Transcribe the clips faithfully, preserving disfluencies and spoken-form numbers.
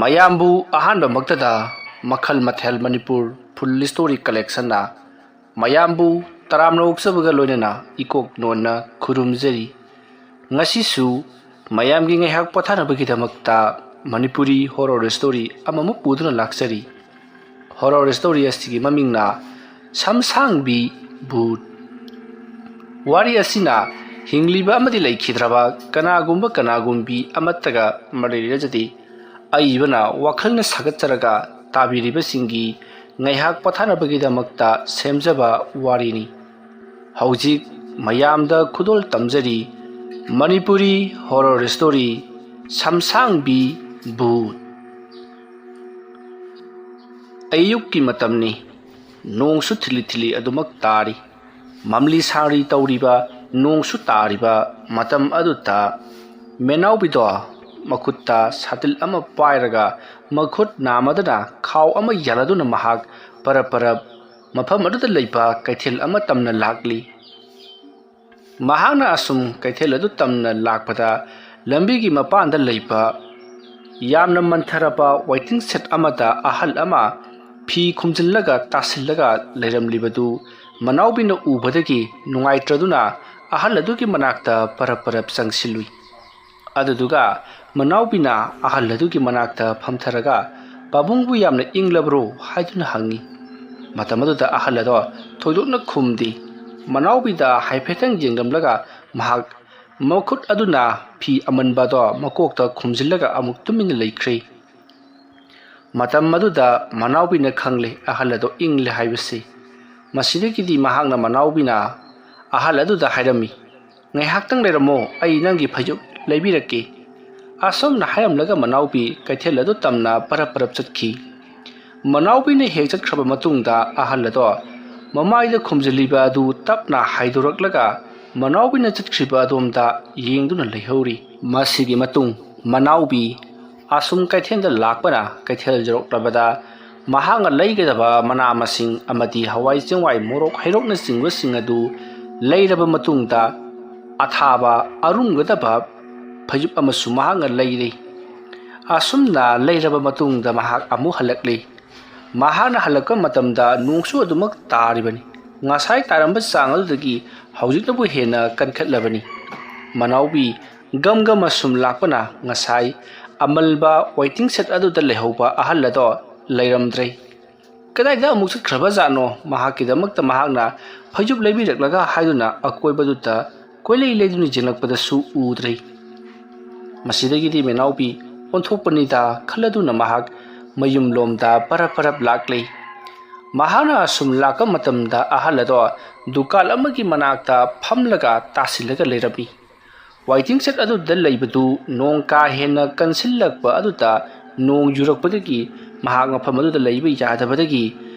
ꯃꯌꯥꯝꯕꯨ ꯑꯍꯥꯟꯕꯃꯛꯇꯗ ꯃꯈꯜ ꯃꯊꯦꯜ ꯃꯅꯤꯄꯨꯔ ꯐꯨꯜ ꯁ꯭ꯇꯣꯔꯤ ꯀꯂꯦꯛꯁꯟꯅ ꯃꯌꯥꯝꯕꯨ ꯇꯔꯥꯝꯅ ꯑꯣꯛꯆꯕꯒ ꯂꯣꯏꯅꯅ ꯏꯀꯣꯛ ꯅꯣꯟꯅ ꯈꯨꯔꯨꯝꯖꯔꯤ꯫ ꯉꯁꯤꯁꯨ ꯃꯌꯥꯝꯒꯤ ꯉꯥꯏꯍꯥꯛ ꯄꯣꯊꯥꯅꯕꯒꯤꯗꯃꯛꯇ ꯃꯅꯤꯄꯨꯔꯤ ꯍꯣꯔꯣꯔ ꯁ꯭ꯇꯣꯔꯤ ꯑꯃꯃꯨꯛ ꯄꯨꯗꯨꯅ ꯂꯥꯛꯆꯔꯤ꯫ ꯍꯣꯔꯣꯔ ꯁ꯭ꯇꯣꯔꯤ ꯑꯁꯤꯒꯤ ꯃꯃꯤꯡꯅ ꯁꯝꯁꯥꯡꯕꯤ ꯚꯨꯠ꯫ ꯋꯥꯔꯤ ꯑꯁꯤꯅ ꯍꯤꯡꯂꯤꯕ ꯑꯃꯗꯤ ꯂꯩꯈꯤꯗ꯭ꯔꯕ ꯀꯅꯥꯒꯨꯝꯕ ꯀꯅꯥꯒꯨꯝꯕꯤ ꯑꯃꯠꯇꯒ ꯃꯔꯤ ꯂꯩꯅꯖꯗꯦ꯫ ꯑꯏꯕꯅ ꯋꯥꯈꯜꯅ ꯁꯥꯒꯠꯆꯔꯒ ꯇꯥꯕꯤꯔꯤꯕꯁꯤꯡꯒꯤ ꯉꯥꯏꯍꯥꯛ ꯄꯣꯊꯥꯅꯕꯒꯤꯗꯃꯛꯇ ꯁꯦꯝꯖꯕ ꯋꯥꯔꯤꯅꯤ꯫ ꯍꯧꯖꯤꯛ ꯃꯌꯥꯝꯗ ꯈꯨꯗꯣꯜ ꯇꯝꯖꯔꯤ ꯃꯅꯤꯄꯨꯔꯤ ꯍꯣꯔꯣꯔ ꯁ꯭ꯇꯣꯔꯤ ꯁꯝꯁꯥꯡꯕꯤ ꯚꯨꯠ꯫ ꯑꯌꯨꯛꯀꯤ ꯃꯇꯝꯅꯤ꯫ ꯅꯣꯡꯁꯨ ꯊꯤꯂꯤ ꯊꯤꯂꯤ ꯑꯗꯨꯃꯛ ꯇꯥꯔꯤ꯫ ꯃꯝꯂꯤ ꯁꯥꯔꯤ ꯇꯧꯔꯤꯕ ꯅꯣꯡꯁꯨ ꯇꯥꯔꯤꯕ ꯃꯇꯝ ꯑꯗꯨꯗ ꯃꯦꯅꯥꯎꯕꯤꯗꯣ ꯃꯈꯨꯠꯇ ꯁꯥꯇꯤꯜ ꯑꯃ ꯄꯥꯏꯔꯒ ꯃꯈꯨꯠ ꯅꯥꯃꯗꯅ ꯈꯥꯎ ꯑꯃ ꯌꯥꯜꯂꯗꯨꯅ ꯃꯍꯥꯛ ꯄꯔꯞ ꯄꯔꯞ ꯃꯐꯝ ꯑꯗꯨꯗ ꯂꯩꯕ ꯀꯩꯊꯦꯜ ꯑꯃ ꯇꯝꯅ ꯂꯥꯛꯂꯤ꯫ ꯃꯍꯥꯛꯅ ꯑꯁꯨꯝ ꯀꯩꯊꯦꯜ ꯑꯗꯨ ꯇꯝꯅ ꯂꯥꯛꯄꯗ ꯂꯝꯕꯤꯒꯤ ꯃꯄꯥꯟꯗ ꯂꯩꯕ ꯌꯥꯝꯅ ꯃꯟꯊꯔꯕ ꯋꯦꯇꯤꯡ ꯁꯦꯠ ꯑꯃꯗ ꯑꯍꯜ ꯑꯃ ꯐꯤ ꯈꯨꯝꯖꯤꯜꯂꯒ ꯇꯥꯁꯤꯜꯂꯒ ꯂꯩꯔꯝꯂꯤꯕꯗꯨ ꯃꯅꯥꯎꯕꯤꯅ ꯎꯕꯗꯒꯤ ꯅꯨꯡꯉꯥꯏꯇ꯭ꯔꯗꯨꯅ ꯑꯍꯜ ꯑꯗꯨꯒꯤ ꯃꯅꯥꯛꯇ ꯄꯔꯞ ꯄꯔꯞ ꯆꯪꯁꯤꯜꯂꯨꯏ꯫ ꯑꯗꯨꯗꯨꯒ ꯃꯅꯥꯎꯕꯤꯅ ꯑꯍꯜ ꯑꯗꯨꯒꯤ ꯃꯅꯥꯛꯇ ꯐꯝꯊꯔꯒ "ꯄꯥꯕꯨꯡꯕꯨ ꯌꯥꯝꯅ ꯏꯪꯂꯕ꯭ꯔꯣ?" ꯍꯥꯏꯗꯨꯅ ꯍꯪꯉꯤ꯫ ꯃꯇꯝ ꯑꯗꯨꯗ ꯑꯍꯜ ꯑꯗꯣ ꯊꯣꯏꯗꯣꯛꯅ ꯈꯨꯝꯗꯦ꯫ ꯃꯅꯥꯎꯕꯤꯗ ꯍꯥꯏꯐꯦꯠꯇꯪ ꯌꯦꯡꯂꯝꯂꯒ ꯃꯍꯥꯛ ꯃꯈꯨꯠ ꯑꯗꯨꯅ ꯐꯤ ꯑꯃꯟꯕ ꯑꯗꯣ ꯃꯀꯣꯛꯇ ꯈꯨꯝꯖꯤꯜꯂꯒ ꯑꯃꯨꯛ ꯇꯨꯃꯤꯟꯅ ꯂꯩꯈ꯭ꯔꯦ꯫ ꯃꯇꯝ ꯑꯗꯨꯗ ꯃꯅꯥꯎꯕꯤꯅ ꯈꯪꯂꯦ ꯑꯍꯜ ꯑꯗꯣ ꯏꯪꯂꯦ ꯍꯥꯏꯕꯁꯤ꯫ ꯃꯁꯤꯗꯒꯤꯗꯤ ꯃꯍꯥꯛꯅ ꯃꯅꯥꯎꯕꯤꯅ ꯑꯍꯜ ꯑꯗꯨꯗ ꯍꯥꯏꯔꯝꯃꯤ, "ꯉꯥꯏꯍꯥꯛꯇꯪ ꯂꯩꯔꯝꯃꯣ, ꯑꯩ ꯅꯪꯒꯤ ꯐꯩꯖꯨꯞ ꯂꯩꯕꯤꯔꯛꯀꯦ"꯫ ꯑꯁꯨꯝꯅ ꯍꯥꯏꯔꯝꯂꯒ ꯃꯅꯥꯎꯕꯤ ꯀꯩꯊꯦꯜ ꯑꯗꯨ ꯇꯝꯅ ꯄꯔꯞ ꯄꯔꯞ ꯆꯠꯈꯤ꯫ ꯃꯅꯥꯎꯕꯤꯅ ꯍꯦꯛ ꯆꯠꯈ꯭ꯔꯕ ꯃꯇꯨꯡꯗ ꯑꯍꯜ ꯑꯗꯣ ꯃꯃꯥꯏꯗ ꯈꯨꯝꯖꯤꯜꯂꯤꯕ ꯑꯗꯨ ꯇꯞꯅ ꯍꯥꯏꯗꯣꯔꯛꯂꯒ ꯃꯅꯥꯎꯕꯤꯅ ꯆꯠꯈ꯭ꯔꯤꯕ ꯑꯗꯣꯝꯗ ꯌꯦꯡꯗꯨꯅ ꯂꯩꯍꯧꯔꯤ꯫ ꯃꯁꯤꯒꯤ ꯃꯇꯨꯡ ꯃꯅꯥꯎꯕꯤ ꯑꯁꯨꯝ ꯀꯩꯊꯦꯜꯗ ꯂꯥꯛꯄꯅ ꯀꯩꯊꯦꯜ ꯌꯧꯔꯛꯂꯕꯗ ꯃꯍꯥꯛꯅ ꯂꯩꯒꯗꯕ ꯃꯅꯥ ꯃꯁꯤꯡ ꯑꯃꯗꯤ ꯍꯋꯥꯏ ꯆꯦꯡꯋꯥꯏ, ꯃꯣꯔꯣꯛ ꯍꯩꯔꯣꯛꯅꯆꯤꯡꯕꯁꯤꯡ ꯑꯗꯨ ꯂꯩꯔꯕ ꯃꯇꯨꯡꯗ ꯑꯊꯥꯕ ꯑꯔꯨꯝꯒꯗꯕ ꯐꯩꯖꯨꯞ ꯑꯃꯁꯨ ꯃꯍꯥꯛꯅ ꯂꯩꯔꯦ꯫ ꯑꯁꯨꯝꯅ ꯂꯩꯔꯕ ꯃꯇꯨꯡꯗ ꯃꯍꯥꯛ ꯑꯃꯨꯛ ꯍꯜꯂꯛꯂꯤ꯫ ꯃꯍꯥꯛꯅ ꯍꯜꯂꯛꯄ ꯃꯇꯝꯗ ꯅꯣꯡꯁꯨ ꯑꯗꯨꯃꯛ ꯇꯥꯔꯤꯕꯅꯤ꯫ ꯉꯁꯥꯏ ꯇꯥꯔꯝꯕ ꯆꯥꯡ ꯑꯗꯨꯗꯒꯤ ꯍꯧꯖꯤꯛꯅꯕꯨ ꯍꯦꯟꯅ ꯀꯟꯈꯠꯂꯕꯅꯤ꯫ ꯃꯅꯥꯎꯕꯤ ꯒꯝ ꯒꯝ ꯑꯁꯨꯝ ꯂꯥꯛꯄꯅ ꯉꯁꯥꯏ ꯑꯃꯜꯕ ꯋꯦꯇꯤꯡ ꯁꯦꯠ ꯑꯗꯨꯗ ꯂꯩꯍꯧꯕ ꯑꯍꯜ ꯑꯗꯣ ꯂꯩꯔꯝꯗ꯭ꯔꯦ꯫ ꯀꯗꯥꯏꯗ ꯑꯃꯨꯛ ꯆꯠꯈ꯭ꯔꯕ ꯖꯥꯠꯅꯣ? ꯃꯍꯥꯛꯀꯤꯗꯃꯛꯇ ꯃꯍꯥꯛꯅ ꯐꯩꯖꯨꯞ ꯂꯩꯕꯤꯔꯛꯂꯒ ꯍꯥꯏꯗꯨꯅ ꯑꯀꯣꯏꯕꯗꯨꯗ ꯀꯣꯏꯂꯩ ꯂꯩꯗꯨꯅ ꯌꯦꯡꯂꯛꯄꯗꯁꯨ ꯎꯗ꯭ꯔꯦ꯫ ꯃꯁꯤꯗꯒꯤꯗꯤ ꯃꯅꯥꯎꯕꯤ ꯑꯣꯟꯊꯣꯛꯄꯅꯤꯗ ꯈꯜꯂꯗꯨꯅ ꯃꯍꯥꯛ ꯃꯌꯨꯝꯂꯣꯝꯗ ꯄꯔꯞ ꯄꯔꯞ ꯂꯥꯛꯂꯦ꯫ ꯃꯍꯥꯛꯅ ꯑꯁꯨꯝ ꯂꯥꯛꯄ ꯃꯇꯝꯗ ꯑꯍꯜ ꯑꯗꯣ ꯗꯨꯀꯥꯟ ꯑꯃꯒꯤ ꯃꯅꯥꯛꯇ ꯐꯝꯂꯒ ꯇꯥꯁꯤꯜꯂꯒ ꯂꯩꯔꯝꯃꯤ꯫ ꯋꯥꯏꯇꯤꯡ ꯁꯦꯠ ꯑꯗꯨꯗ ꯂꯩꯕꯗꯨ ꯅꯣꯡ ꯀꯥ ꯍꯦꯟꯅ ꯀꯟꯁꯤꯜꯂꯛꯄ ꯑꯗꯨꯗ ꯅꯣꯡ ꯌꯨꯔꯛꯄꯗꯒꯤ ꯃꯍꯥꯛ ꯃꯐꯝ ꯑꯗꯨꯗ ꯂꯩꯕ ꯌꯥꯗꯕꯗꯒꯤ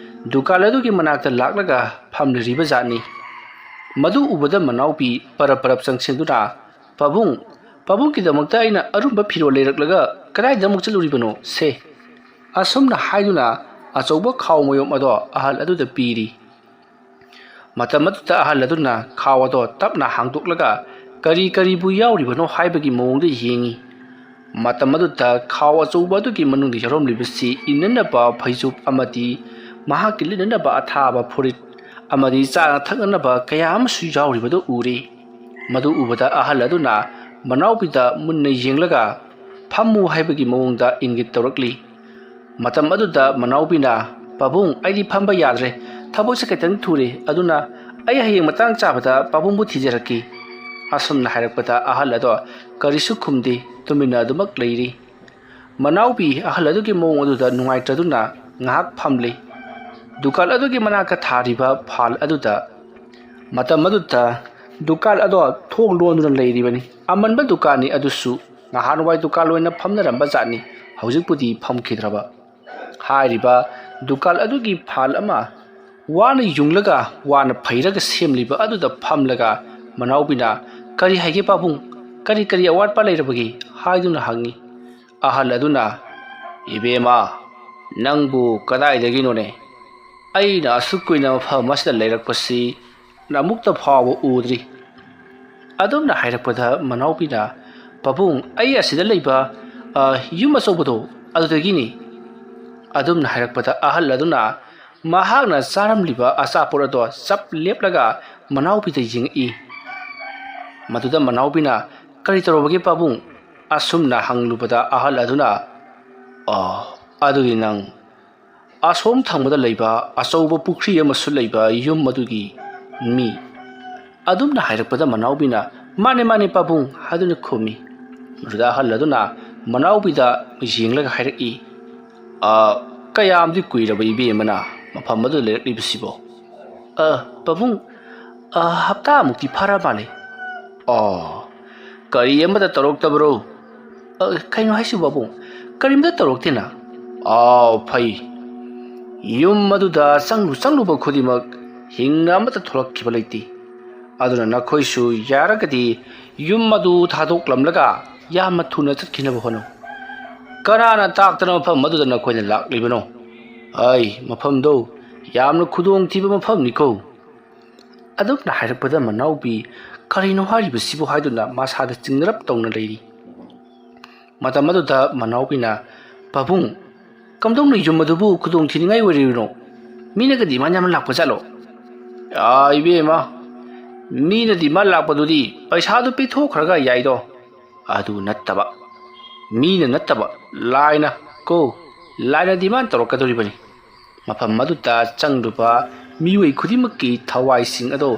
ꯗꯨꯀꯥꯟ ꯑꯗꯨꯒꯤ ꯃꯅꯥꯛꯇ ꯂꯥꯛꯂꯒ ꯐꯝꯂꯤꯕ ꯖꯥꯠꯅꯤ꯫ ꯃꯗꯨ ꯎꯕꯗ ꯃꯅꯥꯎꯄꯤ ꯄꯔꯞ ꯄꯔꯞ ꯆꯪꯁꯤꯟꯗꯨꯅ, "ꯄꯥꯕꯨꯡ, ꯄꯥꯕꯨꯡꯒꯤꯗꯃꯛꯇ ꯑꯩꯅ ꯑꯔꯨꯝꯕ ꯐꯤꯔꯣꯜ ꯂꯩꯔꯛꯂꯒ ꯀꯗꯥꯏꯗ ꯑꯃꯨꯛ ꯆꯠꯂꯨꯔꯤꯕꯅꯣ ꯁꯦ?" ꯑꯁꯨꯝꯅ ꯍꯥꯏꯗꯨꯅ ꯑꯆꯧꯕ ꯈꯥꯎ ꯃꯌꯣꯝ ꯑꯗꯣ ꯑꯍꯜ ꯑꯗꯨꯗ ꯄꯤꯔꯤ꯫ ꯃꯇꯝ ꯑꯗꯨꯗ ꯑꯍꯜ ꯑꯗꯨꯅ ꯈꯥꯎ ꯑꯗꯣ ꯇꯞꯅ ꯍꯥꯡꯗꯣꯛꯂꯒ ꯀꯔꯤ ꯀꯔꯤꯕꯨ ꯌꯥꯎꯔꯤꯕꯅꯣ ꯍꯥꯏꯕꯒꯤ ꯃꯑꯣꯡꯗ ꯌꯦꯡꯉꯤ꯫ ꯃꯇꯝ ꯑꯗꯨꯗ ꯈꯥꯎ ꯑꯆꯧꯕ ꯑꯗꯨꯒꯤ ꯃꯅꯨꯡꯗ ꯌꯥꯎꯔꯝꯂꯤꯕꯁꯤ ꯏꯟꯅꯅꯕ ꯐꯩꯖꯨꯞ ꯑꯃꯗꯤ ꯃꯍꯥꯛꯀꯤ ꯂꯤꯠꯅꯅꯕ ꯑꯊꯥꯕ ꯐꯨꯔꯤꯠ ꯑꯃꯗꯤ ꯆꯥꯅ ꯊꯛꯅꯅꯕ ꯀꯌꯥ ꯑꯃꯁꯨ ꯌꯥꯎꯔꯤꯕꯗꯨ ꯎꯔꯦ꯫ ꯃꯗꯨ ꯎꯕꯗ ꯑꯍꯜ ꯑꯗꯨꯅ ꯃꯅꯥꯎꯄꯤꯗ ꯃꯨꯟꯅ ꯌꯦꯡꯂꯒ "ꯐꯝꯃꯨ" ꯍꯥꯏꯕꯒꯤ ꯃꯑꯣꯡꯗ ꯏꯪꯒꯤꯠ ꯇꯧꯔꯛꯂꯤ꯫ ꯃꯇꯝ ꯑꯗꯨꯗ ꯃꯅꯥꯎꯄꯤꯅ, "ꯄꯥꯕꯨꯡ, ꯑꯩꯗꯤ ꯐꯝꯕ ꯌꯥꯗ꯭ꯔꯦ, ꯊꯕꯛꯁꯦ ꯈꯤꯇꯪ ꯊꯨꯔꯦ, ꯑꯗꯨꯅ ꯑꯩ ꯍꯌꯦꯡ ꯃꯇꯥꯡ ꯆꯥꯕꯗ ꯄꯥꯕꯨꯡꯕꯨ ꯊꯤꯖꯔꯛꯀꯦ" ꯑꯁꯨꯝꯅ ꯍꯥꯏꯔꯛꯄꯗ ꯑꯍꯜ ꯑꯗꯣ ꯀꯔꯤꯁꯨ ꯈꯨꯝꯗꯦ, ꯇꯨꯃꯤꯟꯅ ꯑꯗꯨꯃꯛ ꯂꯩꯔꯤ꯫ ꯃꯅꯥꯎꯄꯤ ꯑꯍꯜ ꯑꯗꯨꯒꯤ ꯃꯑꯣꯡ ꯑꯗꯨꯗ ꯅꯨꯡꯉꯥꯏꯇ꯭ꯔꯗꯨꯅ ꯉꯥꯏꯍꯥꯛ ꯐꯝꯂꯤ꯫ ꯗꯨꯀꯥꯟ ꯑꯗꯨꯒꯤ ꯃꯅꯥꯛꯇ ꯊꯥꯔꯤꯕ ꯐꯥꯜ ꯑꯗꯨꯗ꯫ ꯃꯇꯝ ꯑꯗꯨꯗ ꯗꯨꯀꯥꯟ ꯑꯗꯣ ꯊꯣꯡ ꯂꯣꯟꯗꯨꯅ ꯂꯩꯔꯤꯕꯅꯤ꯫ ꯑꯃꯟꯕ ꯗꯨꯀꯥꯟꯅꯤ ꯑꯗꯨꯁꯨ꯫ ꯅꯍꯥꯟꯋꯥꯏ ꯗꯨꯀꯥꯟ ꯑꯣꯏꯅ ꯐꯝꯅꯔꯝꯕ ꯖꯥꯠꯅꯤ, ꯍꯧꯖꯤꯛꯄꯨꯗꯤ ꯐꯝꯈꯤꯗ꯭ꯔꯕ꯫ ꯍꯥꯏꯔꯤꯕ ꯗꯨꯀꯥꯟ ꯑꯗꯨꯒꯤ ꯐꯥꯜ ꯑꯃ ꯋꯥꯅ ꯌꯨꯡꯂꯒ ꯋꯥꯅ ꯐꯩꯔꯒ ꯁꯦꯝꯂꯤꯕ ꯑꯗꯨꯗ ꯐꯝꯂꯒ ꯃꯅꯥꯎꯕꯤꯅ, "ꯀꯔꯤ ꯍꯥꯏꯒꯦ ꯄꯥꯕꯨꯡ? ꯀꯔꯤ ꯀꯔꯤ ꯑꯋꯥꯠꯄ ꯂꯩꯔꯕꯒꯦ?" ꯍꯥꯏꯗꯨꯅ ꯍꯪꯉꯤ꯫ ꯑꯍꯜ ꯑꯗꯨꯅ, "ꯏꯕꯦꯝꯃ, ꯅꯪꯕꯨ ꯀꯗꯥꯏꯗꯒꯤꯅꯣꯅꯦ? ꯑꯩꯅ ꯑꯁꯨꯛ ꯀꯨꯏꯅ ꯃꯐꯝ ꯑꯁꯤꯗ ꯂꯩꯔꯛꯄꯁꯤ ꯑꯃꯨꯛꯇ ꯐꯥꯎꯕ ꯎꯗ꯭ꯔꯤ"꯫ ꯑꯗꯨꯝꯅ ꯍꯥꯏꯔꯛꯄꯗ ꯃꯅꯥꯎꯕꯤꯅ, "ꯄꯥꯕꯨꯡ, ꯑꯩ ꯑꯁꯤꯗ ꯂꯩꯕ "ꯑ, ꯌꯨꯝ ꯑꯆꯧꯕꯗꯣ, ꯑꯗꯨꯗꯒꯤꯅꯤ"꯫ ꯑꯗꯨꯝꯅ ꯍꯥꯏꯔꯛꯄꯗ ꯑꯍꯜ ꯑꯗꯨꯅ ꯃꯍꯥꯛꯅ ꯆꯥꯔꯝꯂꯤꯕ ꯑꯆꯥꯄꯣꯠ ꯑꯗꯣ ꯆꯞ ꯂꯦꯞꯂꯒ ꯃꯅꯥꯎꯕꯤꯗ ꯌꯦꯡꯉꯛꯏ꯫ ꯃꯗꯨꯗ ꯃꯅꯥꯎꯕꯤꯅ, "ꯀꯔꯤ ꯇꯧꯔꯕꯒꯦ ꯄꯥꯕꯨꯡ?" ꯑꯁꯨꯝꯅ ꯍꯪꯂꯨꯕꯗ ꯑꯍꯜ ꯑꯗꯨꯅ, "ꯑ, ꯑꯗꯨꯗꯤ ꯅꯪ ꯑꯁꯣꯝ ꯊꯪꯕꯗ ꯂꯩꯕ ꯑꯆꯧꯕ ꯄꯨꯈ꯭ꯔꯤ ꯑꯃꯁꯨ ꯂꯩꯕ ꯌꯨꯝ ꯑꯗꯨꯒꯤ ꯃꯤ?" ꯑꯗꯨꯝꯅ ꯍꯥꯏꯔꯛꯄꯗ ꯃꯅꯥꯎꯕꯤꯅ, "ꯃꯥꯅꯦ, ꯃꯥꯅꯦ ꯄꯥꯕꯨꯡ" ꯍꯥꯏꯗꯨꯅ ꯈꯨꯝꯃꯤ꯫ ꯃꯗꯨꯗ ꯑꯍꯜ ꯑꯗꯨꯅ ꯃꯅꯥꯎꯕꯤꯗ ꯌꯦꯡꯂꯒ ꯍꯥꯏꯔꯛꯏ, "ꯑ, ꯀꯌꯥꯝꯗꯤ ꯀꯨꯏꯔꯕ ꯏꯕꯦꯝꯃꯅ ꯃꯐꯝ ꯑꯗꯨꯗ ꯂꯩꯔꯛꯂꯤꯕꯁꯤꯕꯣ?" "ꯑ, ꯄꯥꯕꯨꯡ, ꯑ, ꯍꯞꯇꯥꯃꯨꯛꯇꯤ ꯐꯥꯔ ꯃꯥꯜꯂꯦ"꯫ "ꯑ, ꯀꯔꯤ ꯑꯃꯠꯇ ꯇꯧꯔꯛꯇꯕꯔꯣ?" "ꯑ, ꯀꯩꯅꯣ ꯍꯥꯏꯁꯤꯕꯣ ꯄꯥꯕꯨꯡ? ꯀꯔꯤꯝꯇ ꯇꯧꯔꯛꯇꯦꯅ?" "ꯑꯥꯎ, ꯐꯩ꯫ ꯌꯨꯝ ꯑꯗꯨꯗ ꯆꯪꯂꯨ ꯆꯪꯂꯨꯕ ꯈꯨꯗꯤꯡꯃꯛ ꯍꯤꯡꯅ ꯑꯃꯠꯇ ꯊꯣꯛꯂꯛꯈꯤꯕ ꯂꯩꯇꯦ꯫ ꯑꯗꯨꯅ ꯅꯈꯣꯏꯁꯨ ꯌꯥꯔꯒꯗꯤ ꯌꯨꯝ ꯑꯗꯨ ꯊꯥꯗꯣꯛꯂꯝꯂꯒ ꯌꯥꯝꯅ ꯊꯨꯅ ꯆꯠꯈꯤꯅꯕ ꯍꯣꯠꯅꯧ꯫ ꯀꯅꯥꯅ ꯇꯥꯛꯇꯅ ꯃꯐꯝ ꯑꯗꯨꯗ ꯅꯈꯣꯏꯅ ꯂꯥꯛꯂꯤꯕꯅꯣ? ꯑꯩ, ꯃꯐꯝꯗꯣ ꯌꯥꯝꯅ ꯈꯨꯗꯣꯡꯊꯤꯕ ꯃꯐꯝꯅꯤꯀꯣ"꯫ ꯑꯗꯨꯝꯅ ꯍꯥꯏꯔꯛꯄꯗ ꯃꯅꯥꯎꯕꯤ ꯀꯔꯤꯅꯣ ꯍꯥꯏꯔꯤꯕꯁꯤꯕꯨ ꯍꯥꯏꯗꯨꯅ ꯃꯁꯥꯗ ꯆꯤꯡꯅꯔꯞ ꯇꯧꯅ ꯂꯩꯔꯤ꯫ ꯃꯇꯝ ꯑꯗꯨꯗ ꯃꯅꯥꯎꯕꯤꯅ, "ꯄꯥꯕꯨꯡ, ꯀꯝꯗꯧꯅ ꯌꯨꯝ ꯑꯗꯨꯕꯨ ꯈꯨꯗꯣꯡ ꯊꯤꯅꯤꯡꯉꯥꯏ ꯑꯣꯏꯔꯤꯕꯅꯣ? ꯃꯤꯅꯒ ꯗꯤꯃꯥꯟ ꯌꯥꯝꯅ ꯂꯥꯛꯄ ꯖꯥꯠꯂꯣ?" "ꯑꯥ, ꯏꯕꯦꯝꯃ, ꯃꯤꯅ ꯗꯤꯃꯥꯟ ꯂꯥꯛꯄꯗꯨꯗꯤ ꯄꯩꯁꯥꯗꯨ ꯄꯤꯊꯣꯛꯈ꯭ꯔꯒ ꯌꯥꯏꯗꯣ꯫ ꯑꯗꯨ ꯅꯠꯇꯕ, ꯃꯤꯅ ꯅꯠꯇꯕ, ꯂꯥꯏꯅ ꯀꯣ, ꯂꯥꯏꯅ ꯗꯤꯃꯥꯟ ꯇꯧꯔꯛꯀꯗꯧꯔꯤꯕꯅꯤ꯫ ꯃꯐꯝ ꯑꯗꯨꯗ ꯆꯪꯂꯨꯕ ꯃꯤꯑꯣꯏ ꯈꯨꯗꯤꯡꯃꯛꯀꯤ ꯊꯋꯥꯏꯁꯤꯡ ꯑꯗꯣ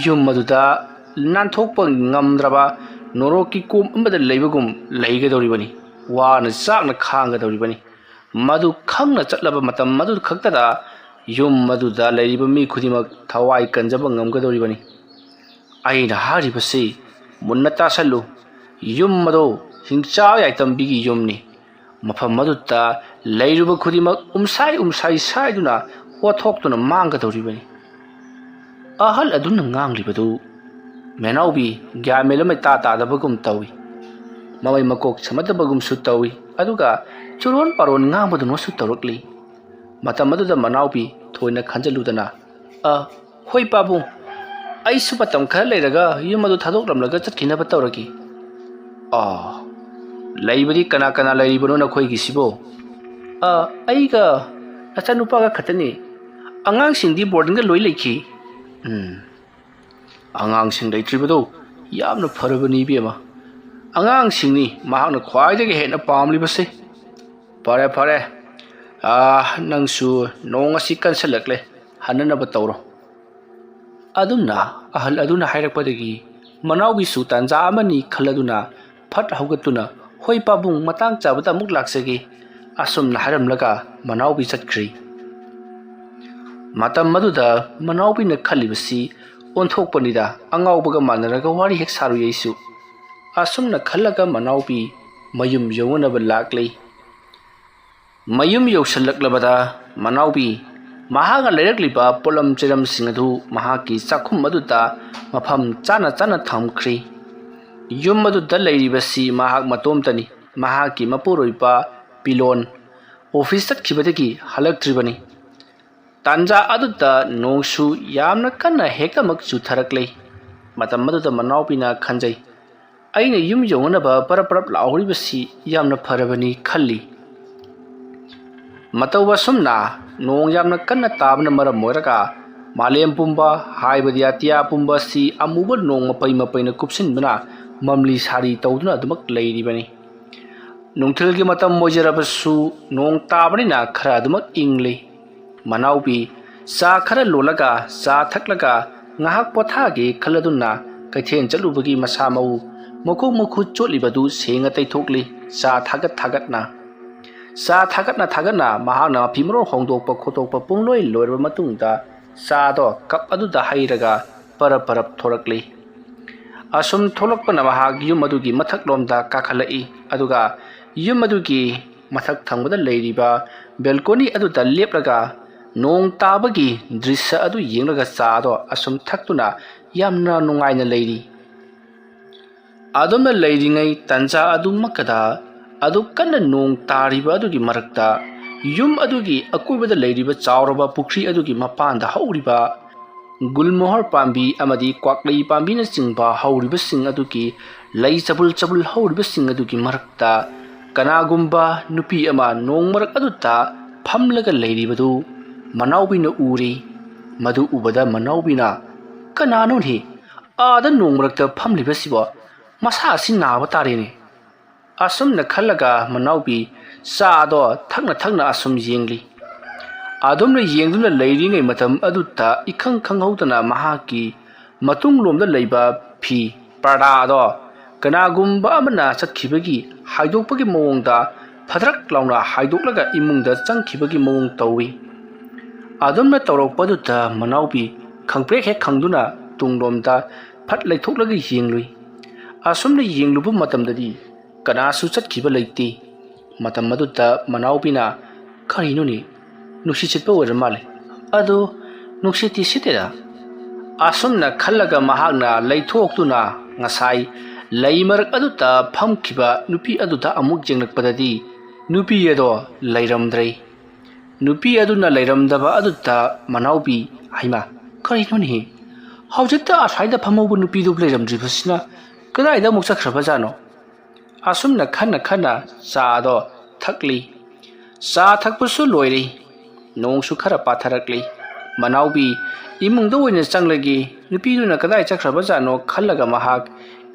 ꯌꯨꯝ ꯑꯗꯨꯗ ꯅꯥꯟꯊꯣꯛꯄ ꯉꯝꯗ꯭ꯔꯕ ꯅꯣꯔꯣꯛꯀꯤ ꯀꯣꯝ ꯑꯃꯗ ꯂꯩꯕꯒꯨꯝ ꯂꯩꯒꯗꯧꯔꯤꯕꯅꯤ꯫ ꯋꯥꯅ ꯆꯥꯛꯅ ꯈꯥꯡꯒꯗꯧꯔꯤꯕꯅꯤ꯫ ꯃꯗꯨ ꯈꯪꯅ ꯆꯠꯂꯕ ꯃꯇꯝ ꯑꯗꯨ ꯈꯛꯇꯗ ꯌꯨꯝ ꯑꯗꯨꯗ ꯂꯩꯔꯤꯕ ꯃꯤ ꯈꯨꯗꯤꯡꯃꯛ ꯊꯋꯥꯏ ꯀꯟꯖꯕ ꯉꯝꯒꯗꯧꯔꯤꯕꯅꯤ꯫ ꯑꯩꯅ ꯍꯥꯏꯔꯤꯕꯁꯤ ꯃꯨꯟꯅ ꯇꯥꯁꯜꯂꯨ꯫ ꯌꯨꯝ ꯑꯗꯨ ꯍꯤꯡꯆꯥ ꯌꯥꯏꯇꯝꯕꯤꯒꯤ ꯌꯨꯝꯅꯤ꯫ ꯃꯐꯝ ꯑꯗꯨꯗ ꯂꯩꯔꯨꯕ ꯈꯨꯗꯤꯡꯃꯛ ꯎꯝꯁꯥꯏ ꯎꯝꯁꯥꯏ ꯁꯥꯏꯗꯨꯅ ꯋꯥꯊꯣꯛꯇꯨꯅ ꯃꯥꯡꯒꯗꯧꯔꯤꯕꯅꯤ"꯫ ꯑꯍꯜ ꯑꯗꯨꯅ ꯉꯥꯡꯂꯤꯕꯗꯨ ꯃꯦꯅꯥꯎꯕꯤ ꯒ꯭ꯌꯥꯟ ꯃꯦꯟ ꯑꯃ ꯏꯇꯥ ꯇꯥꯗꯕꯒꯨꯝ ꯇꯧꯏ꯫ ꯃꯃꯩ ꯃꯀꯣꯛ ꯁꯝꯅꯗꯕꯒꯨꯝꯁꯨ ꯇꯧꯏ, ꯑꯗꯨꯒ ꯆꯨꯔꯣꯟ ꯄꯥꯔꯣꯟ ꯉꯥꯡꯕꯗꯨꯃꯁꯨ ꯇꯧꯔꯛꯂꯤ꯫ ꯃꯇꯝ ꯑꯗꯨꯗ ꯃꯅꯥꯎꯕꯤ ꯊꯣꯏꯅ ꯈꯟꯖꯜꯂꯨꯗꯅ, "ꯑ, ꯍꯣꯏ ꯄꯥꯕꯨꯡ, ꯑꯩꯁꯨ ꯃꯇꯝ ꯈꯔ ꯂꯩꯔꯒ ꯌꯨꯝ ꯑꯗꯨ ꯊꯥꯗꯣꯛꯂꯝꯂꯒ ꯆꯠꯈꯤꯅꯕ ꯇꯧꯔꯒꯦ"꯫ "ꯑ, "ꯂꯩꯕꯗꯤ ꯀꯅꯥ ꯀꯅꯥ ꯂꯩꯔꯤꯕꯅꯣ ꯅꯈꯣꯏꯒꯤꯁꯤꯕꯣ?" "ꯑ, ꯑꯩꯒ ꯅꯆꯥꯅꯨꯄꯥꯒ ꯈꯛꯇꯅꯤ꯫ ꯑꯉꯥꯡꯁꯤꯡꯗꯤ ꯕꯣꯔꯗꯤꯡꯗ ꯂꯣꯏ ꯂꯩꯈꯤ꯫" "ꯎꯝ, ꯑꯉꯥꯡꯁꯤꯡ ꯂꯩꯇ꯭ꯔꯤꯕꯗꯣ ꯌꯥꯝꯅ ꯐꯔꯕꯅꯤ ꯏꯕꯦꯝꯃ꯫ ꯑꯉꯥꯡꯁꯤꯡꯅꯤ ꯃꯍꯥꯛꯅ ꯈ꯭ꯋꯥꯏꯗꯒꯤ ꯍꯦꯟꯅ ꯄꯥꯝꯂꯤꯕꯁꯦ꯫ ꯐꯔꯦ, ꯐꯔꯦ꯫ ꯑꯥ, ꯅꯪꯁꯨ ꯅꯣꯡ ꯑꯁꯤ ꯀꯟꯁꯤꯜꯂꯛꯂꯦ, ꯍꯟꯅꯅꯕ ꯇꯧꯔꯣ꯫" ꯑꯗꯨꯝꯅ ꯑꯍꯜ ꯑꯗꯨꯅ ꯍꯥꯏꯔꯛꯄꯗꯒꯤ ꯃꯅꯥꯎꯕꯤꯁꯨ ꯇꯥꯟꯖꯥ ꯑꯃꯅꯤ ꯈꯜꯂꯗꯨꯅ ꯐꯠ ꯍꯧꯒꯠꯇꯨꯅ, "ꯍꯣꯏ ꯄꯥꯕꯨꯡ, ꯃꯇꯥꯡ ꯆꯥꯕꯗ ꯑꯃꯨꯛ ꯂꯥꯛꯆꯒꯦ," ꯑꯁꯨꯝꯅ ꯍꯥꯏꯔꯝꯂꯒ ꯃꯅꯥꯎꯕꯤ ꯆꯠꯈ꯭ꯔꯤ꯫ ꯃꯇꯝ ꯑꯗꯨꯗ ꯃꯅꯥꯎꯕꯤꯅ ꯈꯜꯂꯤꯕꯁꯤ ꯑꯣꯟꯊꯣꯛꯄꯅꯤꯗ, ꯑꯉꯥꯎꯕꯒ ꯃꯥꯟꯅꯔꯒ ꯋꯥꯔꯤ ꯍꯦꯛ ꯁꯥꯔꯨꯏ ꯑꯩꯁꯨ꯫ ꯑꯁꯨꯝꯅ ꯈꯜꯂꯒ ꯃꯅꯥꯎꯕꯤ ꯃꯌꯨꯝ ꯌꯧꯅꯅꯕ ꯂꯥꯛꯂꯤ꯫ ꯃꯌꯨꯝ ꯌꯧꯁꯤꯜꯂꯛꯂꯕꯗ ꯃꯅꯥꯎꯕꯤ ꯃꯍꯥꯛꯅ ꯂꯩꯔꯛꯂꯤꯕ ꯄꯣꯠꯂꯝ ꯆꯩꯔꯝꯁꯤꯡ ꯑꯗꯨ ꯃꯍꯥꯛꯀꯤ ꯆꯥꯛꯈꯨꯝ ꯑꯗꯨꯗ ꯃꯐꯝ ꯆꯥꯅ ꯆꯥꯅ ꯊꯝꯈ꯭ꯔꯤ꯫ ꯌꯨꯝ ꯑꯗꯨꯗ ꯂꯩꯔꯤꯕꯁꯤ ꯃꯍꯥꯛ ꯃꯇꯣꯝꯇꯅꯤ꯫ ꯃꯍꯥꯛꯀꯤ ꯃꯄꯨꯔꯣꯏꯕ ꯄꯤꯂꯣꯟ ꯑꯣꯐꯤꯁ ꯆꯠꯈꯤꯕꯗꯒꯤ ꯍꯜꯂꯛꯇ꯭ꯔꯤꯕꯅꯤ꯫ ꯇꯥꯟꯖꯥ ꯑꯗꯨꯗ ꯅꯣꯡꯁꯨ ꯌꯥꯝꯅ ꯀꯟꯅ ꯍꯦꯛꯇꯃꯛ ꯆꯨꯊꯔꯛꯂꯦ꯫ ꯃꯇꯝ ꯑꯗꯨꯗ ꯃꯅꯥꯎꯄꯤꯅ ꯈꯟꯖꯩ, "ꯑꯩꯅ ꯌꯨꯝ ꯌꯧꯅꯅꯕ ꯄꯔꯞ ꯄꯔꯞ ꯂꯥꯎꯍꯧꯔꯤꯕꯁꯤ ꯌꯥꯝꯅ ꯐꯔꯕꯅꯤ" ꯈꯜꯂꯤ꯫ ꯃꯇꯧ ꯑꯁꯨꯝꯅ ꯅꯣꯡ ꯌꯥꯝꯅ ꯀꯟꯅ ꯇꯥꯕꯅ ꯃꯔꯝ ꯑꯣꯏꯔꯒ ꯃꯥꯂꯦꯝ ꯄꯨꯝꯕ, ꯍꯥꯏꯕꯗꯤ ꯑꯇꯤꯌꯥ ꯄꯨꯝꯕ ꯑꯁꯤ ꯑꯃꯨꯕ ꯅꯣꯡ ꯃꯄꯩ ꯃꯄꯩꯅ ꯀꯨꯞꯁꯤꯟꯕꯅ ꯃꯝꯂꯤ ꯁꯥꯔꯤ ꯇꯧꯗꯨꯅ ꯑꯗꯨꯃꯛ ꯂꯩꯔꯤꯕꯅꯤ꯫ ꯅꯨꯡꯊꯤꯜꯒꯤ ꯃꯇꯝ ꯑꯣꯏꯖꯔꯕꯁꯨ ꯅꯣꯡ ꯇꯥꯕꯅꯤꯅ ꯈꯔ ꯑꯗꯨꯃꯛ ꯏꯪꯂꯤ꯫ ꯃꯅꯥꯎꯕꯤ ꯆꯥ ꯈꯔ ꯂꯣꯜꯂꯒ ꯆꯥ ꯊꯛꯂꯒ ꯉꯥꯏꯍꯥꯛ ꯄꯣꯊꯥꯒꯦ ꯈꯜꯂꯗꯨꯅ ꯀꯩꯊꯦꯜ ꯆꯠꯂꯨꯕꯒꯤ ꯃꯁꯥ ꯃꯎ, ꯃꯈꯣꯡ ꯃꯈꯨꯠ ꯆꯣꯠꯂꯤꯕꯗꯨ ꯁꯦꯡꯅ ꯇꯩꯊꯣꯛꯂꯤ꯫ ꯆꯥ ꯊꯥꯒꯠ ꯊꯥꯒꯠꯅ, ꯆꯥ ꯊꯥꯒꯠꯅ ꯊꯥꯒꯠꯅ ꯃꯍꯥꯛꯅ ꯃꯐꯤ ꯃꯔꯣꯜ ꯍꯣꯡꯗꯣꯛꯄ ꯈꯣꯠꯇꯣꯛꯄ ꯄꯨꯡꯂꯣꯏ ꯂꯣꯏꯔꯕ ꯃꯇꯨꯡꯗ ꯆꯥꯗꯣ ꯀꯞ ꯑꯗꯨꯗ ꯍꯩꯔꯒ ꯄꯔꯞ ꯄꯔꯞ ꯊꯣꯔꯛꯂꯤ꯫ ꯑꯁꯨꯝ ꯊꯣꯛꯂꯛꯄꯅ ꯃꯍꯥꯛ ꯌꯨꯝ ꯑꯗꯨꯒꯤ ꯃꯊꯛꯂꯣꯝꯗ ꯀꯥꯈꯠꯂꯛꯏ꯫ ꯑꯗꯨꯒ ꯌꯨꯝ ꯑꯗꯨꯒꯤ ꯃꯊꯛ ꯊꯪꯕꯗ ꯂꯩꯔꯤꯕ ꯕꯦꯜꯀꯣꯅꯤ ꯑꯗꯨꯗ ꯂꯦꯞꯂꯒ ꯅꯣꯡ ꯇꯥꯕꯒꯤ ꯗ꯭ꯔꯤꯁ꯭ꯌ ꯑꯗꯨ ꯌꯦꯡꯂꯒ ꯆꯥꯗꯣ ꯑꯁꯨꯝ ꯊꯛꯇꯨꯅ ꯌꯥꯝꯅ ꯅꯨꯡꯉꯥꯏꯅ ꯂꯩꯔꯤ꯫ ꯑꯗꯨꯝꯅ ꯂꯩꯔꯤꯉꯩ ꯇꯟꯖꯥ ꯑꯗꯨꯃꯛꯀꯗ ꯑꯗꯨꯛ ꯀꯟꯅ ꯅꯣꯡ ꯇꯥꯔꯤꯕ ꯑꯗꯨꯒꯤ ꯃꯔꯛꯇ ꯌꯨꯝ ꯑꯗꯨꯒꯤ ꯑꯀꯣꯏꯕꯗ ꯂꯩꯔꯤꯕ ꯆꯥꯎꯔꯕ ꯄꯨꯈ꯭ꯔꯤ ꯑꯗꯨꯒꯤ ꯃꯄꯥꯟꯗ ꯍꯧꯔꯤꯕ ꯒꯨꯜꯃꯣꯍꯔ ꯄꯥꯝꯕꯤ ꯑꯃꯗꯤ ꯀ꯭ꯋꯥꯛꯂꯩ ꯄꯥꯝꯕꯤꯅꯆꯤꯡꯕ ꯍꯧꯔꯤꯕꯁꯤꯡ ꯑꯗꯨꯒꯤ ꯂꯩ ꯆꯕꯨꯜ ꯆꯕꯨꯜ ꯍꯧꯔꯤꯕꯁꯤꯡ ꯑꯗꯨꯒꯤ ꯃꯔꯛꯇ ꯀꯅꯥꯒꯨꯝꯕ ꯅꯨꯄꯤ ꯑꯃ ꯅꯣꯡ ꯃꯔꯛ ꯑꯗꯨꯗ ꯐꯝꯂꯒ ꯂꯩꯔꯤꯕꯗꯨ ꯃꯅꯥꯎꯕꯤꯅ ꯎꯔꯦ꯫ ꯃꯗꯨ ꯎꯕꯗ ꯃꯅꯥꯎꯕꯤꯅ, "ꯀꯅꯥꯅꯣꯅꯦ ꯑꯥꯗ ꯅꯣꯡ ꯃꯔꯛꯇ ꯐꯝꯂꯤꯕꯁꯤꯕꯣ? ꯃꯁꯥ ꯑꯁꯤ ꯅꯥꯕ ꯇꯥꯔꯦꯅꯦ"꯫ ꯑꯁꯨꯝꯅ ꯈꯜꯂꯒ ꯃꯅꯥꯎꯕꯤ ꯆꯥ ꯑꯗꯣ ꯊꯛꯅ ꯊꯛꯅ ꯑꯁꯨꯝ ꯌꯦꯡꯂꯤ꯫ ꯑꯗꯨꯝꯅ ꯌꯦꯡꯗꯨꯅ ꯂꯩꯔꯤꯉꯩ ꯃꯇꯝ ꯑꯗꯨꯗ ꯏꯈꯪ ꯈꯪꯍꯧꯗꯅ ꯃꯍꯥꯛꯀꯤ ꯃꯇꯨꯡꯂꯣꯝꯗ ꯂꯩꯕ ꯐꯤ ꯄꯔꯗꯥ ꯑꯗꯣ ꯀꯅꯥꯒꯨꯝꯕ ꯑꯃꯅ ꯆꯠꯈꯤꯕꯒꯤ ꯍꯥꯏꯗꯣꯛꯄꯒꯤ ꯃꯑꯣꯡꯗ ꯐꯗ꯭ꯔꯛ ꯂꯥꯎꯅ ꯍꯥꯏꯗꯣꯛꯂꯒ ꯏꯃꯨꯡꯗ ꯆꯪꯈꯤꯕꯒꯤ ꯃꯑꯣꯡ ꯇꯧꯏ꯫ ꯑꯗꯨꯝꯅ ꯇꯧꯔꯛꯄꯗꯨꯗ ꯃꯅꯥꯎꯕꯤ ꯈꯪꯄ꯭ꯔꯦꯛ ꯍꯦꯛ ꯈꯪꯗꯨꯅ ꯇꯨꯡꯂꯣꯝꯗ ꯐꯠ ꯂꯩꯊꯣꯛꯂꯒ ꯌꯦꯡꯂꯨꯏ꯫ ꯑꯁꯨꯝꯅ ꯌꯦꯡꯂꯨꯕ ꯃꯇꯝꯗꯗꯤ ꯀꯅꯥꯁꯨ ꯆꯠꯈꯤꯕ ꯂꯩꯇꯦ꯫ ꯃꯇꯝ ꯑꯗꯨꯗ ꯃꯅꯥꯎꯕꯤꯅ, "ꯀꯔꯤꯅꯣꯅꯦ? ꯅꯨꯡꯁꯤꯠ ꯁꯤꯠꯄ ꯑꯣꯏꯔ ꯃꯥꯜꯂꯦ꯫ ꯑꯗꯨ ꯅꯨꯡꯁꯤꯠꯇꯤ ꯁꯤꯠꯇꯦꯗ"꯫ ꯑꯁꯨꯝꯅ ꯈꯜꯂꯒ ꯃꯍꯥꯛꯅ ꯂꯩꯊꯣꯛꯇꯨꯅ ꯉꯁꯥꯏ ꯂꯩ ꯃꯔꯛ ꯑꯗꯨꯗ ꯐꯝꯈꯤꯕ ꯅꯨꯄꯤ ꯑꯗꯨꯗ ꯑꯃꯨꯛ ꯌꯦꯡꯂꯛꯄꯗꯗꯤ ꯅꯨꯄꯤ ꯑꯗꯣ ꯂꯩꯔꯝꯗ꯭ꯔꯦ꯫ ꯅꯨꯄꯤ ꯑꯗꯨꯅ ꯂꯩꯔꯝꯗꯕ ꯑꯗꯨꯗ ꯃꯅꯥꯎꯕꯤ, "ꯍꯩꯃꯥ, ꯀꯔꯤꯅꯣꯅꯦ? ꯍꯧꯖꯤꯛꯇ ꯑꯁ꯭ꯋꯥꯏꯗ ꯐꯝꯍꯧꯕ ꯅꯨꯄꯤꯗꯨ ꯂꯩꯔꯝꯗ꯭ꯔꯤꯕꯁꯤꯅ ꯀꯗꯥꯏꯗ ꯑꯃꯨꯛ ꯆꯠꯈ꯭ꯔꯕꯖꯥꯠꯅꯣ?" ꯑꯁꯨꯝꯅ ꯈꯟꯅ ꯈꯟꯅ ꯆꯥ ꯑꯗꯣ ꯊꯛꯂꯤ꯫ ꯆꯥ ꯊꯛꯄꯁꯨ ꯂꯣꯏꯔꯦ꯫ ꯅꯣꯡꯁꯨ ꯈꯔ ꯄꯥꯊꯔꯛꯂꯤ꯫ ꯃꯅꯥꯎꯕꯤ ꯏꯃꯨꯡꯗ ꯑꯣꯏꯅ ꯆꯪꯂꯒꯦ, ꯅꯨꯄꯤꯗꯨꯅ ꯀꯗꯥꯏ ꯆꯠꯈ꯭ꯔꯕꯖꯥꯠꯅꯣ ꯈꯜꯂꯒ ꯃꯍꯥꯛ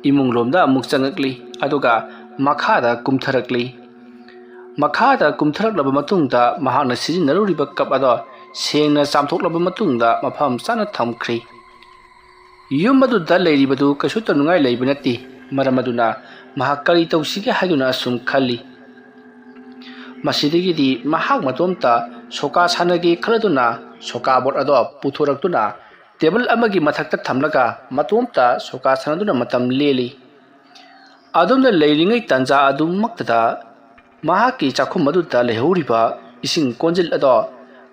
ꯏꯃꯨꯡꯂꯣꯝꯗ ꯑꯃꯨꯛ ꯆꯪꯉꯛꯂꯤ, ꯑꯗꯨꯒ ꯃꯈꯥꯗ ꯀꯨꯝꯊꯔꯛꯂꯤ꯫ ꯃꯈꯥꯗ ꯀꯨꯝꯊꯔꯛꯂꯕ ꯃꯇꯨꯡꯗ ꯃꯍꯥꯛꯅ ꯁꯤꯖꯤꯟꯅꯔꯨꯔꯤꯕ ꯀꯞ ꯑꯗꯣ ꯁꯦꯡꯅ ꯆꯥꯝꯊꯣꯛꯂꯕ ꯃꯇꯨꯡꯗ ꯃꯐꯝ ꯆꯥꯅ ꯊꯝꯈ꯭ꯔꯤ꯫ ꯌꯨꯝ ꯑꯗꯨꯗ ꯂꯩꯔꯤꯕꯗꯨ ꯀꯩꯁꯨ ꯇꯧꯅꯤꯡꯉꯥꯏ ꯂꯩꯕ ꯅꯠꯇꯦ꯫ ꯃꯔꯝ ꯑꯗꯨꯅ ꯃꯍꯥꯛ ꯀꯔꯤ ꯇꯧꯁꯤꯒꯦ ꯍꯥꯏꯗꯨꯅ ꯑꯁꯨꯝ ꯈꯜꯂꯤ꯫ ꯃꯁꯤꯗꯒꯤꯗꯤ ꯃꯍꯥꯛ ꯃꯇꯣꯝꯇ ꯁꯣꯀꯥ ꯁꯥꯟꯅꯒꯦ ꯈꯜꯂꯗꯨꯅ ꯁꯣꯀꯥ ꯕꯣꯔꯗ ꯑꯗꯣ ꯄꯨꯊꯣꯔꯛꯇꯨꯅ ꯇꯦꯕꯜ ꯑꯃꯒꯤ ꯃꯊꯛꯇ ꯊꯝꯂꯒ ꯃꯇꯣꯝꯇ ꯁꯣꯀꯥ ꯁꯥꯟꯅꯗꯨꯅ ꯃꯇꯝ ꯂꯦꯜꯂꯤ꯫ ꯑꯗꯨꯝꯅ ꯂꯩꯔꯤꯉꯩ ꯇꯥꯟꯖꯥ ꯑꯗꯨꯃꯛꯇꯗ ꯃꯍꯥꯛꯀꯤ ꯆꯥꯛꯈꯨꯝ ꯑꯗꯨꯗ ꯂꯩꯍꯧꯔꯤꯕ ꯏꯁꯤꯡ ꯀꯣꯟꯖꯤꯜ ꯑꯗꯣ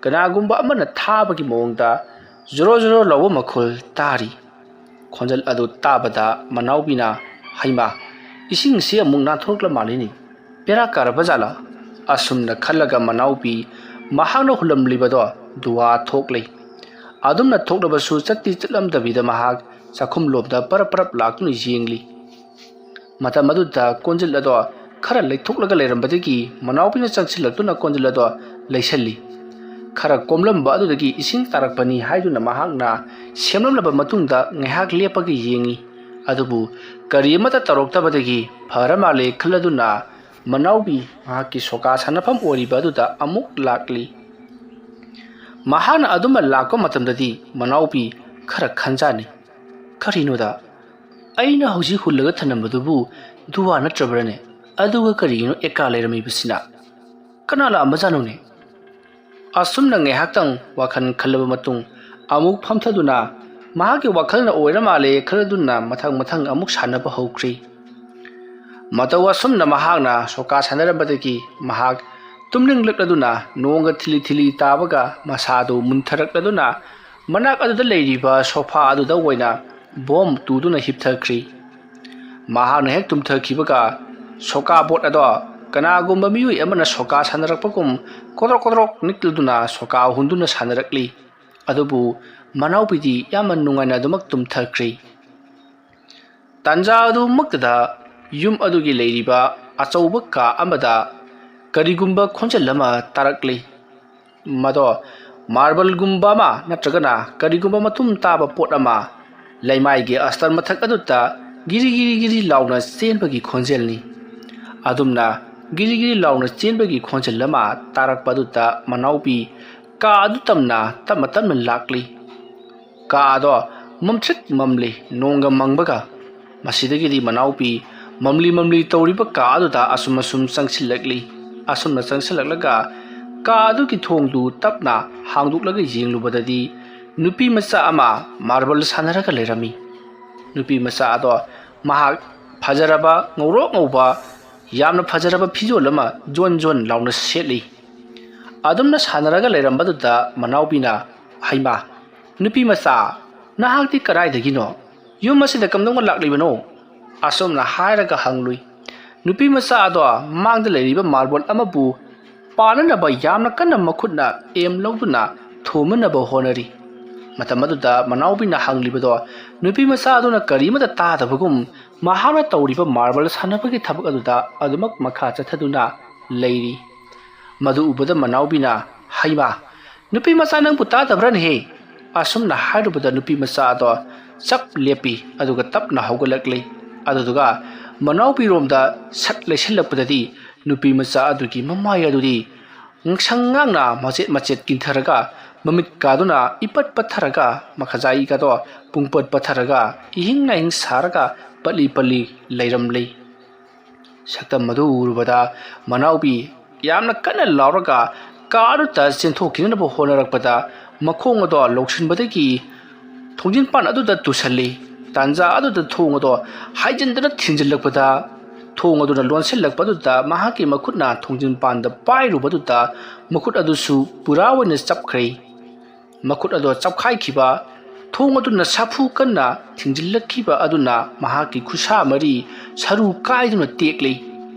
ꯀꯅꯥꯒꯨꯝꯕ ꯑꯃꯅ ꯊꯥꯕꯒꯤ ꯃꯑꯣꯡꯗ ꯖꯣꯔꯣ ꯖꯣꯔꯣ ꯂꯥꯎꯕ ꯃꯈꯣꯜ ꯇꯥꯔꯤ꯫ ꯈꯣꯟꯖꯦꯜ ꯑꯗꯨ ꯇꯥꯕꯗ ꯃꯅꯥꯎꯕꯤꯅ, "ꯍꯩꯃꯥ, ꯏꯁꯤꯡꯁꯤ ꯑꯃꯨꯛ ꯅꯥꯟꯊꯣꯔꯛꯂ ꯃꯥꯜꯂꯤꯅꯦ꯫ ꯕꯦꯔꯥ ꯀꯥꯔꯕ ꯖꯥꯠꯂꯥ?" ꯑꯁꯨꯝꯅ ꯈꯜꯂꯒ ꯃꯅꯥꯎꯕꯤ ꯃꯍꯥꯛꯅ ꯍꯨꯜꯂꯝꯂꯤꯕꯗꯣ ꯗꯨꯋꯥ ꯊꯣꯛꯂꯤ꯫ ꯑꯗꯨꯝꯅ ꯊꯣꯛꯂꯕꯁꯨ ꯆꯠꯇꯤ ꯆꯠꯂꯝꯗꯕꯤꯗ ꯃꯍꯥꯛ ꯆꯥꯛꯈꯨꯝꯂꯣꯝꯗ ꯄꯔꯞ ꯄꯔꯞ ꯂꯥꯛꯇꯨꯅ ꯌꯦꯡꯂꯤ꯫ ꯃꯇꯝ ꯑꯗꯨꯗ ꯀꯣꯟꯖꯤꯜ ꯑꯗꯣ ꯈꯔ ꯂꯩꯊꯣꯛꯂꯒ ꯂꯩꯔꯝꯕꯗꯒꯤ ꯃꯅꯥꯎꯄꯤꯅ ꯆꯪꯁꯤꯜꯂꯛꯇꯨꯅ ꯀꯣꯟꯖꯤꯜ ꯑꯗꯣ ꯂꯩꯁꯜꯂꯤ꯫ ꯈꯔ ꯀꯣꯝꯂꯝꯕ ꯑꯗꯨꯗꯒꯤ ꯏꯁꯤꯡ ꯇꯥꯔꯛꯄꯅꯤ ꯍꯥꯏꯗꯨꯅ ꯃꯍꯥꯛꯅ ꯁꯦꯝꯂꯝꯂꯕ ꯃꯇꯨꯡꯗ ꯉꯥꯏꯍꯥꯛ ꯂꯦꯞꯄꯒ ꯌꯦꯡꯉꯤ꯫ ꯑꯗꯨꯕꯨ ꯀꯔꯤ ꯑꯃꯠꯇ ꯇꯧꯔꯛꯇꯕꯗꯒꯤ ꯐꯔ ꯃꯥꯜꯂꯦ ꯈꯜꯂꯗꯨꯅ ꯃꯅꯥꯎꯄꯤ ꯃꯍꯥꯛꯀꯤ ꯁꯣꯀꯥ ꯁꯥꯟꯅꯐꯝ ꯑꯣꯏꯔꯤꯕ ꯑꯗꯨꯗ ꯑꯃꯨꯛ ꯂꯥꯛꯂꯤ꯫ ꯃꯍꯥꯛꯅ ꯑꯗꯨꯝꯅ ꯂꯥꯛꯄ ꯃꯇꯝꯗꯗꯤ ꯃꯅꯥꯎꯄꯤ ꯈꯔ ꯈꯟꯖꯥꯟꯅꯩ꯫ ꯀꯔꯤꯅꯣꯗ, ꯑꯩꯅ ꯍꯧꯖꯤꯛ ꯍꯨꯜꯂꯒ ꯊꯝꯂꯝꯕꯗꯨꯕꯨ ꯗꯨꯋꯥ ꯅꯠꯇ꯭ꯔꯕ꯭ꯔꯅꯦ? ꯑꯗꯨꯒ ꯀꯔꯤꯒꯤꯅꯣ ꯑꯦꯀꯥ ꯂꯩꯔꯝꯃꯤꯕꯁꯤꯅ? ꯀꯅꯥ ꯂꯥꯛꯑꯝꯕꯖꯥꯠꯅꯣꯅꯦ? ꯑꯁꯨꯝꯅ ꯉꯥꯏꯍꯥꯛꯇꯪ ꯋꯥꯈꯜ ꯈꯜꯂꯕ ꯃꯇꯨꯡ ꯑꯃꯨꯛ ꯐꯝꯊꯗꯨꯅ ꯃꯍꯥꯛꯀꯤ ꯋꯥꯈꯜꯅ ꯑꯣꯏꯔ ꯃꯥꯜꯂꯦ ꯈꯜꯂꯗꯨꯅ ꯃꯊꯪ ꯃꯊꯪ ꯑꯃꯨꯛ ꯁꯥꯟꯅꯕ ꯍꯧꯈ꯭ꯔꯤ꯫ ꯃꯇꯧ ꯑꯁꯨꯝꯅ ꯃꯍꯥꯛꯅ ꯁꯣꯀꯥ ꯁꯥꯟꯅꯔꯝꯕꯗꯒꯤ ꯃꯍꯥꯛ ꯇꯨꯝꯅꯤꯡꯂꯛꯂꯗꯨꯅ ꯅꯣꯡꯒ ꯊꯤꯂꯤ ꯊꯤꯂꯤ ꯇꯥꯕꯒ ꯃꯁꯥꯗꯨ ꯃꯨꯟꯊꯔꯛꯂꯗꯨꯅ ꯃꯅꯥꯛ ꯑꯗꯨꯗ ꯂꯩꯔꯤꯕ ꯁꯣꯐꯥ ꯑꯗꯨꯗ ꯑꯣꯏꯅ ꯕꯣꯝ ꯇꯨꯗꯨꯅ ꯍꯤꯞꯊꯈ꯭ꯔꯤ꯫ ꯃꯍꯥꯛꯅ ꯍꯦꯛ ꯇꯨꯝꯊꯈꯤꯕꯒ ꯁꯣꯀꯥ ꯕꯣꯠ ꯑꯗꯣ ꯀꯅꯥꯒꯨꯝꯕ ꯃꯤꯑꯣꯏ ꯑꯃꯅ ꯁꯣꯀꯥ ꯁꯥꯟꯅꯔꯛꯄꯒꯨꯝ ꯀꯣꯗ꯭ꯔꯣꯛ ꯀꯣꯗ꯭ꯔꯣꯛ ꯅꯤꯛꯂꯗꯨꯅ ꯁꯣꯀꯥ ꯍꯨꯟꯗꯨꯅ ꯁꯥꯟꯅꯔꯛꯂꯤ꯫ ꯑꯗꯨꯕꯨ ꯃꯅꯥꯎꯄꯤꯗꯤ ꯌꯥꯝꯅ ꯅꯨꯡꯉꯥꯏꯅ ꯑꯗꯨꯃꯛ ꯇꯨꯝꯊꯈ꯭ꯔꯤ꯫ ꯇꯥꯟꯖꯥ ꯑꯗꯨꯃꯛꯇꯗ ꯌꯨꯝ ꯑꯗꯨꯒꯤ ꯂꯩꯔꯤꯕ ꯑꯆꯧꯕ ꯀꯥ ꯑꯃꯗ ꯀꯔꯤꯒꯨꯝꯕ ꯈꯣꯟꯖꯦꯜ ꯑꯃ ꯇꯥꯔꯛꯂꯤ꯫ ꯃꯗꯣ ꯃꯥꯔꯕꯜꯒꯨꯝꯕ ꯑꯃ ꯅꯠꯇ꯭ꯔꯒꯅ ꯀꯔꯤꯒꯨꯝꯕ ꯃꯇꯨꯝ ꯇꯥꯕ ꯄꯣꯠ ꯑꯃ ꯂꯩꯃꯥꯏꯒꯤ ꯑꯁꯇꯔ ꯃꯊꯛ ꯑꯗꯨꯗ ꯒꯤꯔꯤ ꯒꯤꯔꯤ ꯒꯤꯔꯤ ꯂꯥꯎꯅ ꯆꯦꯟꯕꯒꯤ ꯈꯣꯟꯖꯦꯜꯅꯤ꯫ ꯑꯗꯨꯝꯅ ꯒꯤꯔꯤ ꯒꯤꯔꯤ ꯂꯥꯎꯅ ꯆꯦꯟꯕꯒꯤ ꯈꯣꯟꯖꯦꯜ ꯑꯃ ꯇꯥꯔꯛꯄ ꯑꯗꯨꯗ ꯃꯅꯥꯎꯄꯤ ꯀꯥ ꯑꯗꯨ ꯇꯝꯅ ꯇꯞꯅ ꯇꯞꯅ ꯂꯥꯛꯂꯤ꯫ ꯀꯥ ꯑꯗꯣ ꯃꯝꯇ꯭ꯔꯤꯛ ꯃꯝꯂꯤ, ꯅꯣꯡꯒ ꯃꯪꯕꯒ꯫ ꯃꯁꯤꯗꯒꯤꯗꯤ ꯃꯅꯥꯎꯄꯤ ꯃꯝꯂꯤ ꯃꯝꯂꯤ ꯇꯧꯔꯤꯕ ꯀꯥ ꯑꯗꯨꯗ ꯑꯁꯨꯝ ꯑꯁꯨꯝ ꯆꯪꯁꯤꯜꯂꯛꯂꯤ꯫ ꯑꯁꯨꯝꯅ ꯆꯪꯁꯤꯜꯂꯛꯂꯒ ꯀꯥ ꯑꯗꯨꯒꯤ ꯊꯣꯡꯗꯨ ꯇꯞꯅ ꯍꯥꯡꯗꯣꯛꯂꯒ ꯌꯦꯡꯂꯨꯕꯗꯗꯤ ꯅꯨꯄꯤ ꯃꯆꯥ ꯑꯃ ꯃꯥꯔꯕꯜ ꯁꯥꯟꯅꯔꯒ ꯂꯩꯔꯝꯃꯤ꯫ ꯅꯨꯄꯤ ꯃꯆꯥ ꯑꯗꯣ ꯃꯍꯥꯛ ꯐꯖꯔꯕ, ꯉꯧꯔꯣꯛ ꯉꯧꯕ, ꯌꯥꯝꯅ ꯐꯖꯔꯕ ꯐꯤꯖꯣꯜ ꯑꯃ ꯖꯣꯟ ꯖꯣꯟ ꯂꯥꯎꯅ ꯁꯦꯠꯂꯤ꯫ ꯑꯗꯨꯝꯅ ꯁꯥꯟꯅꯔꯒ ꯂꯩꯔꯝꯕꯗꯨꯗ ꯃꯅꯥꯎꯄꯤꯅ, "ꯍꯩꯃꯥ, ꯅꯨꯄꯤ ꯃꯆꯥ, ꯅꯍꯥꯛꯇꯤ ꯀꯗꯥꯏꯗꯒꯤꯅꯣ? ꯌꯨꯝ ꯑꯁꯤꯗ ꯀꯝꯗꯧꯅ ꯂꯥꯛꯂꯤꯕꯅꯣ?" ꯑꯁꯨꯝꯅ ꯍꯥꯏꯔꯒ ꯍꯪꯂꯨꯏ꯫ ꯅꯨꯄꯤ ꯃꯆꯥ ꯑꯗꯣ ꯃꯥꯡꯗ ꯂꯩꯔꯤꯕ ꯃꯥꯔꯕꯜ ꯑꯃꯕꯨ ꯄꯥꯅꯅꯕ ꯌꯥꯝꯅ ꯀꯟꯅ ꯃꯈꯨꯠꯅ ꯑꯦꯝ ꯂꯧꯗꯨꯅ ꯊꯣꯝꯅꯅꯕ ꯍꯣꯠꯅꯔꯤ꯫ ꯃꯇꯝ ꯑꯗꯨꯗ ꯃꯅꯥꯎꯕꯤꯅ ꯍꯪꯂꯤꯕꯗꯣ ꯅꯨꯄꯤ ꯃꯆꯥ ꯑꯗꯨꯅ ꯀꯔꯤꯃꯠꯇ ꯇꯥꯗꯕꯒꯨꯝ ꯃꯍꯥꯛꯅ ꯇꯧꯔꯤꯕ ꯃꯥꯔꯕꯜ ꯁꯥꯟꯅꯕꯒꯤ ꯊꯕꯛ ꯑꯗꯨꯗ ꯑꯗꯨꯃꯛ ꯃꯈꯥ ꯆꯠꯊꯗꯨꯅ ꯂꯩꯔꯤ꯫ ꯃꯗꯨ ꯎꯕꯗ ꯃꯅꯥꯎꯕꯤꯅ, "ꯍꯩꯃꯥ, ꯅꯨꯄꯤ ꯃꯆꯥ, ꯅꯪꯕꯨ ꯇꯥꯗꯕ꯭ꯔꯥꯅꯦꯍꯦ?" ꯑꯁꯨꯝꯅ ꯍꯥꯏꯔꯨꯕꯗ ꯅꯨꯄꯤ ꯃꯆꯥ ꯑꯗꯣ ꯆꯞ ꯂꯦꯞꯄꯤ, ꯑꯗꯨꯒ ꯇꯞꯅ ꯍꯧꯒꯠꯂꯛꯂꯤ꯫ ꯑꯗꯨꯗꯨꯒ ꯃꯅꯥꯎꯕꯤꯔꯣꯝꯗ ꯁꯠ ꯂꯩꯁꯤꯜꯂꯛꯄꯗꯗꯤ ꯅꯨꯄꯤ ꯃꯆꯥ ꯑꯗꯨꯒꯤ ꯃꯃꯥꯏ ꯑꯗꯨꯗꯤ ꯉꯛꯁꯪ ꯉꯥꯡꯅ ꯃꯆꯦꯠ ꯃꯆꯦꯠ ꯀꯤꯟꯊꯔꯒ, ꯃꯃꯤꯠ ꯀꯥꯗꯨꯅ ꯏꯄꯠ ꯄꯠꯊꯔꯒ, ꯃꯈꯖꯥꯏꯒꯗꯣ ꯄꯨꯡꯄꯠ ꯄꯠꯊꯔꯒ, ꯏꯍꯤꯡ ꯅꯥꯍꯤꯡ ꯁꯥꯔꯒ ꯄꯠꯂꯤ ꯄꯠꯂꯤ ꯂꯩꯔꯝꯂꯤ꯫ ꯁꯛꯇꯝ ꯑꯗꯨ ꯎꯔꯨꯕꯗ ꯃꯅꯥꯎꯕꯤ ꯌꯥꯝꯅ ꯀꯟꯅ ꯂꯥꯎꯔꯒ ꯀꯥ ꯑꯗꯨꯗ ꯆꯦꯟꯊꯣꯛꯈꯤꯅꯅꯕ ꯍꯣꯠꯅꯔꯛꯄꯗ, ꯃꯈꯣꯡ ꯑꯗꯣ ꯂꯧꯁꯤꯟꯕꯗꯒꯤ ꯊꯣꯡꯖꯤꯟꯄꯥꯟ ꯑꯗꯨꯗ ꯇꯨꯁꯜꯂꯤ꯫ ꯇꯥꯟꯖꯥ ꯑꯗꯨꯗ ꯊꯣꯡ ꯑꯗꯣ ꯍꯥꯏꯖꯤꯟꯗꯨꯅ ꯊꯤꯟꯖꯤꯜꯂꯛꯄꯗ, ꯊꯣꯡ ꯑꯗꯨꯅ ꯂꯣꯟꯁꯤꯜꯂꯛꯄ ꯑꯗꯨꯗ ꯃꯍꯥꯛꯀꯤ ꯃꯈꯨꯠꯅ ꯊꯣꯡꯖꯤꯟꯄꯥꯟꯗ ꯄꯥꯏꯔꯨꯕꯗꯨꯗ ꯃꯈꯨꯠ ꯑꯗꯨꯁꯨ ꯄꯨꯔꯥ ꯑꯣꯏꯅ ꯆꯞꯈ꯭ꯔꯦ꯫ ꯃꯈꯨꯠ ꯑꯗꯣ ꯆꯞꯈꯥꯏꯈꯤꯕ, ꯊꯣꯡ ꯑꯗꯨꯅ ꯁꯥꯐꯨ ꯀꯟꯅ ꯊꯤꯡꯖꯤꯜꯂꯛꯈꯤꯕ ꯑꯗꯨꯅ ꯃꯍꯥꯛꯀꯤ ꯈꯨꯠꯁꯥ ꯃꯔꯤ ꯁꯔꯨ ꯀꯥꯏꯗꯨꯅ ꯇꯦꯛꯂꯤ꯫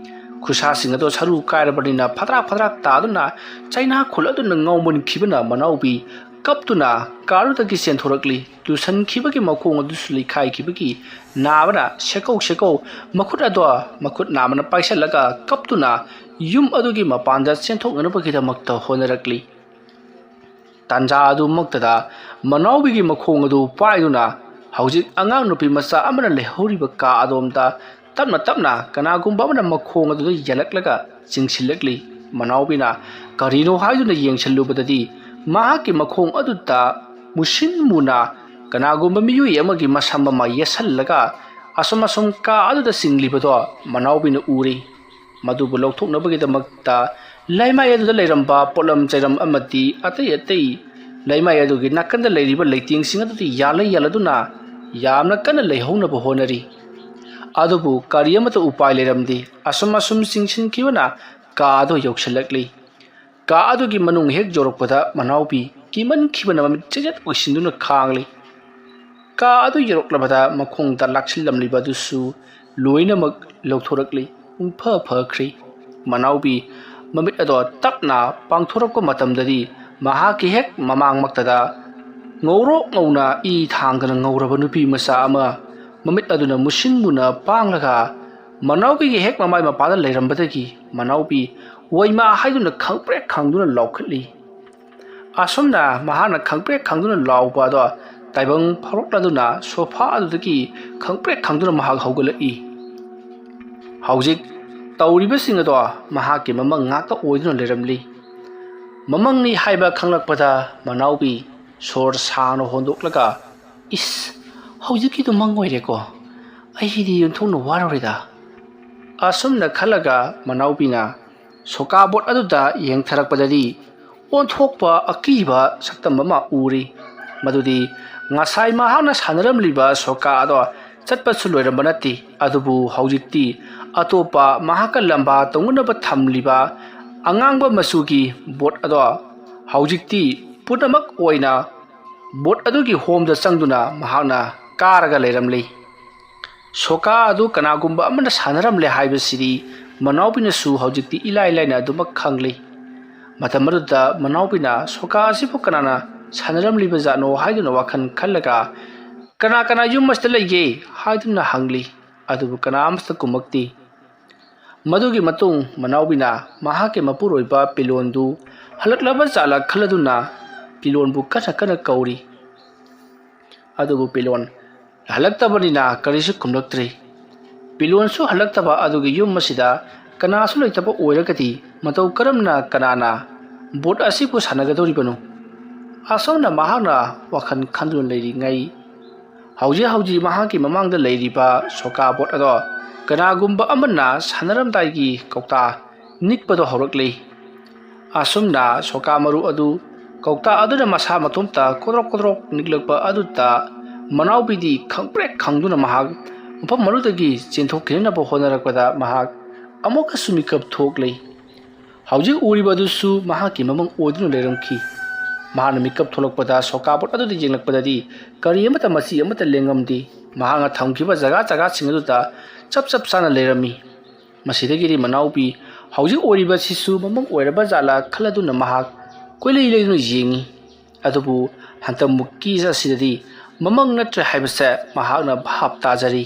ꯈꯨꯠꯁꯥꯁꯤꯡ ꯑꯗꯣ ꯁꯔꯨ ꯀꯥꯏꯔꯕꯅꯤꯅ ꯐꯗ꯭ꯔꯥꯛ ꯐꯗ꯭ꯔꯥꯛ ꯇꯥꯗꯨꯅ ꯆꯩꯅꯥ ꯈꯨꯜ ꯑꯗꯨꯅ ꯉꯥꯎꯃꯟꯈꯤꯕꯅ ꯃꯅꯥꯎꯕꯤ ꯀꯞꯇꯨꯅ ꯀꯥꯔꯗꯨꯗꯒꯤ ꯆꯦꯟꯊꯣꯔꯛꯂꯤ꯫ ꯇꯨꯁꯟꯈꯤꯕꯒꯤ ꯃꯈꯣꯡ ꯑꯗꯨꯁꯨ ꯂꯩꯈꯥꯏꯈꯤꯕꯒꯤ ꯅꯥꯕꯅ ꯁꯦꯀꯧ ꯁꯦꯀꯧ ꯃꯈꯨꯠ ꯑꯗꯣ ꯃꯈꯨꯠ ꯅꯥꯕꯅ ꯄꯥꯏꯁꯜꯂꯒ ꯀꯞꯇꯨꯅ ꯌꯨꯝ ꯑꯗꯨꯒꯤ ꯃꯄꯥꯟꯗ ꯆꯦꯟꯊꯣꯛꯅꯅꯕꯒꯤꯗꯃꯛꯇ ꯍꯣꯠꯅꯔꯛꯂꯤ꯫ ꯇꯥꯟꯖꯥ ꯑꯗꯨꯃꯛꯇꯗ ꯃꯅꯥꯎꯕꯤꯒꯤ ꯃꯈꯣꯡ ꯑꯗꯨ ꯄꯥꯏꯗꯨꯅ ꯍꯧꯖꯤꯛ ꯑꯉꯥꯡ ꯅꯨꯄꯤ ꯃꯆꯥ ꯑꯃꯅ ꯂꯩꯍꯧꯔꯤꯕ ꯀꯥ ꯑꯗꯣꯝꯗ ꯇꯞꯅ ꯇꯞꯅ ꯀꯅꯥꯒꯨꯝꯕ ꯑꯃꯅ ꯃꯈꯣꯡ ꯑꯗꯨꯗ ꯌꯥꯜꯂꯛꯂꯒ ꯆꯤꯡꯁꯤꯜꯂꯛꯂꯤ꯫ ꯃꯅꯥꯎꯕꯤꯅ ꯀꯔꯤꯅꯣ ꯍꯥꯏꯗꯨꯅ ꯌꯦꯡꯁꯤꯜꯂꯨꯕꯗꯗꯤ ꯃꯍꯥꯛꯀꯤ ꯃꯈꯣꯡ ꯑꯗꯨꯗ ꯃꯨꯁꯤꯟ ꯃꯨꯅ ꯀꯅꯥꯒꯨꯝꯕ ꯃꯤꯑꯣꯏ ꯑꯃꯒꯤ ꯃꯁꯝ ꯑꯃ ꯌꯦꯠꯁꯜꯂꯒ ꯑꯁꯨꯝ ꯑꯁꯨꯝ ꯀꯥ ꯑꯗꯨꯗ ꯆꯤꯡꯂꯤꯕꯗꯣ ꯃꯅꯥꯎꯕꯤꯅ ꯎꯔꯤ꯫ ꯃꯗꯨꯕꯨ ꯂꯧꯊꯣꯛꯅꯕꯒꯤꯗꯃꯛꯇ ꯂꯩꯃꯥꯏ ꯑꯗꯨꯗ ꯂꯩꯔꯝꯕ ꯄꯣꯠꯂꯝ ꯆꯩꯔꯝ ꯑꯃꯗꯤ ꯑꯇꯩ ꯑꯇꯩ ꯂꯩꯃꯥꯏ ꯑꯗꯨꯒꯤ ꯅꯥꯀꯟꯗ ꯂꯩꯔꯤꯕ ꯂꯩꯇꯦꯡꯁꯤꯡ ꯑꯗꯨꯗꯤ ꯌꯥꯜꯂ ꯌꯥꯜꯂꯗꯨꯅ ꯌꯥꯝꯅ ꯀꯟꯅ ꯂꯩꯍꯧꯅꯕ ꯍꯣꯠꯅꯔꯤ꯫ ꯑꯗꯨꯕꯨ ꯀꯔꯤ ꯑꯃꯠꯇ ꯎꯄꯥꯏ ꯂꯩꯔꯝꯗꯦ꯫ ꯑꯁꯨꯝ ꯑꯁꯨꯝ ꯆꯤꯡꯁꯤꯟꯈꯤꯕꯅ ꯀꯥ ꯑꯗꯨ ꯌꯧꯁꯤꯜꯂꯛꯂꯤ꯫ ꯀꯥ ꯑꯗꯨꯒꯤ ꯃꯅꯨꯡ ꯍꯦꯛ ꯌꯧꯔꯛꯄꯗ ꯃꯅꯥꯎꯕꯤ ꯀꯤꯃꯟꯈꯤꯕꯅ ꯃꯃꯤꯠ ꯆꯦꯖꯦꯠ ꯑꯣꯏꯁꯤꯟꯗꯨꯅ ꯈꯥꯡꯂꯤ꯫ ꯀꯥ ꯑꯗꯨ ꯌꯧꯔꯛꯂꯕꯗ ꯃꯈꯣꯡꯗ ꯂꯥꯛꯁꯤꯜꯂꯝꯂꯤꯕ ꯑꯗꯨꯁꯨ ꯂꯣꯏꯅꯃꯛ ꯂꯧꯊꯣꯔꯛꯂꯤ꯫ ꯄꯨꯡꯐ ꯐꯈ꯭ꯔꯤ꯫ ꯃꯅꯥꯎꯕꯤ ꯃꯃꯤꯠ ꯑꯗꯣ ꯇꯞꯅ ꯄꯥꯡꯊꯣꯔꯛꯄ ꯃꯇꯝꯗꯗꯤ ꯃꯍꯥꯛꯀꯤ ꯍꯦꯛ ꯃꯃꯥꯡꯃꯛꯇꯗ ꯉꯧꯔꯣꯛ ꯉꯧꯅ ꯏ ꯊꯥꯡꯗꯅ ꯉꯧꯔꯕ ꯅꯨꯄꯤ ꯃꯆꯥ ꯑꯃ, ꯃꯃꯤꯠ ꯑꯗꯨꯅ ꯃꯨꯁꯤꯟ ꯃꯨꯅ ꯄꯥꯡꯂꯒ ꯃꯅꯥꯎꯕꯤꯒꯤ ꯍꯦꯛ ꯃꯃꯥꯏ ꯃꯄꯥꯗ ꯂꯩꯔꯝꯕꯗꯒꯤ ꯃꯅꯥꯎꯕꯤ "ꯋꯥꯏꯃꯥ" ꯍꯥꯏꯗꯨꯅ ꯈꯪꯄ꯭ꯔꯦꯛ ꯈꯪꯗꯨꯅ ꯂꯥꯎꯈꯠꯂꯤ꯫ ꯑꯁꯨꯝꯅ ꯃꯍꯥꯛꯅ ꯈꯪꯄ꯭ꯔꯦꯛ ꯈꯪꯗꯨꯅ ꯂꯥꯎꯕ ꯑꯗꯣ ꯇꯥꯏꯕꯪ ꯐꯥꯎꯔꯛꯂꯗꯨꯅ ꯁꯣꯐꯥ ꯑꯗꯨꯗꯒꯤ ꯈꯪꯄ꯭ꯔꯦꯛ ꯈꯪꯗꯨꯅ ꯃꯍꯥꯛ ꯍꯧꯒꯠꯂꯛꯏ꯫ ꯍꯧꯖꯤꯛ ꯇꯧꯔꯤꯕꯁꯤꯡ ꯑꯗꯣ ꯃꯍꯥꯛꯀꯤ ꯃꯃꯪ ꯉꯥꯛꯇ ꯑꯣꯏꯗꯨꯅ ꯂꯩꯔꯝꯂꯤ꯫ ꯃꯃꯪꯅꯤ ꯍꯥꯏꯕ ꯈꯪꯂꯛꯄꯗ ꯃꯅꯥꯎꯕꯤ ꯁꯣꯔ ꯁꯥꯡꯅ ꯍꯣꯟꯗꯣꯛꯂꯒ, "ꯏꯁ, ꯍꯧꯖꯤꯛꯀꯤꯗꯨ ꯃꯪ ꯑꯣꯏꯔꯦꯀꯣ꯫ ꯑꯩꯗꯤ ꯑꯣꯟꯊꯣꯛꯅ ꯋꯥꯔꯨꯔꯦꯗ"꯫ ꯑꯁꯨꯝꯅ ꯈꯜꯂꯒ ꯃꯅꯥꯎꯕꯤꯅ ꯁꯣꯀꯥ ꯕꯣꯠ ꯑꯗꯨꯗ ꯌꯦꯡꯊꯔꯛꯄꯗꯗꯤ ꯑꯣꯟꯊꯣꯛꯄ ꯑꯀꯤꯕ ꯁꯛꯇꯝ ꯑꯃ ꯎꯔꯤ꯫ ꯃꯗꯨꯗꯤ ꯉꯁꯥꯏ ꯃꯍꯥꯛꯅ ꯁꯥꯟꯅꯔꯝꯂꯤꯕ ꯁꯣꯀꯥ ꯑꯗꯣ ꯆꯠꯄꯁꯨ ꯂꯣꯏꯔꯝꯕ ꯅꯠꯇꯦ, ꯑꯗꯨꯕꯨ ꯍꯧꯖꯤꯛꯇꯤ ꯑꯇꯣꯞꯄ ꯃꯍꯥꯛꯀ ꯂꯝꯕꯥ ꯇꯧꯅꯅꯕ ꯊꯝꯂꯤꯕ ꯑꯉꯥꯡꯕ ꯃꯆꯨꯒꯤ ꯕꯣꯠ ꯑꯗꯣ ꯍꯧꯖꯤꯛꯇꯤ ꯄꯨꯝꯅꯃꯛ ꯑꯣꯏꯅ ꯕꯣꯠ ꯑꯗꯨꯒꯤ ꯍꯣꯝꯗ ꯆꯪꯗꯨꯅ ꯃꯍꯥꯛꯅ ꯀꯥꯔꯒ ꯂꯩꯔꯝꯂꯤ꯫ ꯁꯣꯀꯥ ꯑꯗꯨ ꯀꯅꯥꯒꯨꯝꯕ ꯑꯃꯅ ꯁꯥꯟꯅꯔꯝꯂꯦ ꯍꯥꯏꯕꯁꯤꯗꯤ ꯃꯅꯥꯎꯕꯤꯅꯁꯨ ꯍꯧꯖꯤꯛꯇꯤ ꯏꯂꯥꯏ ꯂꯥꯏꯅ ꯑꯗꯨꯃꯛ ꯈꯪꯂꯤ꯫ ꯃꯇꯝ ꯑꯗꯨꯗ ꯃꯅꯥꯎꯕꯤꯅ ꯁꯣꯀꯥ ꯑꯁꯤꯕꯨ ꯀꯅꯥꯅ ꯁꯥꯟꯅꯔꯝꯂꯤꯕ ꯖꯥꯠꯅꯣ ꯍꯥꯏꯗꯨꯅ ꯋꯥꯈꯜ ꯈꯜꯂꯒ, "ꯀꯅꯥ ꯀꯅꯥ ꯌꯨꯝ ꯑꯁꯤꯗ ꯂꯩꯒꯦ?" ꯍꯥꯏꯗꯨꯅ ꯍꯪꯂꯤ꯫ ꯑꯗꯨꯕꯨ ꯀꯅꯥ ꯑꯃꯠꯇ ꯀꯨꯝꯃꯛꯇꯦ꯫ ꯃꯗꯨꯒꯤ ꯃꯇꯨꯡ ꯃꯅꯥꯎꯕꯤꯅ ꯃꯍꯥꯛꯀꯤ ꯃꯄꯨꯔꯣꯏꯕ ꯄꯤꯂꯣꯟꯗꯨ ꯍꯜꯂꯛꯂꯕ ꯖꯥꯠꯂ ꯈꯜꯂꯗꯨꯅ ꯄꯤꯂꯣꯟꯕꯨ ꯀꯟꯅ ꯀꯟꯅ ꯀꯧꯔꯤ꯫ ꯑꯗꯨꯕꯨ ꯄꯤꯂꯣꯟ ꯍꯜꯂꯛꯇꯕꯅꯤꯅ ꯀꯔꯤꯁꯨ ꯈꯨꯝꯂꯛꯇ꯭ꯔꯤ꯫ ꯄꯤꯂꯣꯟꯁꯨ ꯍꯜꯂꯛꯇꯕ ꯑꯗꯨꯒꯤ ꯌꯨꯝ ꯑꯁꯤꯗ ꯀꯅꯥꯁꯨ ꯂꯩꯇꯕ ꯑꯣꯏꯔꯒꯗꯤ ꯃꯇꯧ ꯀꯔꯝꯅ ꯀꯅꯥꯅ ꯕꯣꯠ ꯑꯁꯤꯕꯨ ꯁꯥꯟꯅꯒꯗꯧꯔꯤꯕꯅꯣ? ꯑꯁꯨꯝꯅ ꯃꯍꯥꯛꯅ ꯋꯥꯈꯜ ꯈꯟꯗꯨꯅ ꯂꯩꯔꯤꯉꯩ, ꯍꯧꯖꯤꯛ ꯍꯧꯖꯤꯛ ꯃꯍꯥꯛꯀꯤ ꯃꯃꯥꯡꯗ ꯂꯩꯔꯤꯕ ꯁꯣꯀꯥ ꯕꯣꯠ ꯑꯗꯣ ꯀꯅꯥꯒꯨꯝꯕ ꯑꯃꯅ ꯁꯥꯟꯅꯔꯝꯗꯥꯏꯒꯤ ꯀꯧꯇꯥ ꯅꯤꯛꯄꯗꯣ ꯍꯧꯔꯛꯂꯤ꯫ ꯑꯁꯨꯝꯅ ꯁꯣꯀꯥ ꯃꯔꯨ ꯑꯗꯨ ꯀꯧꯇꯥ ꯑꯗꯨꯅ ꯃꯁꯥ ꯃꯇꯣꯝꯇ ꯀꯣꯗ꯭ꯔꯣꯛ ꯀꯣꯗ꯭ꯔꯣꯛ ꯅꯤꯛꯂꯛꯄ ꯑꯗꯨꯗ ꯃꯅꯥꯎꯕꯤꯗꯤ ꯈꯪꯄ꯭ꯔꯦꯛ ꯈꯪꯗꯨꯅ ꯃꯍꯥꯛ ꯃꯐꯝ ꯑꯗꯨꯗꯒꯤ ꯆꯦꯟꯊꯣꯛꯈꯤꯅꯅꯕ ꯍꯣꯠꯅꯔꯛꯄꯗ ꯃꯍꯥꯛ ꯑꯃꯨꯛꯀꯁꯨ ꯃꯤꯀꯞ ꯊꯣꯛꯂꯤ꯫ ꯍꯧꯖꯤꯛ ꯎꯔꯤꯕ ꯑꯗꯨꯁꯨ ꯃꯍꯥꯛꯀꯤ ꯃꯃꯪ ꯑꯣꯏꯗꯨꯅ ꯂꯩꯔꯝꯈꯤ꯫ ꯃꯍꯥꯛꯅ ꯃꯤꯀꯞ ꯊꯣꯛꯂꯛꯄꯗ ꯁꯣꯀꯥ ꯕꯣꯠ ꯑꯗꯨꯗ ꯌꯦꯡꯂꯛꯄꯗꯗꯤ ꯀꯔꯤ ꯑꯃꯠꯇ ꯃꯆꯤ ꯑꯃꯠꯇ ꯂꯦꯡꯉꯝꯗꯦ꯫ ꯃꯍꯥꯛꯅ ꯊꯝꯈꯤꯕ ꯖꯒꯥ ꯖꯒꯥꯁꯤꯡ ꯑꯗꯨꯗ ꯆꯞ ꯆꯞ ꯆꯥꯅ ꯂꯩꯔꯝꯃꯤ꯫ ꯃꯁꯤꯗꯒꯤꯗꯤ ꯃꯅꯥꯎꯄꯤ ꯍꯧꯖꯤꯛ ꯑꯣꯏꯔꯤꯕꯁꯤꯁꯨ ꯃꯃꯪ ꯑꯣꯏꯔꯕ ꯖꯥꯠꯂꯥ ꯈꯜꯂꯗꯨꯅ ꯃꯍꯥꯛ ꯀꯣꯏꯂꯩ ꯂꯩꯗꯨꯅ ꯌꯦꯡꯉꯤ꯫ ꯑꯗꯨꯕꯨ ꯍꯟꯗꯛ ꯃꯨꯛꯀꯤ ꯑꯁꯤꯗꯗꯤ ꯃꯃꯪ ꯅꯠꯇ꯭ꯔꯦ ꯍꯥꯏꯕꯁꯦ ꯃꯍꯥꯛꯅ ꯚꯥꯞ ꯇꯥꯖꯔꯤ꯫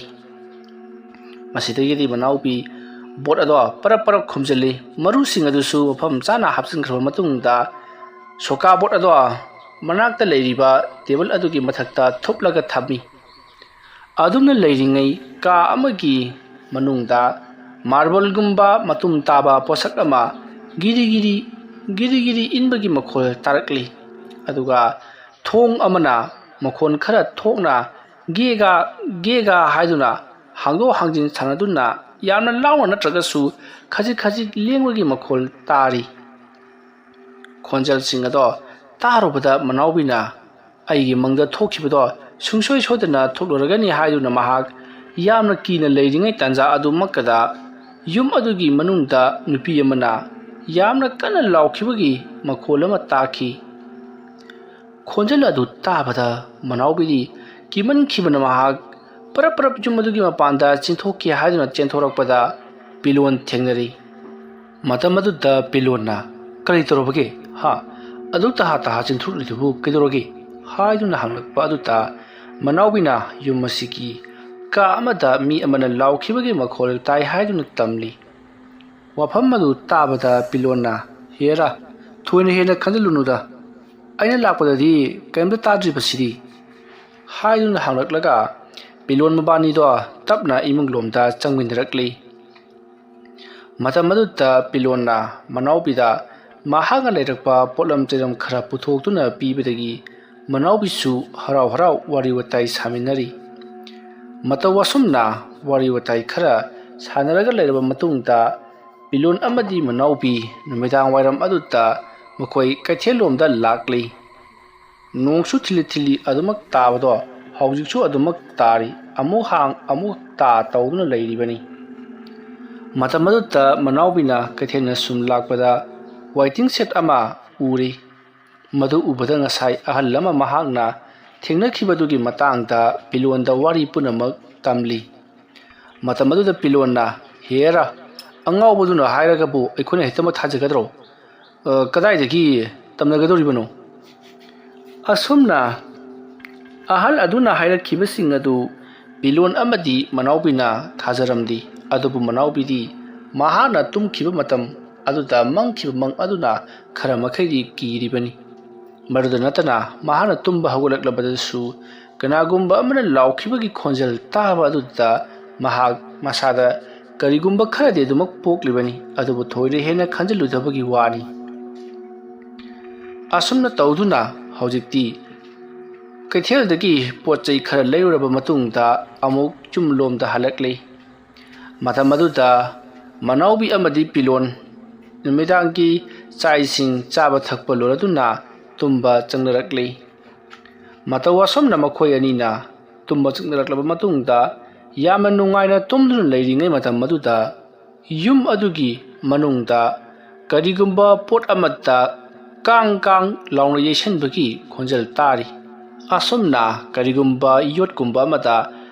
ꯃꯁꯤꯗꯒꯤꯗꯤ ꯃꯅꯥꯎꯄꯤ ꯕꯣꯠ ꯑꯗꯣ ꯄꯔꯞ ꯄꯔꯞ ꯈꯨꯝꯖꯤꯜꯂꯤ꯫ ꯃꯔꯨꯁꯤꯡ ꯑꯗꯨꯁꯨ ꯃꯐꯝ ꯆꯥꯅ ꯍꯥꯞꯆꯤꯟꯈ꯭ꯔꯕ ꯃꯇꯨꯡꯗ ꯁꯣꯀꯥ ꯕꯣꯠ ꯑꯗꯣ ꯃꯅꯥꯛꯇ ꯂꯩꯔꯤꯕ ꯇꯦꯕꯜ ꯑꯗꯨꯒꯤ ꯃꯊꯛꯇ ꯊꯨꯞꯂꯒ ꯊꯝꯃꯤ꯫ ꯑꯗꯨꯝꯅ ꯂꯩꯔꯤꯉꯩ ꯀꯥ ꯑꯃꯒꯤ ꯃꯅꯨꯡꯗ ꯃꯥꯔꯕꯜꯒꯨꯝꯕ ꯃꯇꯨꯝ ꯇꯥꯕ ꯄꯣꯠꯁꯛ ꯑꯃ ꯒꯤꯔꯤ ꯒꯤꯔꯤ, ꯒꯤꯔꯤ ꯒꯤꯔꯤ ꯏꯟꯕꯒꯤ ꯃꯈꯣꯜ ꯇꯥꯔꯛꯂꯤ꯫ ꯑꯗꯨꯒ ꯊꯣꯡ ꯑꯃꯅ ꯃꯈꯣꯟ ꯈꯔ ꯊꯣꯛꯅ ꯒꯦꯒꯥ, ꯒꯦꯒꯥ ꯍꯥꯏꯗꯨꯅ ꯍꯥꯡꯗꯣꯛ ꯍꯥꯡꯖꯤꯟ ꯁꯥꯟꯅꯗꯨꯅ ꯌꯥꯝꯅ ꯂꯥꯎꯅ ꯅꯠꯇ꯭ꯔꯒꯁꯨ ꯈꯖꯤꯛ ꯈꯖꯤꯛ ꯂꯦꯡꯕꯒꯤ ꯃꯈꯣꯜ ꯇꯥꯔꯤ꯫ ꯈꯣꯟꯖꯦꯜꯁꯤꯡ ꯑꯗꯣ ꯇꯥꯔꯨꯕꯗ ꯃꯅꯥꯎꯕꯤꯅ ꯑꯩꯒꯤ ꯃꯪꯗ ꯊꯣꯛꯈꯤꯕꯗꯣ ꯁꯨꯡꯁꯣꯏ ꯁꯣꯏꯗꯅ ꯊꯣꯛꯂꯨꯔꯒꯅꯤ ꯍꯥꯏꯗꯨꯅ ꯃꯍꯥꯛ ꯌꯥꯝꯅ ꯀꯤꯅ ꯂꯩꯔꯤꯉꯩ ꯇꯥꯟꯖꯥ ꯑꯗꯨꯃꯛꯇꯗ ꯌꯨꯝ ꯑꯗꯨꯒꯤ ꯃꯅꯨꯡꯗ ꯅꯨꯄꯤ ꯑꯃꯅ ꯌꯥꯝꯅ ꯀꯟꯅ ꯂꯥꯎꯈꯤꯕꯒꯤ ꯃꯈꯣꯜ ꯑꯃ ꯇꯥꯈꯤ꯫ ꯈꯣꯟꯖꯦꯜ ꯑꯗꯨ ꯇꯥꯕꯗ ꯃꯅꯥꯎꯕꯤꯗꯤ ꯀꯤꯃꯟꯈꯤꯕꯅ ꯃꯍꯥꯛ ꯄꯔꯞ ꯄꯔꯞ ꯌꯨꯝ ꯑꯗꯨꯒꯤ ꯃꯄꯥꯟꯗ ꯆꯦꯟꯊꯣꯛꯀꯦ ꯍꯥꯏꯗꯨꯅ ꯆꯦꯟꯊꯣꯔꯛꯄꯗ ꯄꯤꯂꯣꯟ ꯊꯦꯡꯅꯔꯤ꯫ ꯃꯇꯝ ꯑꯗꯨꯗ ꯄꯤꯂꯣꯟꯅ, "ꯀꯔꯤ ꯇꯧꯔꯕꯒꯦ? ꯍꯥ? ꯑꯗꯨꯛ ꯇꯍꯥ ꯇꯍꯥ ꯆꯦꯟꯊꯣꯛꯂꯤꯗꯨꯕꯨ ꯀꯩꯗꯧꯔꯒꯦ?" ꯍꯥꯏꯗꯨꯅ ꯍꯪꯂꯛꯄ ꯑꯗꯨꯗ ꯃꯅꯥꯎꯕꯤꯅ ꯌꯨꯝ ꯑꯁꯤꯒꯤ ꯀꯥ ꯑꯃꯗ ꯃꯤ ꯑꯃꯅ ꯂꯥꯎꯈꯤꯕꯒꯤ ꯃꯈꯣꯜ ꯇꯥꯏ ꯍꯥꯏꯗꯨꯅ ꯇꯝꯂꯤ꯫ ꯋꯥꯐꯝ ꯑꯗꯨ ꯇꯥꯕꯗ ꯄꯤꯂꯣꯟꯅ, "ꯍꯦꯔꯥ, ꯊꯣꯏꯅ ꯍꯦꯟꯅ ꯈꯟꯖꯤꯜꯂꯨꯅꯨꯗ꯫ ꯑꯩꯅ ꯂꯥꯛꯄꯗꯗꯤ ꯀꯔꯤꯝꯇ ꯇꯥꯗ꯭ꯔꯤꯕꯁꯤꯗꯤ?" ꯍꯥꯏꯗꯨꯅ ꯍꯪꯂꯛꯂꯒ ꯄꯤꯂꯣꯟ ꯃꯕꯥꯅꯤꯗꯣ ꯇꯞꯅ ꯏꯃꯨꯡ ꯂꯣꯝꯗ ꯆꯪꯃꯤꯟꯅꯔꯛꯂꯤ꯫ ꯃꯇꯝ ꯑꯗꯨꯗ ꯄꯤꯂꯣꯟꯅ ꯃꯅꯥꯎꯕꯤꯗ ꯃꯍꯥꯛꯅ ꯂꯩꯔꯛꯄ ꯄꯣꯠꯂꯝ ꯆꯩꯂꯝ ꯈꯔ ꯄꯨꯊꯣꯛꯇꯨꯅ ꯄꯤꯕꯗꯒꯤ ꯃꯅꯥꯎꯕꯤꯁꯨ ꯍꯔꯥꯎ ꯍꯔꯥꯎ ꯋꯥꯔꯤ ꯋꯥꯇꯥꯏ ꯁꯥꯃꯤꯟꯅꯔꯤ꯫ ꯃꯇꯧ ꯑꯁꯨꯝꯅ ꯋꯥꯔꯤ ꯋꯥꯇꯥꯏ ꯈꯔ ꯁꯥꯟꯅꯔꯒ ꯂꯩꯔꯕ ꯃꯇꯨꯡꯗ ꯄꯤꯂꯣꯟ ꯑꯃꯗꯤ ꯃꯅꯥꯎꯕꯤ ꯅꯨꯃꯤꯗꯥꯡ ꯋꯥꯏꯔꯝ ꯑꯗꯨꯗ ꯃꯈꯣꯏ ꯀꯩꯊꯦꯜꯂꯣꯝꯗ ꯂꯥꯛꯂꯤ꯫ ꯅꯣꯡꯁꯨ ꯊꯤꯜꯂꯤ ꯊꯤꯜꯂꯤ ꯑꯗꯨꯃꯛ ꯇꯥꯕꯗꯣ ꯍꯧꯖꯤꯛꯁꯨ ꯑꯗꯨꯃꯛ ꯇꯥꯔꯤ, ꯑꯃꯨꯛ ꯍꯥꯡ ꯑꯃꯨꯛ ꯇꯥ ꯇꯧꯗꯨꯅ ꯂꯩꯔꯤꯕꯅꯤ꯫ ꯃꯇꯝ ꯑꯗꯨꯗ ꯃꯅꯥꯎꯕꯤꯅ ꯀꯩꯊꯦꯜꯅ ꯁꯨꯝ ꯂꯥꯛꯄꯗ waiting shed ꯑꯃ ꯎꯔꯤ꯫ ꯃꯗꯨ ꯎꯕꯗ ꯉꯁꯥꯏ ꯑꯍꯜ ꯑꯃ ꯃꯍꯥꯛꯅ ꯊꯦꯡꯅꯈꯤꯕꯗꯨꯒꯤ ꯃꯇꯥꯡꯗ ꯄꯤꯂꯣꯟꯗ ꯋꯥꯔꯤ ꯄꯨꯝꯅꯃꯛ ꯇꯝꯂꯤ꯫ ꯃꯇꯝ ꯑꯗꯨꯗ ꯄꯤꯂꯣꯟꯅ, "ꯍꯦꯔꯥ, ꯑꯉꯥꯎꯕꯗꯨꯅ ꯍꯥꯏꯔꯒꯕꯨ ꯑꯩꯈꯣꯏꯅ ꯍꯦꯛꯇꯃꯛ ꯊꯥꯖꯒꯗ꯭ꯔꯣ? ꯑ, ꯀꯗꯥꯏꯗꯒꯤ ꯇꯝꯅꯒꯗꯧꯔꯤꯕꯅꯣ?" ꯑꯁꯨꯝꯅ ꯑꯍꯜ ꯑꯗꯨꯅ ꯍꯥꯏꯔꯛꯈꯤꯕꯁꯤꯡ ꯑꯗꯨ ꯄꯤꯂꯣꯟ ꯑꯃꯗꯤ ꯃꯅꯥꯎꯕꯤꯅ ꯊꯥꯖꯔꯝꯗꯦ꯫ ꯑꯗꯨꯕꯨ ꯃꯅꯥꯎꯕꯤꯗꯤ ꯃꯍꯥꯛꯅ ꯇꯨꯝꯈꯤꯕ ꯃꯇꯝ ꯑꯗꯨꯗ ꯃꯪꯈꯤꯕ ꯃꯪ ꯑꯗꯨꯅ ꯈꯔ ꯃꯈꯩꯗꯤ ꯀꯤꯔꯤꯕꯅꯤ꯫ ꯃꯗꯨꯗ ꯅꯠꯇꯅ ꯃꯍꯥꯛꯅ ꯇꯨꯝꯕ ꯍꯧꯒꯠꯂꯛꯂꯕꯗꯁꯨ ꯀꯅꯥꯒꯨꯝꯕ ꯑꯃꯅ ꯂꯥꯎꯈꯤꯕꯒꯤ ꯈꯣꯟꯖꯦꯜ ꯇꯥꯕ ꯑꯗꯨꯗ ꯃꯍꯥꯛ ꯃꯁꯥꯗ ꯀꯔꯤꯒꯨꯝꯕ ꯈꯔꯗꯤ ꯑꯗꯨꯃꯛ ꯄꯣꯛꯂꯤꯕꯅꯤ, ꯑꯗꯨꯕꯨ ꯊꯣꯏꯅ ꯍꯦꯟꯅ ꯈꯟꯖꯤꯜꯂꯨꯗꯕꯒꯤ ꯋꯥꯅꯤ꯫ ꯑꯁꯨꯝꯅ ꯇꯧꯗꯨꯅ ꯍꯧꯖꯤꯛꯇꯤ ꯀꯩꯊꯦꯜꯗꯒꯤ ꯄꯣꯠ ꯆꯩ ꯈꯔ ꯂꯩꯔꯨꯔꯕ ꯃꯇꯨꯡꯗ ꯑꯃꯨꯛ ꯌꯨꯝꯂꯣꯝꯗ ꯍꯜꯂꯛꯂꯤ꯫ ꯃꯇꯝ ꯑꯗꯨꯗ ꯃꯅꯥꯎꯕꯤ ꯑꯃꯗꯤ ꯄꯤꯂꯣꯟ ꯅꯨꯃꯤꯗꯥꯡꯒꯤ ꯆꯥꯛ ꯏꯁꯤꯡ ꯆꯥꯕ ꯊꯛꯄ ꯂꯣꯏꯔꯗꯨꯅ ꯇꯨꯝꯕ ꯆꯪꯅꯔꯛꯂꯤ꯫ ꯃꯇꯧ ꯑꯁꯨꯝꯅ ꯃꯈꯣꯏ ꯑꯅꯤꯅ ꯇꯨꯝꯕ ꯆꯪꯅꯔꯛꯂꯕ ꯃꯇꯨꯡꯗ ꯌꯥꯝꯅ ꯅꯨꯡꯉꯥꯏꯅ ꯇꯨꯝꯗꯨꯅ ꯂꯩꯔꯤꯉꯩ ꯃꯇꯝ ꯑꯗꯨꯗ ꯌꯨꯝ ꯑꯗꯨꯒꯤ ꯃꯅꯨꯡꯗ ꯀꯔꯤꯒꯨꯝꯕ ꯄꯣꯠ ꯑꯃꯠꯇ ꯀꯥꯡ ꯀꯥꯡ ꯂꯥꯎꯅ ꯌꯩꯁꯟꯕꯒꯤ ꯈꯣꯟꯖꯦꯜ ꯇꯥꯔꯤ꯫ ꯑꯁꯨꯝꯅ ꯀꯔꯤꯒꯨꯝꯕ ꯌꯣꯠꯀꯨꯝꯕ ꯑꯃꯗ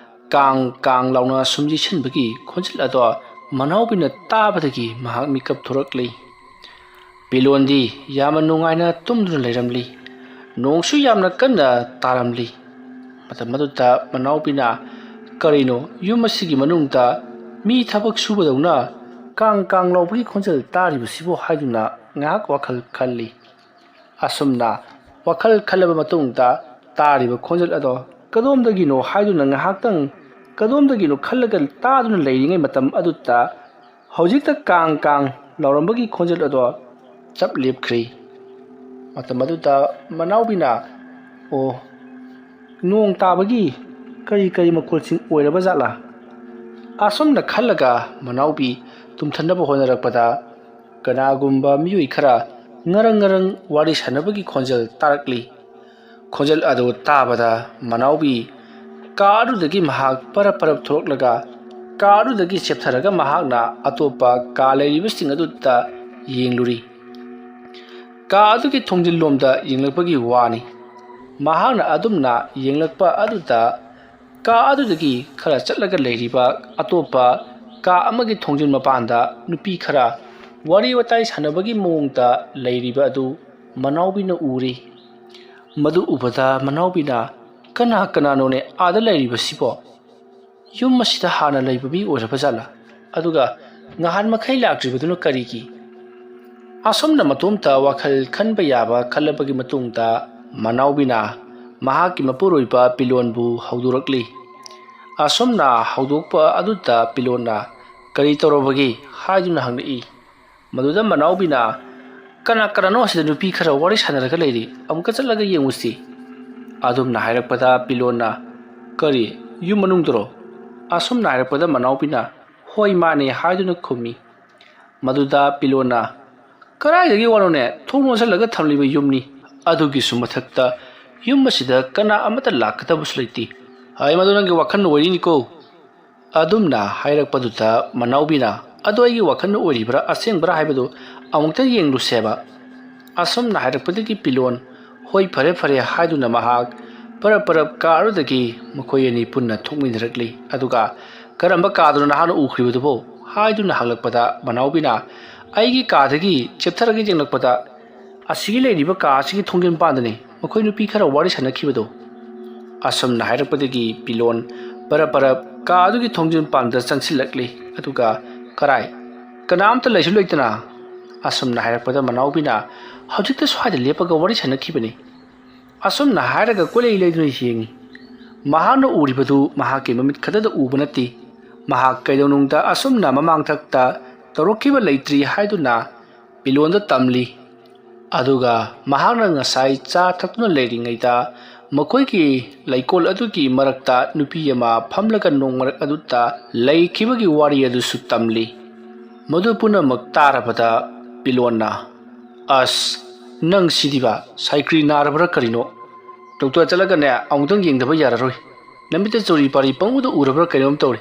ꯀꯥꯡ ꯀꯥꯡ ꯂꯥꯎꯅ ꯁꯨꯝ ꯌꯩꯁꯟꯕꯒꯤ ꯈꯣꯟꯖꯦꯜ ꯑꯗꯣ ꯃꯅꯥꯎꯕꯤꯅ ꯇꯥꯕꯗꯒꯤ ꯃꯍꯥꯛ ꯃꯤꯀꯞ ꯊꯣꯔꯛꯂꯤ꯫ ꯄꯤꯂꯣꯟꯗꯤ ꯌꯥꯝꯅ ꯅꯨꯡꯉꯥꯏꯅ ꯇꯨꯝꯗꯨꯅ ꯂꯩꯔꯝꯂꯤ꯫ ꯅꯣꯡꯁꯨ ꯌꯥꯝꯅ ꯀꯟꯅ ꯇꯥꯔꯝꯂꯤ꯫ ꯃꯇꯝ ꯑꯗꯨꯗ ꯃꯅꯥꯎꯕꯤꯅ, "ꯀꯔꯤꯅꯣ ꯌꯨꯝ ꯑꯁꯤꯒꯤ ꯃꯅꯨꯡꯗ ꯃꯤ ꯊꯕꯛ ꯁꯨꯕꯗꯧꯅ ꯀꯥꯡ ꯀꯥꯡ ꯂꯥꯎꯕꯒꯤ ꯈꯣꯟꯖꯦꯜ ꯇꯥꯔꯤꯕꯁꯤꯕꯨ?" ꯍꯥꯏꯗꯨꯅ ꯉꯥꯏꯍꯥꯛ ꯋꯥꯈꯜ ꯈꯜꯂꯤ꯫ ꯑꯁꯨꯝꯅ ꯋꯥꯈꯜ ꯈꯜꯂꯕ ꯃꯇꯨꯡꯗ ꯇꯥꯔꯤꯕ ꯈꯣꯟꯖꯦꯜ ꯑꯗꯣ ꯀꯗꯣꯝꯗꯒꯤꯅꯣ ꯍꯥꯏꯗꯨꯅ ꯉꯥꯏꯍꯥꯛꯇꯪ ꯀꯗꯣꯝꯗꯒꯤꯅꯣ ꯈꯜꯂꯒ ꯇꯥꯗꯨꯅ ꯂꯩꯔꯤꯉꯩ ꯃꯇꯝ ꯑꯗꯨꯗ ꯍꯧꯖꯤꯛꯇ ꯀꯥꯡ ꯀꯥꯡ ꯂꯥꯎꯔꯝꯕꯒꯤ ꯈꯣꯟꯖꯦꯜ ꯑꯗꯣ ꯆꯞ ꯂꯦꯞꯈ꯭ꯔꯦ꯫ ꯃꯇꯝ ꯑꯗꯨꯗ ꯃꯅꯥꯎꯕꯤꯅ, "ꯑꯣ, ꯅꯣꯡ ꯇꯥꯕꯒꯤ ꯀꯔꯤ ꯀꯔꯤ ꯃꯈꯣꯜꯁꯤꯡ ꯑꯣꯏꯔꯕ ꯖꯥꯠꯂꯥ?" ꯑꯁꯨꯝꯅ ꯈꯜꯂꯒ ꯃꯅꯥꯎꯕꯤ ꯇꯨꯝꯊꯅꯕ ꯍꯣꯠꯅꯔꯛꯄꯗ ꯀꯅꯥꯒꯨꯝꯕ ꯃꯤꯑꯣꯏ ꯈꯔ ꯉꯔꯪ ꯉꯔꯪ ꯋꯥꯔꯤ ꯁꯥꯟꯅꯕꯒꯤ ꯈꯣꯟꯖꯦꯜ ꯇꯥꯔꯛꯂꯤ꯫ ꯈꯣꯟꯖꯦꯜ ꯑꯗꯨ ꯇꯥꯕꯗ ꯃꯅꯥꯎꯕꯤ ꯀꯥ ꯑꯗꯨꯗꯒꯤ ꯃꯍꯥꯛ ꯄꯔꯞ ꯄꯔꯞ ꯊꯣꯛꯂꯛꯂꯒ ꯀꯥ ꯑꯗꯨꯗꯒꯤ ꯆꯦꯞꯊꯔꯒ ꯃꯍꯥꯛꯅ ꯑꯇꯣꯞꯄ ꯀꯥ ꯂꯩꯔꯤꯕꯁꯤꯡ ꯑꯗꯨꯗ ꯌꯦꯡꯂꯨꯔꯤ꯫ ꯀꯥ ꯑꯗꯨꯒꯤ ꯊꯣꯡꯖꯤꯜꯂꯣꯝꯗ ꯌꯦꯡꯂꯛꯄꯒꯤ ꯋꯥꯅꯤ꯫ ꯃꯍꯥꯛꯅ ꯑꯗꯨꯝꯅ ꯌꯦꯡꯂꯛꯄ ꯑꯗꯨꯗ ꯀꯥ ꯑꯗꯨꯗꯒꯤ ꯈꯔ ꯆꯠꯂꯒ ꯂꯩꯔꯤꯕ ꯑꯇꯣꯞꯄ ꯀꯥ ꯑꯃꯒꯤ ꯊꯣꯡꯖꯤꯜ ꯃꯄꯥꯟꯗ ꯅꯨꯄꯤ ꯈꯔ ꯋꯥꯔꯤ ꯋꯥꯇꯥꯏ ꯁꯥꯟꯅꯕꯒꯤ ꯃꯑꯣꯡꯗ ꯂꯩꯔꯤꯕ ꯑꯗꯨ ꯃꯅꯥꯎꯕꯤꯅ ꯎꯔꯤ꯫ ꯃꯗꯨ ꯎꯕꯗ ꯃꯅꯥꯎꯕꯤꯅ, "ꯀꯅꯥ ꯀꯅꯥꯅꯣꯅꯦ ꯑꯥꯗ ꯂꯩꯔꯤꯕꯁꯤꯕꯣ? ꯌꯨꯝ ꯑꯁꯤꯗ ꯍꯥꯟꯅ ꯂꯩꯕ ꯃꯤ ꯑꯣꯏꯔꯕ ꯖꯥꯠꯂꯥ? ꯑꯗꯨꯒ ꯉꯍꯥꯟ ꯃꯈꯩ ꯂꯥꯛꯇ꯭ꯔꯤꯕꯗꯨꯅ ꯀꯔꯤꯒꯤ?" ꯑꯁꯨꯝꯅ ꯃꯇꯣꯝꯇ ꯋꯥꯈꯜ ꯈꯟꯕ ꯌꯥꯕ ꯈꯜꯂꯕꯒꯤ ꯃꯇꯨꯡꯗ ꯃꯅꯥꯎꯕꯤꯅ ꯃꯍꯥꯛꯀꯤ ꯃꯄꯨꯔꯣꯏꯕ ꯄꯤꯂꯣꯟꯕꯨ ꯍꯧꯗꯣꯔꯛꯂꯤ꯫ ꯑꯁꯨꯝꯅ ꯍꯧꯗꯣꯛꯄ ꯑꯗꯨꯗ ꯄꯤꯂꯣꯟꯅ, "ꯀꯔꯤ ꯇꯧꯔꯕꯒꯦ?" ꯍꯥꯏꯗꯨꯅ ꯍꯪꯂꯛꯏ꯫ ꯃꯗꯨꯗ ꯃꯅꯥꯎꯕꯤꯅ, "ꯀꯅꯥ ꯀꯅꯥꯅꯣ ꯑꯁꯤꯗ ꯅꯨꯄꯤ ꯈꯔ ꯋꯥꯔꯤ ꯁꯥꯟꯅꯔꯒ ꯂꯩꯔꯤ, ꯑꯃꯨꯛꯀ ꯆꯠꯂꯒ ꯌꯦꯡꯉꯨꯁꯤ"꯫ ꯑꯗꯨꯝꯅ ꯍꯥꯏꯔꯛꯄꯗ ꯄꯤꯂꯣꯟꯅ, "ꯀꯔꯤ, ꯌꯨꯝ ꯃꯅꯨꯡꯗꯔꯣ?" ꯑꯁꯨꯝꯅ ꯍꯥꯏꯔꯛꯄꯗ ꯃꯅꯥꯎꯕꯤꯅ, "ꯍꯣꯏ, ꯃꯥꯅꯦ" ꯍꯥꯏꯗꯨꯅ ꯈꯨꯝꯃꯤ꯫ ꯃꯗꯨꯗ ꯄꯤꯂꯣꯟꯅ, "ꯀꯗꯥꯏꯗꯒꯤ ꯋꯥꯅꯣꯅꯦ? ꯊꯣꯡ ꯂꯣꯟꯁꯤꯜꯂꯒ ꯊꯝꯂꯤꯕ ꯌꯨꯝꯅꯤ꯫ ꯑꯗꯨꯒꯤꯁꯨ ꯃꯊꯛꯇ ꯌꯨꯝ ꯑꯁꯤꯗ ꯀꯅꯥ ꯑꯃꯠꯇ ꯂꯥꯛꯀꯗꯕꯁꯨ ꯂꯩꯇꯦ꯫ ꯍꯥꯏ, ꯃꯗꯨ ꯅꯪꯒꯤ ꯋꯥꯈꯜꯅ ꯑꯣꯏꯔꯤꯅꯤꯀꯣ"꯫ ꯑꯗꯨꯝꯅ ꯍꯥꯏꯔꯛꯄꯗꯨꯗ ꯃꯅꯥꯎꯕꯤꯅ, "ꯑꯗꯣ ꯑꯩꯒꯤ ꯋꯥꯈꯜꯅ ꯑꯣꯏꯔꯤꯕ꯭ꯔꯥ ꯑꯁꯦꯡꯕ꯭ꯔꯥ ꯍꯥꯏꯕꯗꯨ ꯑꯃꯨꯛꯇ ꯌꯦꯡꯂꯨꯁꯦꯕ"꯫ ꯑꯁꯨꯝꯅ ꯍꯥꯏꯔꯛꯄꯗꯒꯤ ꯄꯤꯂꯣꯟ, "ꯍꯣꯏ, ꯐꯔꯦ ꯐꯔꯦ" ꯍꯥꯏꯗꯨꯅ ꯃꯍꯥꯛ ꯄꯔꯞ ꯄꯔꯞ ꯀꯥ ꯑꯗꯨꯗꯒꯤ ꯃꯈꯣꯏ ꯑꯅꯤ ꯄꯨꯟꯅ ꯊꯣꯛꯃꯤꯟꯅꯔꯛꯂꯤ꯫ ꯑꯗꯨꯒ "ꯀꯔꯝꯕ ꯀꯥꯗꯅꯣ ꯅꯍꯥꯛꯅ ꯎꯈ꯭ꯔꯤꯕꯗꯨꯕꯣ?" ꯍꯥꯏꯗꯨꯅ ꯍꯪꯂꯛꯄꯗ ꯃꯅꯥꯎꯕꯤꯅ, "ꯑꯩꯒꯤ ꯀꯥꯗꯒꯤ ꯆꯦꯞꯊꯔꯒ ꯌꯦꯡꯂꯛꯄꯗ ꯑꯁꯤꯒꯤ ꯂꯩꯔꯤꯕ ꯀꯥ ꯑꯁꯤꯒꯤ ꯊꯣꯡꯖꯤꯟ ꯄꯥꯟꯗꯅꯤ ꯃꯈꯣꯏ ꯅꯨꯄꯤ ꯈꯔ ꯋꯥꯔꯤ ꯁꯥꯟꯅꯈꯤꯕꯗꯣ"꯫ ꯑꯁꯨꯝꯅ ꯍꯥꯏꯔꯛꯄꯗꯒꯤ ꯄꯤꯂꯣꯟ ꯄꯔꯞ ꯄꯔꯞ ꯀꯥ ꯑꯗꯨꯒꯤ ꯊꯣꯡꯖꯤꯟ ꯄꯥꯟꯗ ꯆꯪꯁꯤꯜꯂꯛꯂꯤ꯫ ꯑꯗꯨꯒ, "ꯀꯔꯥꯏ? ꯀꯅꯥꯝꯇ ꯂꯩꯁꯨ ꯂꯩꯇꯅ?" ꯑꯁꯨꯝꯅ ꯍꯥꯏꯔꯛꯄꯗ ꯃꯅꯥꯎꯕꯤꯅ, "ꯍꯧꯖꯤꯛꯇ ꯁ꯭ꯋꯥꯏꯗ ꯂꯦꯞꯄꯒ ꯋꯥꯔꯤ ꯁꯥꯟꯅꯈꯤꯕꯅꯤ"꯫ ꯑꯁꯨꯝꯅ ꯍꯥꯏꯔꯒ ꯀꯣꯏꯂꯩ ꯂꯩꯗꯨꯅ ꯌꯦꯡꯉꯤ꯫ ꯃꯍꯥꯛꯅ ꯎꯔꯤꯕꯗꯨ ꯃꯍꯥꯛꯀꯤ ꯃꯃꯤꯠ ꯈꯛꯇꯗ ꯎꯕ ꯅꯠꯇꯦ꯫ ꯃꯍꯥꯛ ꯀꯩꯗꯧꯅꯨꯡꯗ ꯑꯁꯨꯝꯅ ꯃꯃꯥꯡꯊꯛꯇ ꯇꯧꯔꯛꯈꯤꯕ ꯂꯩꯇ꯭ꯔꯤ ꯍꯥꯏꯗꯨꯅ ꯄꯤꯂꯣꯟꯗ ꯇꯝꯂꯤ꯫ ꯑꯗꯨꯒ ꯃꯍꯥꯛꯅ ꯉꯁꯥꯏ ꯆꯥ ꯊꯛꯇꯨꯅ ꯂꯩꯔꯤꯉꯩꯗ ꯃꯈꯣꯏꯒꯤ ꯂꯩꯀꯣꯜ ꯑꯗꯨꯒꯤ ꯃꯔꯛꯇ ꯅꯨꯄꯤ ꯑꯃ ꯐꯝꯂꯒ ꯅꯣꯡ ꯃꯔꯛ ꯑꯗꯨꯗ ꯂꯩꯈꯤꯕꯒꯤ ꯋꯥꯔꯤ ꯑꯗꯨꯁꯨ ꯇꯝꯂꯤ꯫ ꯃꯗꯨ ꯄꯨꯝꯅꯃꯛ ꯇꯥꯔꯕꯗ ꯄꯤꯂꯣꯟꯅ, "ꯑꯁ, ꯅꯪ ꯁꯤꯗꯤꯕ, ꯁꯥꯏꯀ꯭ꯔꯤ ꯅꯥꯔꯕ꯭ꯔꯥ ꯀꯔꯤꯅꯣ? ꯗꯣꯛꯇꯔ ꯆꯠꯂꯒꯅꯦ ꯑꯃꯨꯛꯇꯪ ꯌꯦꯡꯗꯕ ꯌꯥꯔꯔꯣꯏ꯫ ꯅꯃꯤꯠꯇ ꯆꯨꯔꯤ ꯄꯥꯔꯤ ꯄꯪꯎꯗ ꯎꯔꯕ꯭ꯔꯥ ꯀꯩꯅꯣꯝ ꯇꯧꯔꯦ꯫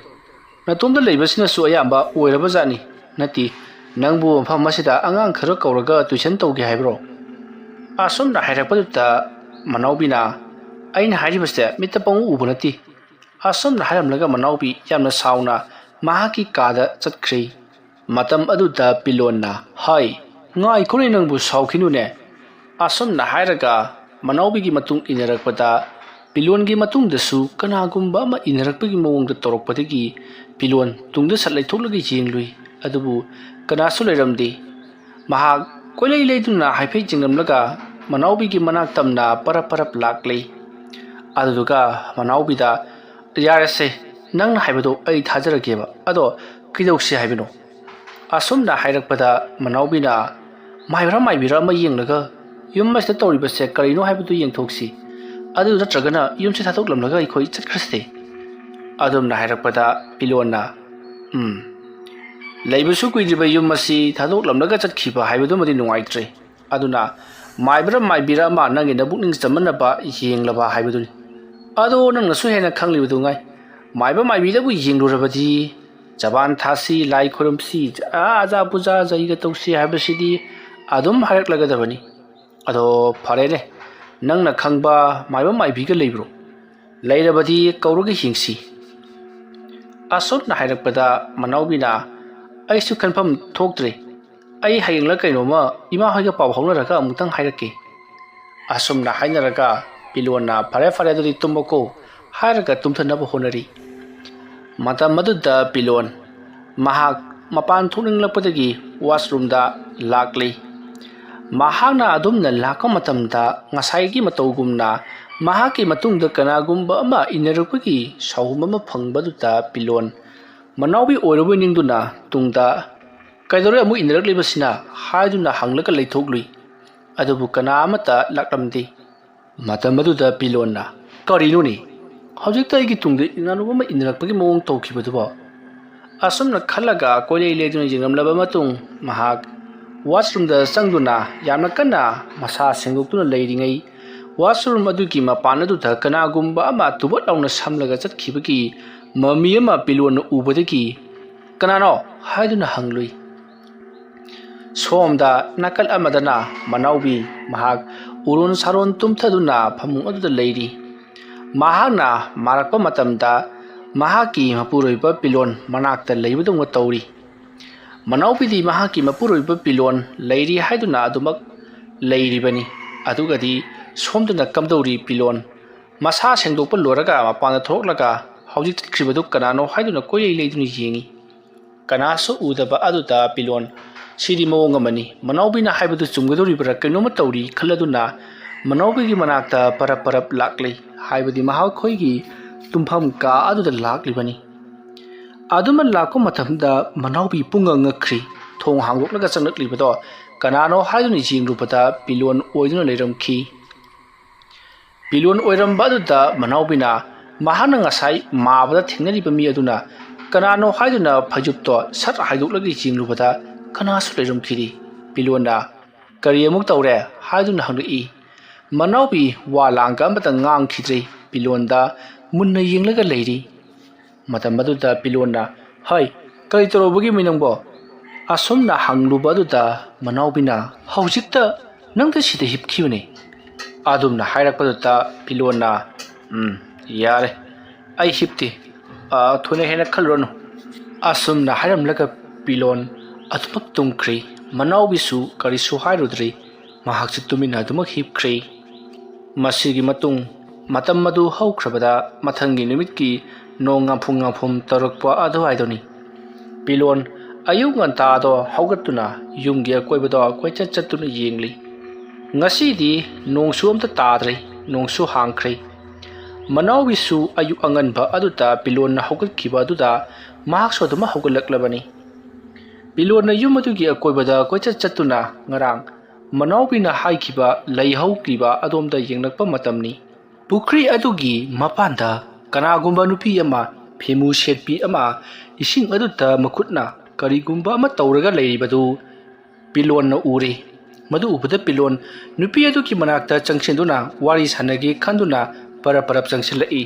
ꯅꯇꯣꯝꯇ ꯂꯩꯕꯁꯤꯅꯁꯨ ꯑꯌꯥꯝꯕ ꯑꯣꯏꯔꯕꯖꯥꯠꯅꯤ꯫ ꯅꯠꯇꯦ, ꯅꯪꯕꯨ ꯃꯐꯝ ꯑꯁꯤꯗ ꯑꯉꯥꯡ ꯈꯔ ꯀꯧꯔꯒ ꯇꯨꯏꯁꯟ ꯇꯧꯒꯦ ꯍꯥꯏꯕ꯭ꯔꯣ?" ꯑꯁꯨꯝꯅ ꯍꯥꯏꯔꯛꯄꯗꯨꯗ ꯃꯅꯥꯎꯕꯤꯅ, "ꯑꯩꯅ ꯍꯥꯏꯔꯤꯕꯁꯦ ꯃꯤꯠꯇ ꯄꯪꯎ ꯎꯕ ꯅꯠꯇꯦ"꯫ ꯑꯁꯨꯝꯅ ꯍꯥꯏꯔꯝꯂꯒ ꯃꯅꯥꯎꯕꯤ ꯌꯥꯝꯅ ꯁꯥꯎꯅ ꯃꯍꯥꯛꯀꯤ ꯀꯥꯗ ꯆꯠꯈ꯭ꯔꯦ꯫ ꯃꯇꯝ ꯑꯗꯨꯗ ꯄꯤꯂꯣꯟꯅ, "ꯍꯥꯏ, ꯉꯥꯏꯈꯣꯅꯦ, ꯅꯪꯕꯨ ꯁꯥꯎꯈꯤꯅꯨꯅꯦ"꯫ ꯑꯁꯨꯝꯅ ꯍꯥꯏꯔꯒ ꯃꯅꯥꯎꯕꯤꯒꯤ ꯃꯇꯨꯡ ꯏꯟꯅꯔꯛꯄꯗ ꯄꯤꯂꯣꯟꯒꯤ ꯃꯇꯨꯡꯗꯁꯨ ꯀꯅꯥꯒꯨꯝꯕ ꯑꯃ ꯏꯟꯅꯔꯛꯄꯒꯤ ꯃꯑꯣꯡꯗ ꯇꯧꯔꯛꯄꯗꯒꯤ ꯄꯤꯂꯣꯟ ꯇꯨꯡꯗ ꯁꯠ ꯂꯩꯊꯣꯛꯂꯒ ꯌꯦꯡꯂꯨꯏ꯫ ꯑꯗꯨꯕꯨ ꯀꯅꯥꯁꯨ ꯂꯩꯔꯝꯗꯦ꯫ ꯃꯍꯥꯛ ꯀꯣꯏꯂꯩ ꯂꯩꯗꯨꯅ ꯍꯥꯏꯐꯦꯠ ꯌꯦꯡꯂꯝꯂꯒ ꯃꯅꯥꯎꯕꯤꯒꯤ ꯃꯅꯥꯛ ꯇꯝꯅ ꯄꯔꯞ ꯄꯔꯞ ꯂꯥꯛꯂꯦ꯫ ꯑꯗꯨꯗꯨꯒ ꯃꯅꯥꯎꯕꯤꯗ, "ꯌꯥꯔꯦꯁꯦ, ꯅꯪꯅ ꯍꯥꯏꯕꯗꯣ ꯑꯩ ꯊꯥꯖꯔꯒꯦꯕ꯫ ꯑꯗꯣ ꯀꯩꯗꯧꯁꯤ ꯍꯥꯏꯕꯅꯣ?" ꯑꯁꯨꯝꯅ ꯍꯥꯏꯔꯛꯄꯗ ꯃꯅꯥꯎꯕꯤꯅ, "ꯃꯥꯏꯕ꯭ꯔꯥ ꯃꯥꯏꯕꯤꯔꯥ ꯑꯃ ꯌꯦꯡꯂꯒ ꯌꯨꯝ ꯑꯁꯤꯗ ꯇꯧꯔꯤꯕꯁꯦ ꯀꯔꯤꯅꯣ ꯍꯥꯏꯕꯗꯨ ꯌꯦꯡꯊꯣꯛꯁꯤ꯫ ꯑꯗꯨ ꯅꯠꯇ꯭ꯔꯒꯅ ꯌꯨꯝꯁꯤ ꯊꯥꯗꯣꯛꯂꯝꯂꯒ ꯑꯩꯈꯣꯏ ꯆꯠꯈ꯭ꯔꯁꯤ"꯫ ꯑꯗꯨꯝꯅ ꯍꯥꯏꯔꯛꯄꯗ ꯄꯤꯂꯣꯟꯅ, "ꯎꯝ, ꯂꯩꯕꯁꯨ ꯀꯨꯏꯗ꯭ꯔꯤꯕ ꯌꯨꯝ ꯑꯁꯤ ꯊꯥꯗꯣꯛꯂꯝꯂꯒ ꯆꯠꯈꯤꯕ ꯍꯥꯏꯕꯗꯨꯃꯗꯤ ꯅꯨꯡꯉꯥꯏꯇ꯭ꯔꯦ꯫ ꯑꯗꯨꯅ ꯃꯥꯏꯕ꯭ꯔꯥ ꯃꯥꯏꯕꯤꯔꯥ ꯑꯃ ꯅꯪꯒꯤ ꯅꯕꯨꯛꯅꯤꯡ ꯆꯝꯃꯟꯅꯕ ꯌꯦꯡꯂꯕ ꯍꯥꯏꯕꯗꯨꯅꯤ꯫ ꯑꯗꯣ ꯅꯪꯅꯁꯨ ꯍꯦꯟꯅ ꯈꯪꯂꯤꯕꯗꯨ ꯉꯥꯏ꯫ ꯃꯥꯏꯕ ꯃꯥꯏꯕꯤꯗꯕꯨ ꯌꯦꯡꯂꯨꯔꯕꯗꯤ ꯆꯕꯥꯟ ꯊꯥꯁꯤ, ꯂꯥꯏ ꯈꯨꯔꯨꯝꯁꯤ, ꯑꯥ, ꯑꯖꯥ ꯄꯨꯖꯥ ꯖꯩꯒ ꯇꯧꯁꯤ ꯍꯥꯏꯕꯁꯤꯗꯤ ꯑꯗꯨꯝ ꯍꯥꯏꯔꯛꯂꯒꯗꯕꯅꯤ꯫ ꯑꯗꯣ ꯐꯔꯦꯅꯦ, ꯅꯪꯅ ꯈꯪꯕ ꯃꯥꯏꯕ ꯃꯥꯏꯕꯤꯒ ꯂꯩꯕ꯭ꯔꯣ? ꯂꯩꯔꯕꯗꯤ ꯀꯧꯔꯒ ꯌꯦꯡꯁꯤ"꯫ ꯑꯁꯨꯝꯅ ꯍꯥꯏꯔꯛꯄꯗ ꯃꯅꯥꯎꯕꯤꯅ, "ꯑꯩꯁꯨ ꯈꯟꯐꯝ ꯊꯣꯛꯇ꯭ꯔꯦ꯫ ꯑꯩ ꯍꯌꯦꯡꯂ ꯀꯩꯅꯣꯝꯃ ꯏꯃꯥ ꯍꯣꯏꯒ ꯄꯥꯎ ꯐꯥꯎꯅꯔꯒ ꯑꯃꯨꯛꯇꯪ ꯍꯥꯏꯔꯛꯀꯦ"꯫ ꯑꯁꯨꯝꯅ ꯍꯥꯏꯅꯔꯒ ꯄꯤꯂꯣꯟꯅ, "ꯐꯔꯦ ꯐꯔꯦ, ꯑꯗꯨꯗꯤ ꯇꯨꯝꯃꯣꯀꯣ" ꯍꯥꯏꯔꯒ ꯇꯨꯝꯊꯅꯕ ꯍꯣꯠꯅꯔꯤ꯫ ꯃꯇꯝ ꯑꯗꯨꯗ ꯄꯤꯂꯣꯟ ꯃꯍꯥꯛ ꯃꯄꯥꯟ ꯊꯣꯛꯅꯤꯡꯂꯛꯄꯗꯒꯤ ꯋꯥꯁꯔꯨꯝꯗ ꯂꯥꯛꯂꯤ꯫ ꯃꯍꯥꯛꯅ ꯑꯗꯨꯝꯅ ꯂꯥꯛꯄ ꯃꯇꯝꯗ ꯉꯁꯥꯏꯒꯤ ꯃꯇꯧꯒꯨꯝꯅ ꯃꯍꯥꯛꯀꯤ ꯃꯇꯨꯡꯗ ꯀꯅꯥꯒꯨꯝꯕ ꯑꯃ ꯏꯟꯅꯔꯛꯄꯒꯤ ꯁꯥꯎꯍꯨꯝ ꯑꯃ ꯐꯪꯕꯗꯨꯗ ꯄꯤꯂꯣꯟ ꯃꯅꯥꯎꯕꯤ ꯑꯣꯏꯔꯕꯣꯏ ꯅꯤꯡꯗꯨꯅ ꯇꯨꯡꯗ, "ꯀꯩꯗꯧꯔꯦ ꯑꯃꯨꯛ ꯏꯟꯅꯔꯛꯂꯤꯕꯁꯤꯅ?" ꯍꯥꯏꯗꯨꯅ ꯍꯪꯂꯒ ꯂꯩꯊꯣꯛꯂꯨꯏ꯫ ꯑꯗꯨꯕꯨ ꯀꯅꯥ ꯑꯃꯠꯇ ꯂꯥꯛꯂꯝꯗꯦ꯫ ꯃꯇꯝ ꯑꯗꯨꯗ ꯄꯤꯂꯣꯟꯅ, "ꯀꯔꯤꯅꯣꯅꯦ? ꯍꯧꯖꯤꯛꯇ ꯑꯩꯒꯤ ꯇꯨꯡꯗ ꯏꯃꯥꯟꯅꯕ ꯑꯃ ꯏꯟꯅꯔꯛꯄꯒꯤ ꯃꯑꯣꯡ ꯇꯧꯈꯤꯕꯗꯨꯕꯣ?" ꯑꯁꯨꯝꯅ ꯈꯜꯂꯒ ꯀꯣꯏꯂꯩ ꯂꯩꯗꯨꯅ ꯌꯦꯡꯂꯝꯂꯕ ꯃꯇꯨꯡ ꯃꯍꯥꯛ ꯋꯥꯁꯔꯨꯝꯗ ꯆꯪꯗꯨꯅ ꯌꯥꯝꯅ ꯀꯟꯅ ꯃꯁꯥ ꯁꯦꯡꯗꯣꯛꯇꯨꯅ ꯂꯩꯔꯤꯉꯩ, ꯋꯥꯁꯔꯨꯝ ꯑꯗꯨꯒꯤ ꯃꯄꯥꯟ ꯑꯗꯨꯗ ꯀꯅꯥꯒꯨꯝꯕ ꯑꯃ ꯇꯨꯕꯠ ꯂꯥꯎꯅ ꯁꯝꯂꯒ ꯆꯠꯈꯤꯕꯒꯤ ꯃꯃꯤ ꯑꯃ ꯄꯤꯂꯣꯟꯅ ꯎꯕꯗꯒꯤ, "ꯀꯅꯥꯅꯣ?" ꯍꯥꯏꯗꯨꯅ ꯍꯪꯂꯨꯏ꯫ ꯁꯣꯝꯗ ꯅꯥꯀꯜ ꯑꯃꯗꯅ ꯃꯅꯥꯎꯕꯤ ꯃꯍꯥꯛ ꯎꯔꯣꯟ ꯁꯥꯔꯣꯟ ꯇꯨꯝꯊꯗꯨꯅ ꯐꯃꯨꯡ ꯑꯗꯨꯗ ꯂꯩꯔꯤ꯫ ꯃꯍꯥꯛꯅ ꯃꯥꯔꯛꯄ ꯃꯇꯝꯗ ꯃꯍꯥꯛꯀꯤ ꯃꯄꯨꯔꯣꯏꯕ ꯄꯤꯂꯣꯟ ꯃꯅꯥꯛꯇ ꯂꯩꯕꯗꯧꯅ ꯇꯧꯔꯤ꯫ ꯃꯅꯥꯎꯕꯤꯗꯤ ꯃꯍꯥꯛꯀꯤ ꯃꯄꯨꯔꯣꯏꯕ ꯄꯤꯂꯣꯟ ꯂꯩꯔꯤ ꯍꯥꯏꯗꯨꯅ ꯑꯗꯨꯃꯛ ꯂꯩꯔꯤꯕꯅꯤ꯫ ꯑꯗꯨꯒꯗꯤ ꯁꯣꯝꯗꯅ ꯀꯝꯗꯧꯔꯤ ꯄꯤꯂꯣꯟ? ꯃꯁꯥ ꯁꯦꯡꯗꯣꯛꯄ ꯂꯣꯏꯔꯒ ꯃꯄꯥꯟꯗ ꯊꯣꯛꯂꯛꯂꯒ ꯍꯧꯖꯤꯛ ꯆꯠꯈ꯭ꯔꯤꯕꯗꯨ ꯀꯅꯥꯅꯣ ꯍꯥꯏꯗꯨꯅ ꯀꯣꯏꯂꯩ ꯂꯩꯗꯨꯅ ꯌꯦꯡꯏ꯫ ꯀꯅꯥꯁꯨ ꯎꯗꯕ ꯑꯗꯨꯗ ꯄꯤꯂꯣꯟ, "ꯁꯤꯗꯤ ꯃꯑꯣꯡ ꯑꯃꯅꯤ, ꯃꯅꯥꯎꯕꯤꯅ ꯍꯥꯏꯕꯗꯨ ꯆꯨꯝꯒꯗꯧꯔꯤꯕ꯭ꯔꯥ ꯀꯩꯅꯣꯝꯃ ꯇꯧꯔꯤ" ꯈꯜꯂꯗꯨꯅ ꯃꯅꯥꯎꯕꯤꯒꯤ ꯃꯅꯥꯛꯇ ꯄꯔꯞ ꯄꯔꯞ ꯂꯥꯛꯂꯤ, ꯍꯥꯏꯕꯗꯤ ꯃꯈꯣꯏꯒꯤ ꯇꯨꯝꯐꯝ ꯀꯥ ꯑꯗꯨꯗ ꯂꯥꯛꯂꯤꯕꯅꯤ꯫ ꯑꯗꯨꯃ ꯂꯥꯛꯄ ꯃꯇꯝꯗ ꯃꯅꯥꯎꯕꯤ ꯄꯨꯡꯉꯛ ꯉꯛꯈ꯭ꯔꯤ꯫ ꯊꯣꯡ ꯍꯥꯡꯗꯣꯛꯂꯒ ꯆꯪꯂꯛꯂꯤꯕꯗꯣ ꯀꯅꯥꯅꯣ ꯍꯥꯏꯗꯨꯅ ꯌꯦꯡꯂꯨꯕꯗ ꯄꯤꯂꯣꯟ ꯑꯣꯏꯗꯨꯅ ꯂꯩꯔꯝꯈꯤ꯫ ꯄꯤꯂꯣꯟ ꯑꯣꯏꯔꯝꯕ ꯑꯗꯨꯗ ꯃꯅꯥꯎꯕꯤꯅ ꯃꯍꯥꯛꯅ ꯉꯁꯥꯏ ꯃꯥꯕꯗ ꯊꯦꯡꯅꯔꯤꯕ ꯃꯤ ꯑꯗꯨꯅ ꯀꯅꯥꯅꯣ ꯍꯥꯏꯗꯨꯅ ꯐꯩꯖꯨꯞꯇꯣ ꯁꯠ ꯍꯥꯏꯗꯣꯛꯂꯒ ꯌꯦꯡꯂꯨꯕꯗ ꯀꯅꯥꯁꯨ ꯂꯩꯔꯝꯈꯤꯗꯦ꯫ ꯄꯤꯂꯣꯟꯅ, "ꯀꯔꯤ ꯑꯃꯨꯛ ꯇꯧꯔꯦ?" ꯍꯥꯏꯗꯨꯅ ꯍꯪꯂꯛꯏ꯫ ꯃꯅꯥꯎꯕꯤ ꯋꯥ ꯂꯥꯡꯒ ꯑꯃꯇ ꯉꯥꯡꯈꯤꯗ꯭ꯔꯦ꯫ ꯄꯤꯂꯣꯟꯗ ꯃꯨꯟꯅ ꯌꯦꯡꯂꯒ ꯂꯩꯔꯤ꯫ ꯃꯇꯝ ꯑꯗꯨꯗ ꯄꯤꯂꯣꯟꯅ, "ꯍꯩ, ꯀꯔꯤ ꯇꯧꯔꯨꯕꯒꯤꯃꯤ ꯅꯪꯕꯣ?" ꯑꯁꯨꯝꯅ ꯍꯪꯂꯨꯕ ꯑꯗꯨꯗ ꯃꯅꯥꯎꯕꯤꯅ, "ꯍꯧꯖꯤꯛꯇ ꯅꯪꯗ ꯁꯤꯗ ꯍꯤꯞꯈꯤꯕꯅꯤ"꯫ ꯑꯗꯨꯝꯅ ꯍꯥꯏꯔꯛꯄꯗꯨꯗ ꯄꯤꯂꯣꯟꯅ, "ꯎꯝ, ꯌꯥꯔꯦ, ꯑꯩ ꯍꯤꯞꯇꯦ꯫ ꯑ, ꯊꯣꯏꯅ ꯍꯦꯟꯅ ꯈꯜꯂꯨꯔꯅꯨ"꯫ ꯑꯁꯨꯝꯅ ꯍꯥꯏꯔꯝꯂꯒ ꯄꯤꯂꯣꯟ ꯑꯗꯨꯃꯛ ꯇꯨꯝꯈ꯭ꯔꯤ꯫ ꯃꯅꯥꯎꯕꯤꯁꯨ ꯀꯔꯤꯁꯨ ꯍꯥꯏꯔꯨꯗ꯭ꯔꯤ꯫ ꯃꯍꯥꯛꯁꯨ ꯇꯨꯃꯤꯟꯅ ꯑꯗꯨꯃꯛ ꯍꯤꯞꯈ꯭ꯔꯤ꯫ ꯃꯁꯤꯒꯤ ꯃꯇꯨꯡ ꯃꯇꯝ ꯑꯗꯨ ꯍꯧꯈ꯭ꯔꯕꯗ ꯃꯊꯪꯒꯤ ꯅꯨꯃꯤꯠꯀꯤ ꯅꯣꯡ ꯉꯥꯝꯐꯨꯝ ꯉꯥꯝꯐꯨꯝ ꯇꯧꯔꯛꯄ ꯑꯗꯨꯋꯥꯏꯗꯨꯅꯤ꯫ ꯄꯤꯂꯣꯟ ꯑꯌꯨꯛ ꯉꯟꯇꯥꯗꯣ ꯍꯧꯒꯠꯇꯨꯅ ꯌꯨꯝꯒꯤ ꯑꯀꯣꯏꯕꯗꯣ ꯀꯣꯏꯆꯠ ꯆꯠꯇꯨꯅ ꯌꯦꯡꯂꯤ꯫ ꯉꯁꯤꯗꯤ ꯅꯣꯡꯁꯨ ꯑꯝꯇ ꯇꯥꯗ꯭ꯔꯦ, ꯅꯣꯡꯁꯨ ꯍꯥꯡꯈ꯭ꯔꯦ꯫ ꯃꯅꯥꯎꯕꯤꯁꯨ ꯑꯌꯨꯛ ꯑꯉꯟꯕ ꯑꯗꯨꯗ ꯄꯤꯂꯣꯟꯅ ꯍꯧꯒꯠꯈꯤꯕ ꯑꯗꯨꯗ ꯃꯍꯥꯛꯁꯨ ꯑꯗꯨꯃꯛ ꯍꯧꯒꯠꯂꯛꯂꯕꯅꯤ꯫ ꯄꯤꯂꯣꯟꯅ ꯌꯨꯝ ꯑꯗꯨꯒꯤ ꯑꯀꯣꯏꯕꯗ ꯀꯣꯏꯆꯠ ꯆꯠꯇꯨꯅ ꯉꯔꯥꯡ ꯃꯅꯥꯎꯕꯤꯅ ꯍꯥꯏꯈꯤꯕ ꯂꯩ ꯍꯧꯈꯤꯕ ꯑꯗꯣꯝꯗ ꯌꯦꯡꯂꯛꯄ ꯃꯇꯝꯅꯤ꯫ ꯄꯨꯈ꯭ꯔꯤ ꯑꯗꯨꯒꯤ ꯃꯄꯥꯟꯗ ꯀꯅꯥꯒꯨꯝꯕ ꯅꯨꯄꯤ ꯑꯃ, ꯐꯤꯃꯨ ꯁꯦꯠꯄꯤ ꯑꯃ, ꯏꯁꯤꯡ ꯑꯗꯨꯗ ꯃꯈꯨꯠꯅ ꯀꯔꯤꯒꯨꯝꯕ ꯑꯃ ꯇꯧꯔꯒ ꯂꯩꯔꯤꯕꯗꯨ ꯄꯤꯂꯣꯟꯅ ꯎꯔꯦ꯫ ꯃꯗꯨ ꯎꯕꯗ ꯄꯤꯂꯣꯟ ꯅꯨꯄꯤ ꯑꯗꯨꯒꯤ ꯃꯅꯥꯛꯇ ꯆꯪꯁꯤꯟꯗꯨꯅ ꯋꯥꯔꯤ ꯁꯥꯟꯅꯒꯦ ꯈꯟꯗꯨꯅ ꯄꯔꯞ ꯄꯔꯞ ꯆꯪꯁꯤꯜꯂꯛꯏ꯫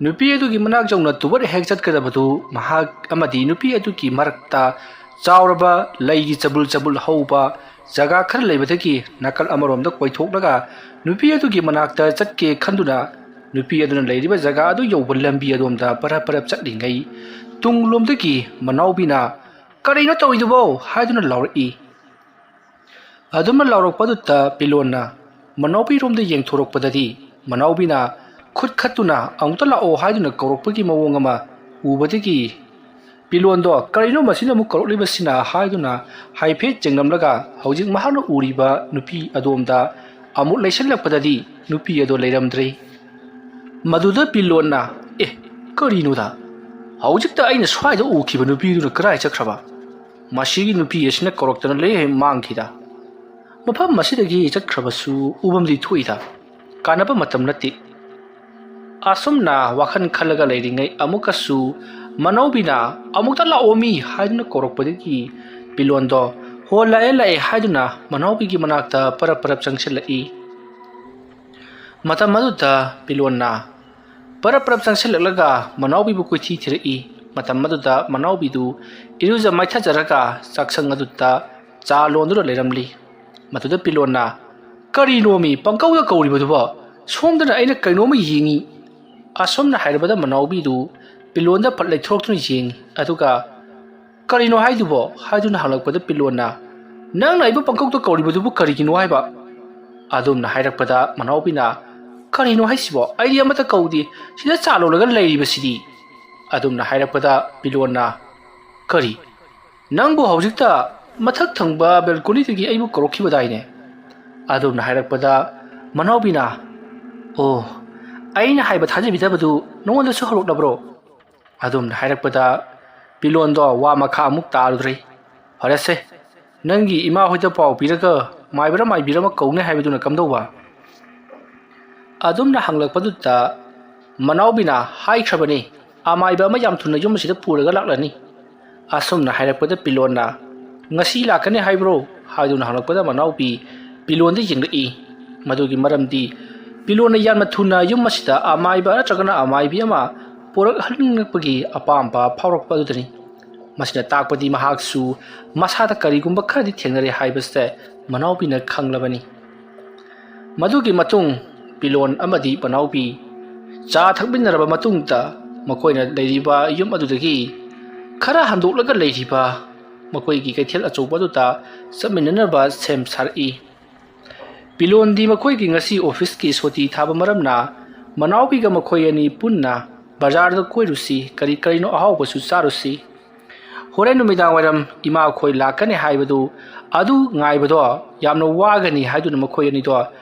ꯅꯨꯄꯤ ꯑꯗꯨꯒꯤ ꯃꯅꯥꯛ ꯌꯧꯅ ꯇꯨꯕꯠ ꯍꯦꯛ ꯆꯠꯀꯗꯕꯗꯨ ꯃꯍꯥꯛ ꯑꯃꯗꯤ ꯅꯨꯄꯤ ꯑꯗꯨꯒꯤ ꯃꯔꯛꯇ ꯆꯥꯎꯔꯕ ꯂꯩꯒꯤ ꯆꯕꯨꯜ ꯆꯕꯨꯜ ꯍꯧꯕ ꯖꯒꯥ ꯈꯔ ꯂꯩꯕꯗꯒꯤ ꯅꯥꯀꯜ ꯑꯃꯔꯣꯝꯗ ꯀꯣꯏꯊꯣꯛꯂꯒ ꯅꯨꯄꯤ ꯑꯗꯨꯒꯤ ꯃꯅꯥꯛꯇ ꯆꯠꯀꯦ ꯈꯟꯗꯨꯅ ꯅꯨꯄꯤ ꯑꯗꯨꯅ ꯂꯩꯔꯤꯕ ꯖꯒꯥ ꯑꯗꯨ ꯌꯧꯕ ꯂꯝꯕꯤ ꯑꯗꯣꯝꯗ ꯄꯔꯞ ꯄꯔꯞ ꯆꯠꯂꯤꯉꯩ ꯇꯨꯡꯂꯣꯝꯗꯒꯤ ꯃꯅꯥꯎꯕꯤꯅ, "ꯀꯔꯤꯅꯣ ꯇꯧꯔꯤꯗꯨꯕꯣ?" ꯍꯥꯏꯗꯨꯅ ꯂꯥꯎꯔꯛꯏ꯫ ꯑꯗꯨꯝꯅ ꯂꯥꯎꯔꯛꯄꯗꯨꯗ ꯄꯤꯂꯣꯟꯅ, ꯃꯅꯥꯎꯕꯤꯔꯣꯝꯗ ꯌꯦꯡꯊꯣꯔꯛꯄꯗꯗꯤ ꯃꯅꯥꯎꯕꯤꯅ ꯈꯨꯠ ꯈꯠꯇꯨꯅ ꯑꯃꯨꯛꯇ ꯂꯥꯛꯑꯣ ꯍꯥꯏꯗꯨꯅ ꯀꯧꯔꯛꯄꯒꯤ ꯃꯑꯣꯡ ꯑꯃ ꯎꯕꯗꯒꯤ ꯄꯤꯂꯣꯟꯗꯣ "ꯀꯔꯤꯅꯣ ꯃꯁꯤꯅ ꯑꯃꯨꯛ ꯀꯧꯔꯛꯂꯤꯕꯁꯤꯅ?" ꯍꯥꯏꯗꯨꯅ ꯍꯥꯏꯐꯦꯠ ꯌꯦꯡꯂꯝꯂꯒ ꯍꯧꯖꯤꯛ ꯃꯍꯥꯛꯅ ꯎꯔꯤꯕ ꯅꯨꯄꯤ ꯑꯗꯣꯝꯗ ꯑꯃꯨꯛ ꯂꯩꯁꯤꯜꯂꯛꯄꯗꯗꯤ ꯅꯨꯄꯤ ꯑꯗꯣ ꯂꯩꯔꯝꯗ꯭ꯔꯦ꯫ ꯃꯗꯨꯗ ꯄꯤꯂꯣꯟꯅ, "ꯑꯦ, ꯀꯔꯤꯅꯣꯗ? ꯍꯧꯖꯤꯛꯇ ꯑꯩꯅ ꯁ꯭ꯋꯥꯏꯗ ꯎꯈꯤꯕ ꯅꯨꯄꯤꯗꯨꯅ ꯀꯗꯥꯏ ꯆꯠꯈ꯭ꯔꯕ? ꯃꯁꯤꯒꯤ ꯅꯨꯄꯤ ꯑꯁꯤꯅ ꯀꯧꯔꯛꯇꯅ ꯂꯣꯏ ꯃꯥꯡꯈꯤꯗ꯫ ꯃꯐꯝ ꯑꯁꯤꯗꯒꯤ ꯆꯠꯈ꯭ꯔꯕꯁꯨ ꯎꯐꯝꯗꯤ ꯊꯣꯛꯏꯗ꯫ ꯀꯥꯟꯅꯕ ꯃꯇꯝ ꯅꯠꯇꯦ꯫" ꯑꯁꯨꯝꯅ ꯋꯥꯈꯜ ꯈꯜꯂꯒ ꯂꯩꯔꯤꯉꯩ ꯑꯃꯨꯛꯀꯁꯨ ꯃꯅꯥꯎꯕꯤꯅ "ꯑꯃꯨꯛꯇ ꯂꯥꯛꯑꯣ ꯃꯤ" ꯍꯥꯏꯗꯨꯅ ꯀꯧꯔꯛꯄꯗꯒꯤ ꯄꯤꯂꯣꯟꯗꯣ "ꯍꯣ, ꯂꯥꯛꯑꯦ, ꯂꯥꯛꯑꯦ" ꯍꯥꯏꯗꯨꯅ ꯃꯅꯥꯎꯕꯤꯒꯤ ꯃꯅꯥꯛꯇ ꯄꯔꯞ ꯄꯔꯞ ꯆꯪꯁꯤꯜꯂꯛꯏ꯫ ꯃꯇꯝ ꯑꯗꯨꯗ ꯄꯤꯂꯣꯟꯅ ꯄꯔꯞ ꯄꯔꯞ ꯆꯪꯁꯤꯜꯂꯛꯂꯒ ꯃꯅꯥꯎꯕꯤꯕꯨ ꯀꯣꯏꯊꯤ ꯊꯤꯔꯛꯏ꯫ ꯃꯇꯝ ꯑꯗꯨꯗ ꯃꯅꯥꯎꯕꯤꯗꯨ ꯏꯔꯨꯖ ꯃꯥꯏꯊꯖꯔꯒ ꯆꯥꯛꯁꯪ ꯑꯗꯨꯗ ꯆꯥ ꯂꯣꯟꯗꯨꯅ ꯂꯩꯔꯝꯂꯤ꯫ ꯃꯗꯨꯗ ꯄꯤꯂꯣꯟꯅ, "ꯀꯔꯤꯅꯣꯃꯤ ꯄꯪꯀꯧꯗ ꯀꯧꯔꯤꯕꯗꯨꯕꯣ? ꯁꯣꯝꯗꯅ ꯑꯩꯅ ꯀꯩꯅꯣꯝꯃ ꯌꯦꯡꯉꯤ꯫" ꯑꯁꯨꯝꯅ ꯍꯥꯏꯔꯕꯗ ꯃꯅꯥꯎꯕꯤꯗꯨ ꯄꯤꯂꯣꯟꯗ ꯐꯠ ꯂꯩꯊꯣꯔꯛꯇꯨꯅ ꯌꯦꯡꯉꯤ꯫ ꯑꯗꯨꯒ "ꯀꯔꯤꯅꯣ ꯍꯥꯏꯗꯨꯕꯣ?" ꯍꯥꯏꯗꯨꯅ ꯍꯪꯂꯛꯄꯗ ꯄꯤꯂꯣꯟꯅ, "ꯅꯪꯅ ꯑꯩꯕꯨ ꯄꯪꯀꯧꯗ ꯀꯧꯔꯤꯕꯗꯨꯕꯨ ꯀꯔꯤꯒꯤꯅꯣ ꯍꯥꯏꯕ?" ꯑꯗꯨꯝꯅ ꯍꯥꯏꯔꯛꯄꯗ ꯃꯅꯥꯎꯕꯤꯅ, "ꯀꯔꯤꯅꯣ ꯍꯥꯏꯁꯤꯕꯣ? ꯑꯩꯗꯤ ꯑꯃꯠꯇ ꯀꯧꯗꯦ꯫ ꯁꯤꯗ ꯆꯥ ꯂꯣꯜꯂꯒ ꯂꯩꯔꯤꯕꯁꯤꯗꯤ꯫" ꯑꯗꯨꯝꯅ ꯍꯥꯏꯔꯛꯄꯗ ꯄꯤꯂꯣꯟꯅ, "ꯀꯔꯤ? ꯅꯪꯕꯨ ꯍꯧꯖꯤꯛꯇ ꯃꯊꯛ ꯊꯪꯕ ꯕꯦꯜꯀꯣꯅꯤꯗꯒꯤ ꯑꯩꯕꯨ ꯀꯧꯔꯛꯈꯤꯕꯗꯥꯏꯅꯦ?" ꯑꯗꯨꯝꯅ ꯍꯥꯏꯔꯛꯄꯗ ꯃꯅꯥꯎꯕꯤꯅ, "ꯑꯣ, ꯑꯩꯅ ꯍꯥꯏꯕ ꯊꯥꯖꯕꯤꯗꯕꯗꯨ ꯅꯉꯣꯟꯗꯁꯨ ꯍꯧꯔꯛꯂꯕ꯭ꯔꯣ?" ꯑꯗꯨꯝꯅ ꯍꯥꯏꯔꯛꯄꯗ ꯄꯤꯂꯣꯟꯗꯣ ꯋꯥ ꯃꯈꯥ ꯑꯃꯨꯛ ꯇꯥꯔꯨꯗ꯭ꯔꯦ꯫ "ꯐꯔꯦꯁꯦ, ꯅꯪꯒꯤ ꯏꯃꯥ ꯍꯣꯏꯗ ꯄꯥꯎ ꯄꯤꯔꯒ ꯃꯥꯏꯕꯔ ꯃꯥꯏꯕꯤꯔ ꯑꯃ ꯀꯧꯅꯤ ꯍꯥꯏꯕꯗꯨꯅ ꯀꯝꯗꯧꯕ?" ꯑꯗꯨꯝꯅ ꯍꯪꯂꯛꯄꯗꯨꯗ ꯃꯅꯥꯎꯕꯤꯅ ꯍꯥꯏꯈ꯭ꯔꯕꯅꯤ, "ꯑꯃꯥꯏꯕ ꯑꯃ ꯌꯥꯝ ꯊꯨꯅ ꯌꯨꯝ ꯑꯁꯤꯗ ꯄꯨꯔꯒ ꯂꯥꯛꯂꯅꯤ꯫" ꯑꯁꯨꯝꯅ ꯍꯥꯏꯔꯛꯄꯗ ꯄꯤꯂꯣꯟꯅ, "ꯉꯁꯤ ꯂꯥꯛꯀꯅꯤ ꯍꯥꯏꯕ꯭ꯔꯣ?" ꯍꯥꯏꯗꯨꯅ ꯍꯪꯂꯛꯄꯗ ꯃꯅꯥꯎꯕꯤ ꯄꯤꯂꯣꯟꯗ ꯌꯦꯡꯂꯛꯏ꯫ ꯃꯗꯨꯒꯤ ꯃꯔꯝꯗꯤ ꯄꯤꯂꯣꯟꯅ ꯌꯥꯝꯅ ꯊꯨꯅ ꯌꯨꯝ ꯑꯁꯤꯗ ꯑꯃꯥꯏꯕ ꯅꯠꯇ꯭ꯔꯒꯅ ꯑꯃꯥꯏꯕꯤ ꯑꯃ ꯄꯨꯔꯛꯍꯟꯅꯤꯡꯂꯛꯄꯒꯤ ꯑꯄꯥꯝꯕ ꯐꯥꯎꯔꯛꯄ ꯑꯗꯨꯗꯅꯤ꯫ ꯃꯁꯤꯅ ꯇꯥꯛꯄꯗꯤ ꯃꯍꯥꯛꯁꯨ ꯃꯁꯥꯗ ꯀꯔꯤꯒꯨꯝꯕ ꯈꯔꯗꯤ ꯊꯦꯡꯅꯔꯦ ꯍꯥꯏꯕꯁꯦ ꯃꯅꯥꯎꯕꯤꯅ ꯈꯪꯂꯕꯅꯤ꯫ ꯃꯗꯨꯒꯤ ꯃꯇꯨꯡ ꯄꯤꯂꯣꯟ ꯑꯃꯗꯤ ꯃꯅꯥꯎꯕꯤ ꯆꯥ ꯊꯛꯃꯤꯟꯅꯔꯕ ꯃꯇꯨꯡꯗ ꯃꯈꯣꯏꯅ ꯂꯩꯔꯤꯕ ꯌꯨꯝ ꯑꯗꯨꯗꯒꯤ ꯈꯔ ꯍꯟꯗꯣꯛꯂꯒ ꯂꯩꯔꯤꯕ ꯃꯈꯣꯏꯒꯤ ꯀꯩꯊꯦꯜ ꯑꯆꯧꯕ ꯑꯗꯨꯗ ꯆꯠꯃꯤꯟꯅꯅꯕ ꯁꯦꯝ ꯁꯥꯔꯛꯏ꯫ ꯄꯤꯂꯣꯟꯗꯤ ꯃꯈꯣꯏꯒꯤ ꯉꯁꯤ ꯑꯣꯐꯤꯁꯀꯤ ꯁꯨꯇꯤ ꯊꯥꯕ ꯃꯔꯝꯅ ꯃꯅꯥꯎꯕꯤꯒ ꯃꯈꯣꯏ ꯑꯅꯤ ꯄꯨꯟꯅ ꯕꯖꯥꯔꯗ ꯀꯣꯏꯔꯨꯁꯤ, ꯀꯔꯤ ꯀꯔꯤꯅꯣ ꯑꯍꯥꯎꯕꯁꯨ ꯆꯥꯔꯨꯁꯤ꯫ ꯍꯣꯔꯦꯟ ꯅꯨꯃꯤꯗꯥꯡ ꯋꯥꯏꯔꯝ ꯏꯃꯥꯈꯣꯏ ꯂꯥꯛꯀꯅꯤ ꯍꯥꯏꯕꯗꯨ ꯑꯗꯨ ꯉꯥꯏꯕꯗꯣ ꯌꯥꯝꯅ ꯋꯥꯒꯅꯤ ꯍꯥꯏꯗꯨꯅ ꯃꯈꯣꯏ ꯑꯅꯤꯗꯣ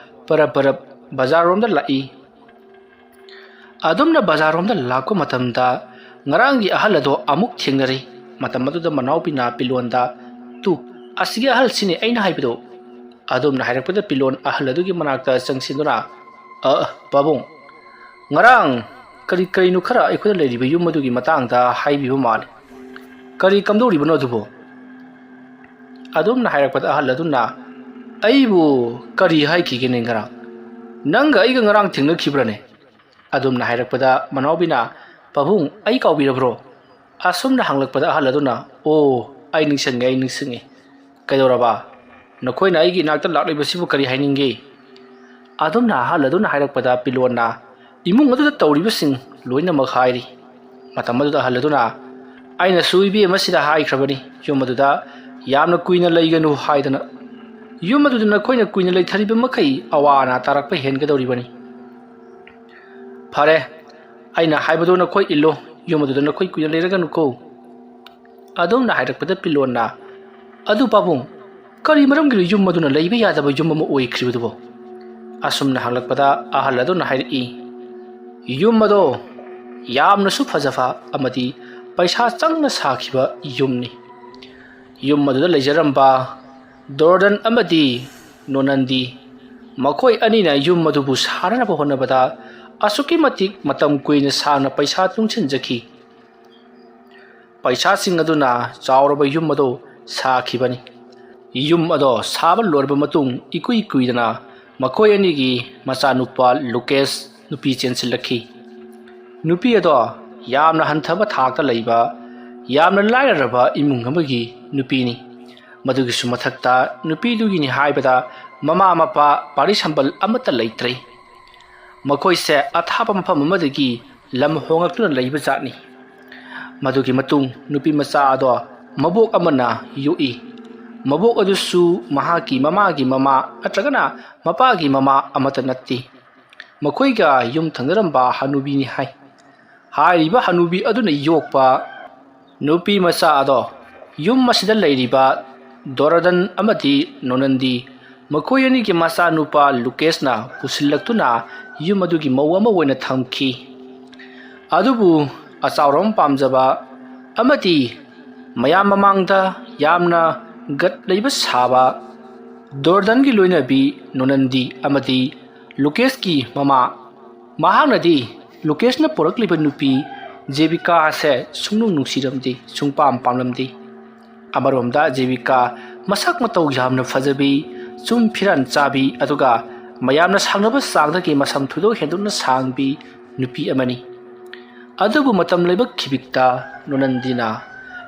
ꯄꯔꯞ ꯄꯔꯞ ꯕꯖꯥꯔꯔꯣꯝꯗ ꯂꯥꯛꯏ꯫ ꯑꯗꯨꯝꯅ ꯕꯖꯥꯔꯔꯣꯝꯗ ꯂꯥꯛꯄ ꯃꯇꯝꯗ ꯉꯔꯥꯡꯒꯤ ꯑꯍꯜ ꯑꯗꯣ ꯑꯃꯨꯛ ꯊꯦꯡꯅꯔꯤ꯫ ꯃꯇꯝ ꯑꯗꯨꯗ ꯃꯅꯥꯎꯕꯤꯅ ꯄꯤꯂꯣꯟꯗ, "ꯇꯨ, ꯑꯁꯤꯒꯤ ꯑꯍꯜꯁꯤꯅꯤ ꯑꯩꯅ ꯍꯥꯏꯕꯗꯣ"꯫ ꯑꯗꯨꯝꯅ ꯍꯥꯏꯔꯛꯄꯗ ꯄꯤꯂꯣꯟ ꯑꯍꯜ ꯑꯗꯨꯒꯤ ꯃꯅꯥꯛꯇ ꯆꯪꯁꯤꯟꯗꯨꯅ, "ꯑ, ꯄꯥꯕꯨꯡ, ꯉꯔꯥꯡ ꯀꯔꯤ ꯀꯔꯤꯅꯣ ꯈꯔ ꯑꯩꯈꯣꯏꯅ ꯂꯩꯔꯤꯕ ꯌꯨꯝ ꯑꯗꯨꯒꯤ ꯃꯇꯥꯡꯗ ꯍꯥꯏꯕꯤꯕ ꯃꯥꯜꯂꯤ꯫ ꯀꯔꯤ ꯀꯝꯗꯧꯔꯤꯕꯅꯣ ꯑꯗꯨꯕꯨ?" ꯑꯗꯨꯝꯅ ꯍꯥꯏꯔꯛꯄꯗ ꯑꯍꯜ ꯑꯗꯨꯅ, "ꯑꯩꯕꯨ ꯀꯔꯤ ꯍꯥꯏꯈꯤꯒꯦꯅꯦ ꯉꯔꯥꯡ? ꯅꯪꯒ ꯑꯩꯒ ꯉꯔꯥꯡ ꯊꯦꯡꯅꯈꯤꯕ꯭ꯔꯅꯦ?" ꯑꯗꯨꯝꯅ ꯍꯥꯏꯔꯛꯄꯗ ꯃꯅꯥꯎꯕꯤꯅ, "ꯄꯥꯕꯨꯡ, ꯑꯩ ꯀꯥꯎꯕꯤꯔꯕ꯭ꯔꯣ?" ꯑꯁꯨꯝꯅ ꯍꯪꯂꯛꯄꯗ ꯑꯍꯜ ꯑꯗꯨꯅ, "ꯑꯣ, ꯑꯩ ꯅꯤꯡꯁꯤꯡꯉꯦ, ꯑꯩ ꯅꯤꯡꯁꯤꯡꯉꯦ꯫ ꯀꯩꯗꯧꯔꯕ? ꯅꯈꯣꯏꯅ ꯑꯩꯒꯤ ꯏꯅꯥꯛꯇ ꯂꯥꯛꯂꯤꯕꯁꯤꯕꯨ ꯀꯔꯤ ꯍꯥꯏꯅꯤꯡꯒꯦ?" ꯑꯗꯨꯝꯅ ꯑꯍꯜ ꯑꯗꯨꯅ ꯍꯥꯏꯔꯛꯄꯗ ꯄꯤꯂꯣꯟꯅ, "ꯏꯃꯨꯡ ꯑꯗꯨꯗ ꯇꯧꯔꯤꯕꯁꯤꯡ ꯂꯣꯏꯅꯃꯛ ꯍꯥꯏꯔꯤ꯫" ꯃꯇꯝ ꯑꯗꯨꯗ ꯑꯍꯜ ꯑꯗꯨꯅ, "ꯑꯩꯅꯁꯨ ꯏꯕꯦꯝ ꯑꯁꯤꯗ ꯍꯥꯏꯈ꯭ꯔꯕꯅꯤ, ꯌꯨꯝ ꯑꯗꯨꯗ ꯌꯥꯝꯅ ꯀꯨꯏꯅ ꯂꯩꯒꯅꯨ ꯍꯥꯏꯗꯅ꯫ ꯌꯨꯝ ꯑꯗꯨꯗ ꯅꯈꯣꯏꯅ ꯀꯨꯏꯅ ꯂꯩꯊꯔꯤꯕ ꯃꯈꯩ ꯑꯋꯥ ꯑꯅꯥ ꯇꯥꯔꯛꯄ ꯍꯦꯟꯒꯗꯧꯔꯤꯕꯅꯤ꯫" "ꯐꯔꯦ, ꯑꯩꯅ ꯍꯥꯏꯕꯗꯣ ꯅꯈꯣꯏ ꯏꯜꯂꯣ, ꯌꯨꯝ ꯑꯗꯨꯗ ꯅꯈꯣꯏ ꯀꯨꯏꯅ ꯂꯩꯔꯒꯅꯨꯀꯣ꯫" ꯑꯗꯨꯝꯅ ꯍꯥꯏꯔꯛꯄꯗ ꯄꯤꯂꯣꯟꯅ, "ꯑꯗꯨ ꯄꯥꯕꯨꯡ, ꯀꯔꯤ ꯃꯔꯝꯒꯤꯅꯣ ꯌꯨꯝ ꯑꯗꯨꯅ ꯂꯩꯕ ꯌꯥꯗꯕ ꯌꯨꯝ ꯑꯃ ꯑꯣꯏꯈ꯭ꯔꯤꯕꯗꯨꯕꯣ?" ꯑꯁꯨꯝꯅ ꯍꯪꯂꯛꯄꯗ ꯑꯍꯜ ꯑꯗꯨꯅ ꯍꯥꯏꯔꯛꯏ, "ꯌꯨꯝ ꯑꯗꯣ ꯌꯥꯝꯅꯁꯨ ꯐꯖꯕ ꯑꯃꯗꯤ ꯄꯩꯁꯥ ꯆꯪꯅ ꯁꯥꯈꯤꯕ ꯌꯨꯝꯅꯤ꯫ ꯌꯨꯝ ꯑꯗꯨꯗ ꯂꯩꯖꯔꯝꯕ ꯗꯣꯔꯗꯟ ꯑꯃꯗꯤ ꯅꯣꯅꯟꯗꯤ, ꯃꯈꯣꯏ ꯑꯅꯤꯅ ꯌꯨꯝ ꯑꯗꯨꯕꯨ ꯁꯥꯅꯅꯕ ꯍꯣꯠꯅꯕꯗ ꯑꯁꯨꯛꯀꯤ ꯃꯇꯤꯛ ꯃꯇꯝ ꯀꯨꯏꯅ ꯁꯥꯡꯅ ꯄꯩꯁꯥ ꯇꯨꯡꯁꯤꯟꯖꯈꯤ꯫ ꯄꯩꯁꯥꯁꯤꯡ ꯑꯗꯨꯅ ꯆꯥꯎꯔꯕ ꯌꯨꯝ ꯑꯗꯨ ꯁꯥꯈꯤꯕꯅꯤ꯫ ꯌꯨꯝ ꯑꯗꯣ ꯁꯥꯕ ꯂꯣꯏꯔꯕ ꯃꯇꯨꯡ ꯏꯀꯨꯏ ꯀꯨꯏꯗꯅ ꯃꯈꯣꯏ ꯑꯅꯤꯒꯤ ꯃꯆꯥꯅꯨꯄꯥ ꯂꯨꯀꯦꯁ ꯅꯨꯄꯤ ꯆꯦꯟꯁꯤꯜꯂꯛꯈꯤ꯫ ꯅꯨꯄꯤ ꯑꯗꯣ ꯌꯥꯝꯅ ꯍꯟꯊꯕ ꯊꯥꯛꯇ ꯂꯩꯕ, ꯌꯥꯝꯅ ꯂꯥꯏꯔꯔꯕ ꯏꯃꯨꯡ ꯑꯃꯒꯤ ꯅꯨꯄꯤꯅꯤ꯫ ꯃꯗꯨꯒꯤꯁꯨ ꯃꯊꯛꯇ ꯅꯨꯄꯤꯗꯨꯒꯤꯅꯤ ꯍꯥꯏꯕꯗ ꯃꯃꯥ ꯃꯄꯥ ꯄꯥꯔꯤꯁꯝꯕꯜ ꯑꯃꯠꯇ ꯂꯩꯇ꯭ꯔꯦ꯫ ꯃꯈꯣꯏꯁꯦ ꯑꯊꯥꯞꯄ ꯃꯐꯝ ꯑꯃꯗꯒꯤ ꯂꯝ ꯍꯣꯡꯂꯛꯇꯨꯅ ꯂꯩꯕ ꯖꯥꯠꯅꯤ꯫ ꯃꯗꯨꯒꯤ ꯃꯇꯨꯡ ꯅꯨꯄꯤ ꯃꯆꯥ ꯑꯗꯣ ꯃꯕꯣꯛ ꯑꯃꯅ ꯌꯣꯛꯏ꯫ ꯃꯕꯣꯛ ꯑꯗꯨꯁꯨ ꯃꯍꯥꯛꯀꯤ ꯃꯃꯥꯒꯤ ꯃꯃꯥ ꯅꯠꯇ꯭ꯔꯒꯅ ꯃꯄꯥꯒꯤ ꯃꯃꯥ ꯑꯃꯠꯇ ꯅꯠꯇꯦ꯫ ꯃꯈꯣꯏꯒ ꯌꯨꯝ ꯊꯪꯅꯔꯝꯕ ꯍꯅꯨꯕꯤꯅꯤ ꯍꯥꯏ꯫ ꯍꯥꯏꯔꯤꯕ ꯍꯅꯨꯕꯤ ꯑꯗꯨꯅ ꯌꯣꯛꯄ ꯅꯨꯄꯤ ꯃꯆꯥ ꯑꯗꯣ ꯌꯨꯝ ꯑꯁꯤꯗ ꯂꯩꯔꯤꯕ ꯗꯣꯔꯗꯟ ꯑꯃꯗꯤ ꯅꯣꯅꯟꯗꯤ, ꯃꯈꯣꯏ ꯑꯅꯤꯒꯤ ꯃꯆꯥꯅꯨꯄꯥ ꯂꯨꯀꯦꯁꯅ ꯄꯨꯁꯤꯜꯂꯛꯇꯨꯅ ꯌꯨꯝ ꯑꯗꯨꯒꯤ ꯃꯧ ꯑꯃ ꯑꯣꯏꯅ ꯊꯝꯈꯤ꯫ ꯑꯗꯨꯕꯨ ꯑꯆꯥꯎꯔꯝ ꯄꯥꯝꯖꯕ ꯑꯃꯗꯤ ꯃꯌꯥꯝ ꯃꯃꯥꯡꯗ ꯌꯥꯝꯅ ꯒꯠ ꯂꯩꯕ ꯁꯥꯕ ꯗꯣꯔꯗꯟꯒꯤ ꯂꯣꯏꯅꯕꯤ ꯅꯣꯅꯟꯗꯤ ꯑꯃꯗꯤ ꯂꯨꯀꯦꯁꯀꯤ ꯃꯃꯥ, ꯃꯍꯥꯛꯅꯗꯤ ꯂꯨꯀꯦꯁꯅ ꯄꯣꯔꯛꯂꯤꯕ ꯅꯨꯄꯤ ꯖꯦꯕꯤꯀꯥ ꯑꯁꯦ ꯁꯨꯡꯅꯨꯡ ꯅꯨꯡꯁꯤꯔꯝꯗꯦ, ꯁꯨꯡꯄꯥꯝ ꯄꯥꯝꯂꯝꯗꯦ꯫ ꯑꯃꯔꯣꯝꯗ ꯖꯦꯕꯤꯀꯥ ꯃꯁꯛ ꯃꯇꯧ ꯌꯥꯝꯅ ꯐꯖꯕꯤ, ꯆꯨꯝ ꯐꯤꯔꯥꯟ ꯆꯥꯕꯤ, ꯑꯗꯨꯒ ꯃꯌꯥꯝꯅ ꯁꯥꯡꯅꯕ ꯆꯥꯡꯗꯒꯤ ꯃꯁꯝ ꯊꯣꯏꯗꯣꯛ ꯍꯦꯟꯗꯣꯛꯅ ꯁꯥꯡꯕꯤ ꯅꯨꯄꯤ ꯑꯃꯅꯤ꯫ ꯑꯗꯨꯕꯨ ꯃꯇꯝ ꯂꯩꯕ ꯈꯤꯕꯤꯛꯇ ꯅꯣꯅꯟꯗꯤꯅ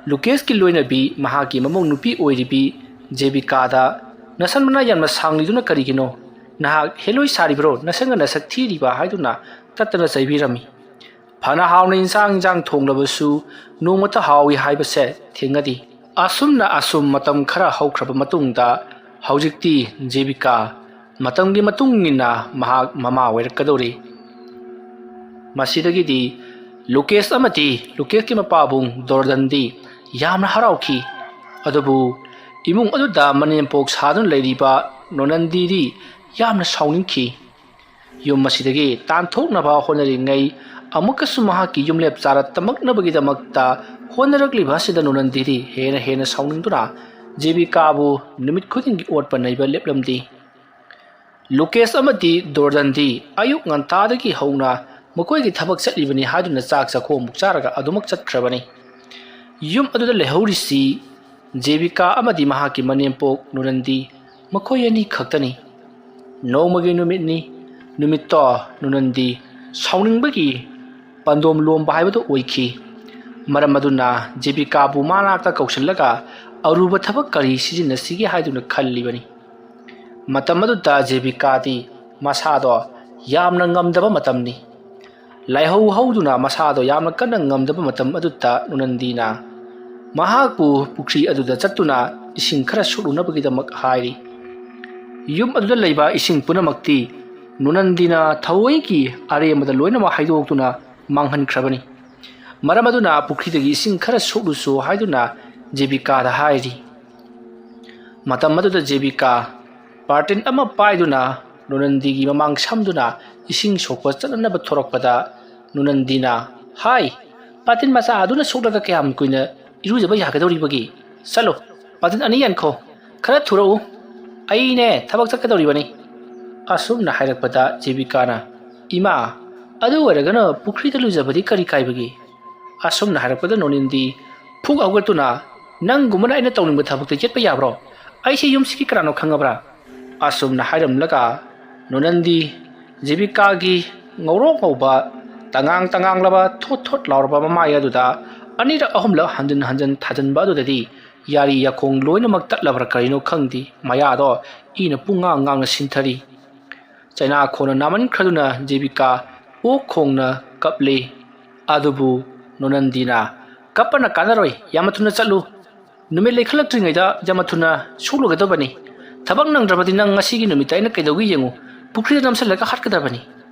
ꯂꯨꯀꯦꯁꯀꯤ ꯂꯣꯏꯅꯕꯤ, ꯃꯍꯥꯛꯀꯤ ꯃꯃꯧ ꯅꯨꯄꯤ ꯑꯣꯏꯔꯤꯕꯤ ꯖꯦꯕꯤꯀꯥꯗ, "ꯅꯁꯝ ꯅꯅꯥ ꯌꯥꯝꯅ ꯁꯥꯡꯂꯤꯗꯨꯅ ꯀꯔꯤꯒꯤꯅꯣ? ꯅꯍꯥꯛ ꯍꯦꯂꯣꯏ ꯁꯥꯔꯤꯕ꯭ꯔꯣ? ꯅꯁꯛꯅ ꯅꯁꯛ ꯊꯤꯔꯤꯕ?" ꯍꯥꯏꯗꯨꯅ ꯇꯠꯇꯅ ꯆꯩꯕꯤꯔꯝꯃꯤ꯫ ꯐꯅ ꯍꯥꯎꯅ ꯏꯟꯁꯥꯡ ꯏꯟꯁꯥꯡ ꯊꯣꯡꯂꯕꯁꯨ ꯅꯣꯡꯃꯇ ꯍꯥꯎꯏ ꯍꯥꯏꯕꯁꯦ ꯊꯦꯡꯅꯗꯦ꯫ ꯑꯁꯨꯝꯅ ꯑꯁꯨꯝ ꯃꯇꯝ ꯈꯔ ꯍꯧꯈ꯭ꯔꯕ ꯃꯇꯨꯡꯗ ꯍꯧꯖꯤꯛꯇꯤ ꯖꯦꯕꯤꯀꯥ ꯃꯇꯝꯒꯤ ꯃꯇꯨꯡ ꯏꯟꯅ ꯃꯍꯥꯛ ꯃꯃꯥ ꯑꯣꯏꯔꯛꯀꯗꯧꯔꯤ꯫ ꯃꯁꯤꯗꯒꯤꯗꯤ ꯂꯨꯀꯦꯁ ꯑꯃꯗꯤ ꯂꯨꯀꯦꯁꯀꯤ ꯃꯄꯥꯕꯨꯡ ꯗꯣꯔꯗꯟꯗꯤ ꯌꯥꯝꯅ ꯍꯔꯥꯎꯈꯤ꯫ ꯑꯗꯨꯕꯨ ꯏꯃꯨꯡ ꯑꯗꯨꯗ ꯃꯅꯦꯝꯄꯣꯛ ꯁꯥꯗꯨꯅ ꯂꯩꯔꯤꯕ ꯅꯣꯅꯟꯗꯤꯗꯤ ꯌꯥꯝꯅ ꯁꯥꯎꯅꯤꯡꯈꯤ꯫ ꯌꯨꯝ ꯑꯁꯤꯗꯒꯤ ꯇꯥꯟꯊꯣꯛꯅꯕ ꯍꯣꯠꯅꯔꯤꯉꯩ, ꯑꯃꯨꯛꯀꯁꯨ ꯃꯍꯥꯛꯀꯤ ꯌꯨꯝꯂꯦꯞ ꯆꯥꯔ ꯇꯝꯃꯛꯅꯕꯒꯤꯗꯃꯛꯇ ꯍꯣꯠꯅꯔꯛꯂꯤꯕ ꯑꯁꯤꯗ ꯅꯣꯅꯟꯗꯤꯗꯤ ꯍꯦꯟꯅ ꯍꯦꯟꯅ ꯁꯥꯎꯅꯤꯡꯗꯨꯅ ꯖꯦꯕꯤꯀꯥꯕꯨ ꯅꯨꯃꯤꯠ ꯈꯨꯗꯤꯡꯒꯤ ꯑꯣꯠꯄ ꯅꯩꯕ ꯂꯦꯞꯂꯝꯗꯦ꯫ ꯂꯨꯀꯦꯁ ꯑꯃꯗꯤ ꯗꯣꯔꯗꯟꯗꯤ ꯑꯌꯨꯛ ꯉꯟꯇꯥꯗꯒꯤ ꯍꯧꯅ ꯃꯈꯣꯏꯒꯤ ꯊꯕꯛ ꯆꯠꯂꯤꯕꯅꯤ ꯍꯥꯏꯗꯨꯅ ꯆꯥꯛ ꯆꯥꯈꯣꯝꯃꯨꯛ ꯆꯥꯔꯒ ꯑꯗꯨꯃꯛ ꯆꯠꯈ꯭ꯔꯕꯅꯤ꯫ ꯌꯨꯝ ꯑꯗꯨꯗ ꯂꯩꯍꯧꯔꯤꯁꯤ ꯖꯦꯕꯤꯀꯥ ꯑꯃꯗꯤ ꯃꯍꯥꯛꯀꯤ ꯃꯅꯦꯝꯄꯣꯛ ꯅꯨꯅꯟꯗꯤ, ꯃꯈꯣꯏ ꯑꯅꯤ ꯈꯛꯇꯅꯤ꯫ ꯅꯣꯡꯃꯒꯤ ꯅꯨꯃꯤꯠꯅꯤ꯫ ꯅꯨꯃꯤꯠꯇꯣ ꯅꯨꯅꯟꯗꯤ ꯁꯥꯎꯅꯤꯡꯕꯒꯤ ꯄꯥꯟꯗꯣꯝ ꯂꯣꯝꯕ ꯍꯥꯏꯕꯗꯨ ꯑꯣꯏꯈꯤ꯫ ꯃꯔꯝ ꯑꯗꯨꯅ ꯖꯦꯕꯤꯀꯥꯕꯨ ꯃꯅꯥꯛꯇ ꯀꯧꯁꯤꯜꯂꯒ ꯑꯔꯨꯕ ꯊꯕꯛ ꯀꯔꯤ ꯁꯤꯖꯤꯟꯅꯁꯤꯒꯦ ꯍꯥꯏꯗꯨꯅ ꯈꯜꯂꯤꯕꯅꯤ꯫ ꯃꯇꯝ ꯑꯗꯨꯗ ꯖꯦꯕꯤꯀꯥꯗꯤ ꯃꯁꯥꯗꯣ ꯌꯥꯝꯅ ꯉꯝꯗꯕ ꯃꯇꯝꯅꯤ꯫ ꯂꯥꯏꯍꯧ ꯍꯧꯗꯨꯅ ꯃꯁꯥꯗꯣ ꯌꯥꯝꯅ ꯀꯟꯅ ꯉꯝꯗꯕ ꯃꯇꯝ ꯑꯗꯨꯗ ꯅꯨꯅꯟꯗꯤꯅ ꯃꯍꯥꯛꯄꯨ ꯄꯨꯈ꯭ꯔꯤ ꯑꯗꯨꯗ ꯆꯠꯇꯨꯅ ꯏꯁꯤꯡ ꯈꯔ ꯁꯣꯛꯂꯨꯅꯕꯒꯤꯗꯃꯛ ꯍꯥꯏꯔꯤ꯫ ꯌꯨꯝ ꯑꯗꯨꯗ ꯂꯩꯕ ꯏꯁꯤꯡ ꯄꯨꯝꯅꯃꯛꯇꯤ ꯅꯣꯅꯟꯗꯤꯅ ꯊꯑꯣꯏꯒꯤ ꯑꯔꯦꯝꯕꯗ ꯂꯣꯏꯅꯃꯛ ꯍꯩꯗꯣꯛꯇꯨꯅ ꯃꯥꯡꯍꯟꯈ꯭ꯔꯕꯅꯤ꯫ ꯃꯔꯝ ꯑꯗꯨꯅ ꯄꯨꯈ꯭ꯔꯤꯗꯒꯤ ꯏꯁꯤꯡ ꯈꯔ ꯁꯣꯛꯂꯨꯁꯨ ꯍꯥꯏꯗꯨꯅ ꯖꯦꯕꯤꯀꯥꯗ ꯍꯥꯏꯔꯤ꯫ ꯃꯇꯝ ꯑꯗꯨꯗ ꯖꯦꯕꯤꯀꯥ ꯕꯥꯔꯇꯤꯟ ꯑꯃ ꯄꯥꯏꯗꯨꯅ ꯅꯣꯅꯟꯗꯤꯒꯤ ꯃꯃꯥꯡ ꯁꯝꯗꯨꯅ ꯏꯁꯤꯡ ꯁꯣꯛꯄ ꯆꯠꯅꯅꯕ ꯊꯣꯔꯛꯄꯗ, ꯅꯣꯅꯟꯗꯤꯅ, "ꯍꯥꯏ, ꯕꯥꯔꯇꯤꯟ ꯃꯆꯥ ꯑꯗꯨꯅ ꯁꯣꯛꯂꯒ ꯀꯌꯥꯝ ꯀꯨꯏꯅ ꯏꯔꯨꯖꯕ ꯌꯥꯒꯗꯧꯔꯤꯕꯒꯦ? ꯆꯠꯂꯣ, ꯕꯥꯔꯇꯤꯟ ꯑꯅꯤ ꯌꯥꯟꯈꯣ꯫ ꯈꯔ ꯊꯨꯔꯛꯎ꯫ ꯑꯩꯅꯦ ꯊꯕꯛ ꯆꯠꯀꯗꯧꯔꯤꯕꯅꯤ"꯫ ꯑꯁꯨꯝꯅ ꯍꯥꯏꯔꯛꯄꯗ ꯖꯦꯕꯤꯀꯥꯅ, "ꯏꯃꯥ, ꯑꯗꯨ ꯑꯣꯏꯔꯒꯅ ꯄꯨꯈ꯭ꯔꯤꯗ ꯂꯨꯖꯕꯗꯤ ꯀꯔꯤ ꯀꯥꯏꯕꯒꯦ?" ꯑꯁꯨꯝꯅ ꯍꯥꯏꯔꯛꯄꯗ ꯅꯣꯅꯟꯗꯤ ꯐꯨꯛ ꯍꯧꯒꯠꯇꯨꯅ, "ꯅꯪꯒꯨꯝꯕꯅ ꯑꯩꯅ ꯇꯧꯅꯤꯡꯕ ꯊꯕꯛꯇ ꯌꯦꯠꯄ ꯌꯥꯕ꯭ꯔꯣ? ꯑꯩꯁꯤ ꯌꯨꯝꯁꯤꯒꯤ ꯀꯅꯥꯅꯣ ꯈꯪꯉꯕ꯭ꯔꯥ?" ꯑꯁꯨꯝꯅ ꯍꯥꯏꯔꯝꯂꯒ ꯅꯣꯅꯟꯗꯤ ꯖꯦꯕꯤꯀꯥꯒꯤ ꯉꯧꯔꯣꯛ ꯉꯧꯕ, ꯇꯉꯥꯡ ꯇꯉꯥꯡꯂꯕ, ꯊꯣꯠ ꯊꯣꯠ ꯂꯥꯎꯔꯕ ꯃꯃꯥꯏ ꯑꯗꯨꯗ ꯑꯅꯤꯔꯛ ꯑꯍꯨꯝꯂꯛ ꯍꯟꯖꯤꯟ ꯍꯟꯖꯤꯟ ꯊꯥꯖꯤꯟꯕ ꯑꯗꯨꯗꯗꯤ ꯌꯥꯔꯤ ꯌꯥꯈꯣꯡ ꯂꯣꯏꯅꯃꯛ ꯇꯠꯂꯕ꯭ꯔꯥ ꯀꯔꯤꯅꯣ ꯈꯪꯗꯦ, ꯃꯌꯥꯗꯣ ꯏꯅ ꯄꯨꯡꯉꯥꯡ ꯉꯥꯡꯅ ꯁꯤꯟꯊꯔꯤ꯫ ꯆꯩꯅꯥꯈꯣꯟꯅ ꯅꯥꯃꯟꯈ꯭ꯔꯗꯨꯅ ꯖꯦꯕꯤꯀꯥ ꯑꯣꯛ ꯈꯣꯡꯅ ꯀꯞꯂꯤ꯫ ꯑꯗꯨꯕꯨ ꯅꯣꯅꯟꯗꯤꯅ, "ꯀꯞꯄꯅ ꯀꯥꯟꯅꯔꯣꯏ, ꯌꯥꯝꯅ ꯊꯨꯅ ꯆꯠꯂꯨ꯫ ꯅꯨꯃꯤꯠ ꯂꯩꯈꯠꯂꯛꯇ꯭ꯔꯤꯉꯩꯗ ꯌꯥꯝꯅ ꯊꯨꯅ ꯁꯣꯛꯂꯨꯒꯗꯕꯅꯤ꯫ ꯊꯕꯛ ꯅꯪꯗ꯭ꯔꯕꯗꯤ ꯅꯪ ꯉꯁꯤꯒꯤ ꯅꯨꯃꯤꯠꯇ ꯑꯩꯅ ꯀꯩꯗꯧꯒꯦ ꯌꯦꯡꯉꯨ, ꯄꯨꯈ꯭ꯔꯤꯗ ꯅꯝꯁꯤꯜꯂꯒ ꯍꯥꯠꯀꯗꯕꯅꯤ"꯫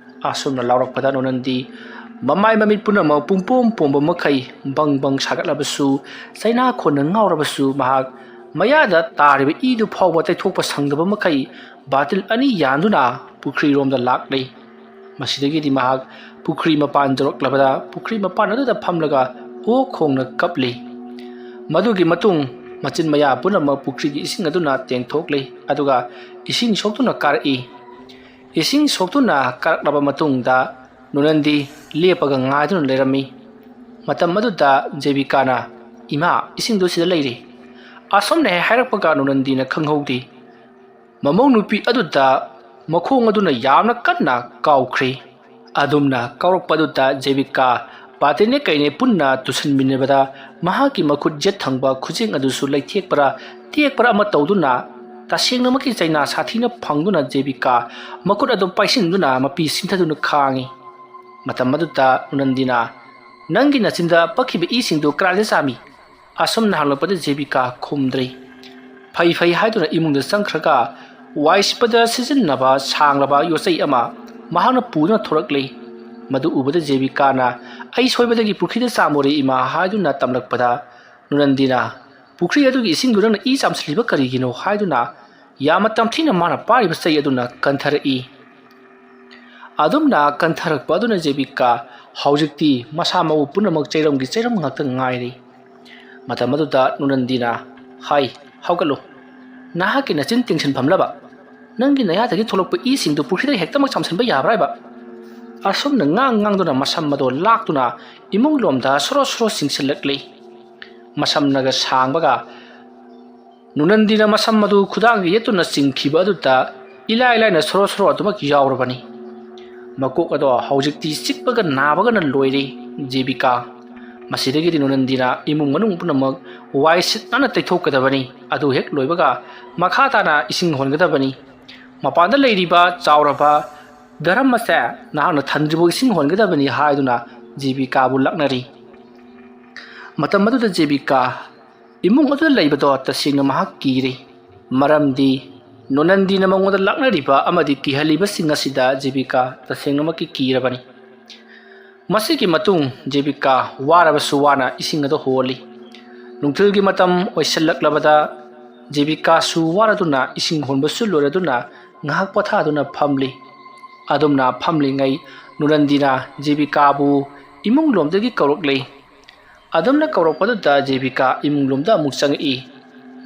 ꯑꯁꯨꯝꯅ ꯂꯥꯎꯔꯛꯄꯗ ꯅꯣꯅꯟꯗꯤ ꯃꯃꯥꯏ ꯃꯃꯤꯠ ꯄꯨꯝꯅꯃꯛ ꯄꯨꯡꯄꯣꯝ ꯄꯣꯝꯕ ꯃꯈꯩ ꯕꯪ ꯕꯪ ꯁꯥꯒꯠꯂꯕꯁꯨ, ꯆꯩꯅꯥꯈꯣꯟꯅ ꯉꯥꯎꯔꯕꯁꯨ, ꯃꯍꯥꯛ ꯃꯌꯥꯗ ꯇꯥꯔꯤꯕ ꯏꯗꯨ ꯐꯥꯎꯕ ꯇꯩꯊꯣꯛꯄ ꯁꯪꯗꯕ ꯃꯈꯩ ꯕꯥꯇꯤꯜ ꯑꯅꯤ ꯌꯥꯟꯗꯨꯅ ꯄꯨꯈ꯭ꯔꯤꯔꯣꯝꯗ ꯂꯥꯛꯂꯤ꯫ ꯃꯁꯤꯗꯒꯤꯗꯤ ꯃꯍꯥꯛ ꯄꯨꯈ꯭ꯔꯤ ꯃꯄꯥꯟ ꯌꯧꯔꯛꯂꯕꯗ, ꯄꯨꯈ꯭ꯔꯤ ꯃꯄꯥꯟ ꯑꯗꯨꯗ ꯐꯝꯂꯒ ꯑꯣꯛ ꯈꯣꯡꯅ ꯀꯞꯂꯤ꯫ ꯃꯗꯨꯒꯤ ꯃꯇꯨꯡ ꯃꯆꯤꯟ ꯃꯌꯥ ꯄꯨꯝꯅꯃꯛ ꯄꯨꯈ꯭ꯔꯤꯒꯤ ꯏꯁꯤꯡ ꯑꯗꯨꯅ ꯇꯦꯡꯊꯣꯛꯂꯤ, ꯑꯗꯨꯒ ꯏꯁꯤꯡ ꯁꯣꯛꯇꯨꯅ ꯀꯥꯔꯛꯏ꯫ ꯏꯁꯤꯡ ꯁꯣꯛꯇꯨꯅ ꯀꯥꯔꯛꯂꯕ ꯃꯇꯨꯡꯗ ꯅꯣꯅꯟꯗꯤ ꯂꯦꯞꯄꯒ ꯉꯥꯏꯗꯨꯅ ꯂꯩꯔꯝꯃꯤ꯫ ꯃꯇꯝ ꯑꯗꯨꯗ ꯖꯦꯕꯤꯀꯥꯅ, "ꯏꯃꯥ, ꯏꯁꯤꯡꯗꯨ ꯁꯤꯗ ꯂꯩꯔꯦ"꯫ ꯑꯁꯨꯝꯅ ꯍꯦꯛ ꯍꯥꯏꯔꯛꯄꯒ ꯅꯣꯅꯟꯗꯤꯅ ꯈꯪꯍꯧꯗꯦ꯫ ꯃꯃꯧ ꯅꯨꯄꯤ ꯑꯗꯨꯗ ꯃꯈꯣꯡ ꯑꯗꯨꯅ ꯌꯥꯝꯅ ꯀꯟꯅ ꯀꯥꯎꯈ꯭ꯔꯦ꯫ ꯑꯗꯨꯝꯅ ꯀꯥꯎꯔꯛꯄ ꯑꯗꯨꯗ ꯖꯦꯕꯤꯀꯥ ꯕꯥꯇꯤꯟꯅꯦ ꯀꯩꯅꯦ ꯄꯨꯟꯅ ꯇꯨꯁꯤꯟꯃꯤꯟꯅꯕꯗ ꯃꯍꯥꯛꯀꯤ ꯃꯈꯨꯠ ꯌꯦꯠ ꯊꯪꯕ ꯈꯨꯖꯦꯡ ꯑꯗꯨꯁꯨ ꯂꯩꯊꯦꯛꯄ꯭ꯔꯥ ꯇꯦꯛꯄ꯭ꯔꯥ ꯑꯃ ꯇꯧꯗꯨꯅ ꯇꯁꯦꯡꯅꯃꯛꯀꯤ ꯆꯩꯅꯥ ꯁꯥꯊꯤꯅ ꯐꯪꯗꯨꯅ ꯖꯦꯕꯤꯀꯥ ꯃꯈꯨꯠ ꯑꯗꯨ ꯄꯥꯏꯁꯤꯟꯗꯨꯅ ꯃꯄꯤ ꯁꯤꯟꯊꯗꯨꯅ ꯈꯥꯡꯉꯤ꯫ ꯃꯇꯝ ꯑꯗꯨꯗ ꯅꯣꯅꯟꯗꯤꯅ, "ꯅꯪꯒꯤ ꯅꯆꯤꯟꯗ ꯄꯛꯈꯤꯕ ꯏꯁꯤꯡꯗꯨ ꯀꯗꯥꯏꯗ ꯆꯥꯝꯃꯤ?" ꯑꯁꯨꯝꯅ ꯍꯪꯂꯛꯄꯗ ꯖꯦꯕꯤꯀꯥ ꯈꯨꯝꯗ꯭ꯔꯦ꯫ "ꯑꯩ ꯐꯩ" ꯍꯥꯏꯗꯨꯅ ꯏꯃꯨꯡꯗ ꯆꯪꯈ꯭ꯔꯒ ꯋꯥꯏ ꯁꯤꯠꯄꯗ ꯁꯤꯖꯤꯟꯅꯕ ꯁꯥꯡꯂꯕ ꯌꯣꯠꯆꯩ ꯑꯃ ꯃꯍꯥꯛꯅ ꯄꯨꯗꯨꯅ ꯊꯣꯔꯛꯂꯤ꯫ ꯃꯗꯨ ꯎꯕꯗ ꯖꯦꯕꯤꯀꯥꯅ "ꯑꯩ ꯁꯣꯏꯕꯗꯒꯤ ꯄꯨꯈ꯭ꯔꯤꯗ ꯆꯥꯝꯃꯨꯔꯦ ꯏꯃꯥ" ꯍꯥꯏꯗꯨꯅ ꯇꯝꯂꯛꯄꯗ, ꯅꯨꯅꯟꯗꯤꯅ "ꯄꯨꯈ꯭ꯔꯤ ꯑꯗꯨꯒꯤ ꯏꯁꯤꯡꯗꯨ ꯅꯪꯅ ꯏ ꯆꯥꯝꯁꯤꯜꯂꯤꯕ ꯀꯔꯤꯒꯤꯅꯣ?" ꯍꯥꯏꯗꯨꯅ ꯌꯥꯝꯅ ꯇꯝꯊꯤꯅ ꯃꯥꯅ ꯄꯥꯏꯔꯤꯕ ꯆꯩ ꯑꯗꯨꯅ ꯀꯟꯊꯔꯛꯏ꯫ ꯑꯗꯨꯝꯅ ꯀꯟꯊꯔꯛꯄ ꯑꯗꯨꯅ ꯖꯦꯕꯤꯀꯥ ꯍꯧꯖꯤꯛꯇꯤ ꯃꯁꯥ ꯃꯎ ꯄꯨꯝꯅꯃꯛ ꯆꯩꯔꯝꯒꯤ ꯆꯩꯔꯝ ꯉꯥꯛꯇ ꯉꯥꯏꯔꯤ꯫ ꯃꯇꯝ ꯑꯗꯨꯗ ꯅꯨꯅꯟꯗꯤꯅ ꯍꯥꯏ, "ꯍꯧꯒꯠꯂꯨ꯫ ꯅꯍꯥꯛꯀꯤ ꯅꯆꯤꯟ ꯇꯤꯡꯁꯤꯟꯐꯝꯂꯕ ꯅꯪꯒꯤ ꯅꯌꯥꯗꯒꯤ ꯊꯣꯛꯂꯛꯄ ꯏꯁꯤꯡꯗꯨ ꯄꯨꯈ꯭ꯔꯤꯗ ꯍꯦꯛꯇꯃꯛ ꯆꯥꯝꯁꯤꯟꯕ ꯌꯥꯕ꯭ꯔꯥ ꯍꯥꯏꯕ?" ꯑꯁꯨꯝꯅ ꯉꯥꯡ ꯉꯥꯡꯗꯨꯅ ꯃꯁꯝ ꯑꯗꯣ ꯂꯥꯛꯇꯨꯅ ꯏꯃꯨꯡ ꯂꯣꯝꯗ ꯁꯣꯔꯣ ꯁꯣꯔꯣ ꯆꯤꯡꯁꯤꯜꯂꯛꯂꯤ꯫ ꯃꯁꯝꯅꯒ ꯁꯥꯡꯕꯒ ꯅꯨꯅꯟꯗꯤꯅ ꯃꯁꯝ ꯑꯗꯨ ꯈꯨꯗꯥꯡꯒ ꯌꯦꯠꯇꯨꯅ ꯆꯤꯡꯈꯤꯕ ꯑꯗꯨꯗ ꯏꯂꯥꯏ ꯂꯥꯏꯅ ꯁꯣꯔꯣ ꯁꯣꯔꯣ ꯑꯗꯨꯃꯛ ꯌꯥꯎꯔꯕꯅꯤ꯫ ꯃꯀꯣꯛ ꯑꯗꯣ ꯍꯧꯖꯤꯛꯇꯤ ꯆꯤꯛꯄꯒ ꯅꯥꯕꯒꯅ ꯂꯣꯏꯔꯦ꯫ ꯖꯦꯕꯤꯀꯥ, ꯃꯁꯤꯗꯒꯤꯗꯤ ꯅꯨꯅꯟꯗꯤꯅ ꯏꯃꯨꯡ ꯃꯅꯨꯡ ꯄꯨꯝꯅꯃꯛ ꯋꯥꯏ ꯁꯤꯠ ꯅꯥꯟꯅ ꯇꯩꯊꯣꯛꯀꯗꯕꯅꯤ꯫ ꯑꯗꯨ ꯍꯦꯛ ꯂꯣꯏꯕꯒ ꯃꯈꯥ ꯇꯥꯅ ꯏꯁꯤꯡ ꯍꯣꯟꯒꯗꯕꯅꯤ꯫ ꯃꯄꯥꯟꯗ ꯂꯩꯔꯤꯕ ꯆꯥꯎꯔꯕ ꯗ꯭ꯔꯝ ꯑꯁꯦ ꯅꯍꯥꯛꯅ ꯊꯟꯗ꯭ꯔꯤꯐꯥꯎ ꯏꯁꯤꯡ ꯍꯣꯟꯒꯗꯕꯅꯤ ꯍꯥꯏꯗꯨꯅ ꯖꯦꯕꯤꯀꯥꯕꯨ ꯂꯛꯅꯔꯤ꯫ ꯃꯇꯝ ꯑꯗꯨꯗ ꯖꯦꯕꯤꯀꯥ ꯏꯃꯨꯡ ꯑꯗꯨꯗ ꯂꯩꯕꯗꯣ ꯇꯁꯦꯡꯅ ꯃꯍꯥꯛ ꯀꯤꯔꯦ꯫ ꯃꯔꯝꯗꯤ ꯅꯣꯅꯟꯗꯤꯅ ꯃꯉꯣꯟꯗ ꯂꯥꯛꯅꯔꯤꯕ ꯑꯃꯗꯤ ꯀꯤꯍꯜꯂꯤꯕꯁꯤꯡ ꯑꯁꯤꯗ ꯖꯦꯕꯤꯀꯥ ꯇꯁꯦꯡꯅꯃꯛꯀꯤ ꯀꯤꯔꯕꯅꯤ꯫ ꯃꯁꯤꯒꯤ ꯃꯇꯨꯡ ꯖꯦꯕꯤꯀꯥ ꯋꯥꯔꯕꯁꯨ ꯋꯥꯅ ꯏꯁꯤꯡ ꯑꯗꯨ ꯍꯣꯜꯂꯤ꯫ ꯅꯨꯡꯊꯤꯜꯒꯤ ꯃꯇꯝ ꯑꯣꯏꯁꯤꯜꯂꯛꯂꯕꯗ ꯖꯦꯕꯤꯀꯥꯁꯨ ꯋꯥꯔꯗꯨꯅ ꯏꯁꯤꯡ ꯍꯣꯟꯕꯁꯨ ꯂꯣꯏꯔꯗꯨꯅ ꯉꯥꯏꯍꯥꯛ ꯄꯣꯊꯥꯗꯨꯅ ꯐꯝꯂꯤ꯫ ꯑꯗꯨꯝꯅ ꯐꯝꯂꯤꯉꯩ ꯅꯨꯅꯟꯗꯤꯅ ꯖꯦꯕꯤꯀꯥꯕꯨ ꯏꯃꯨꯡ ꯂꯣꯝꯗꯒꯤ ꯀꯧꯔꯛꯂꯤ꯫ ꯑꯗꯨꯝꯅ ꯀꯧꯔꯛꯄꯗꯨꯗ ꯖꯦꯕꯤꯀꯥ ꯏꯃꯨꯡ ꯂꯣꯝꯗ ꯑꯃꯨꯛ ꯆꯪꯉꯛꯏ꯫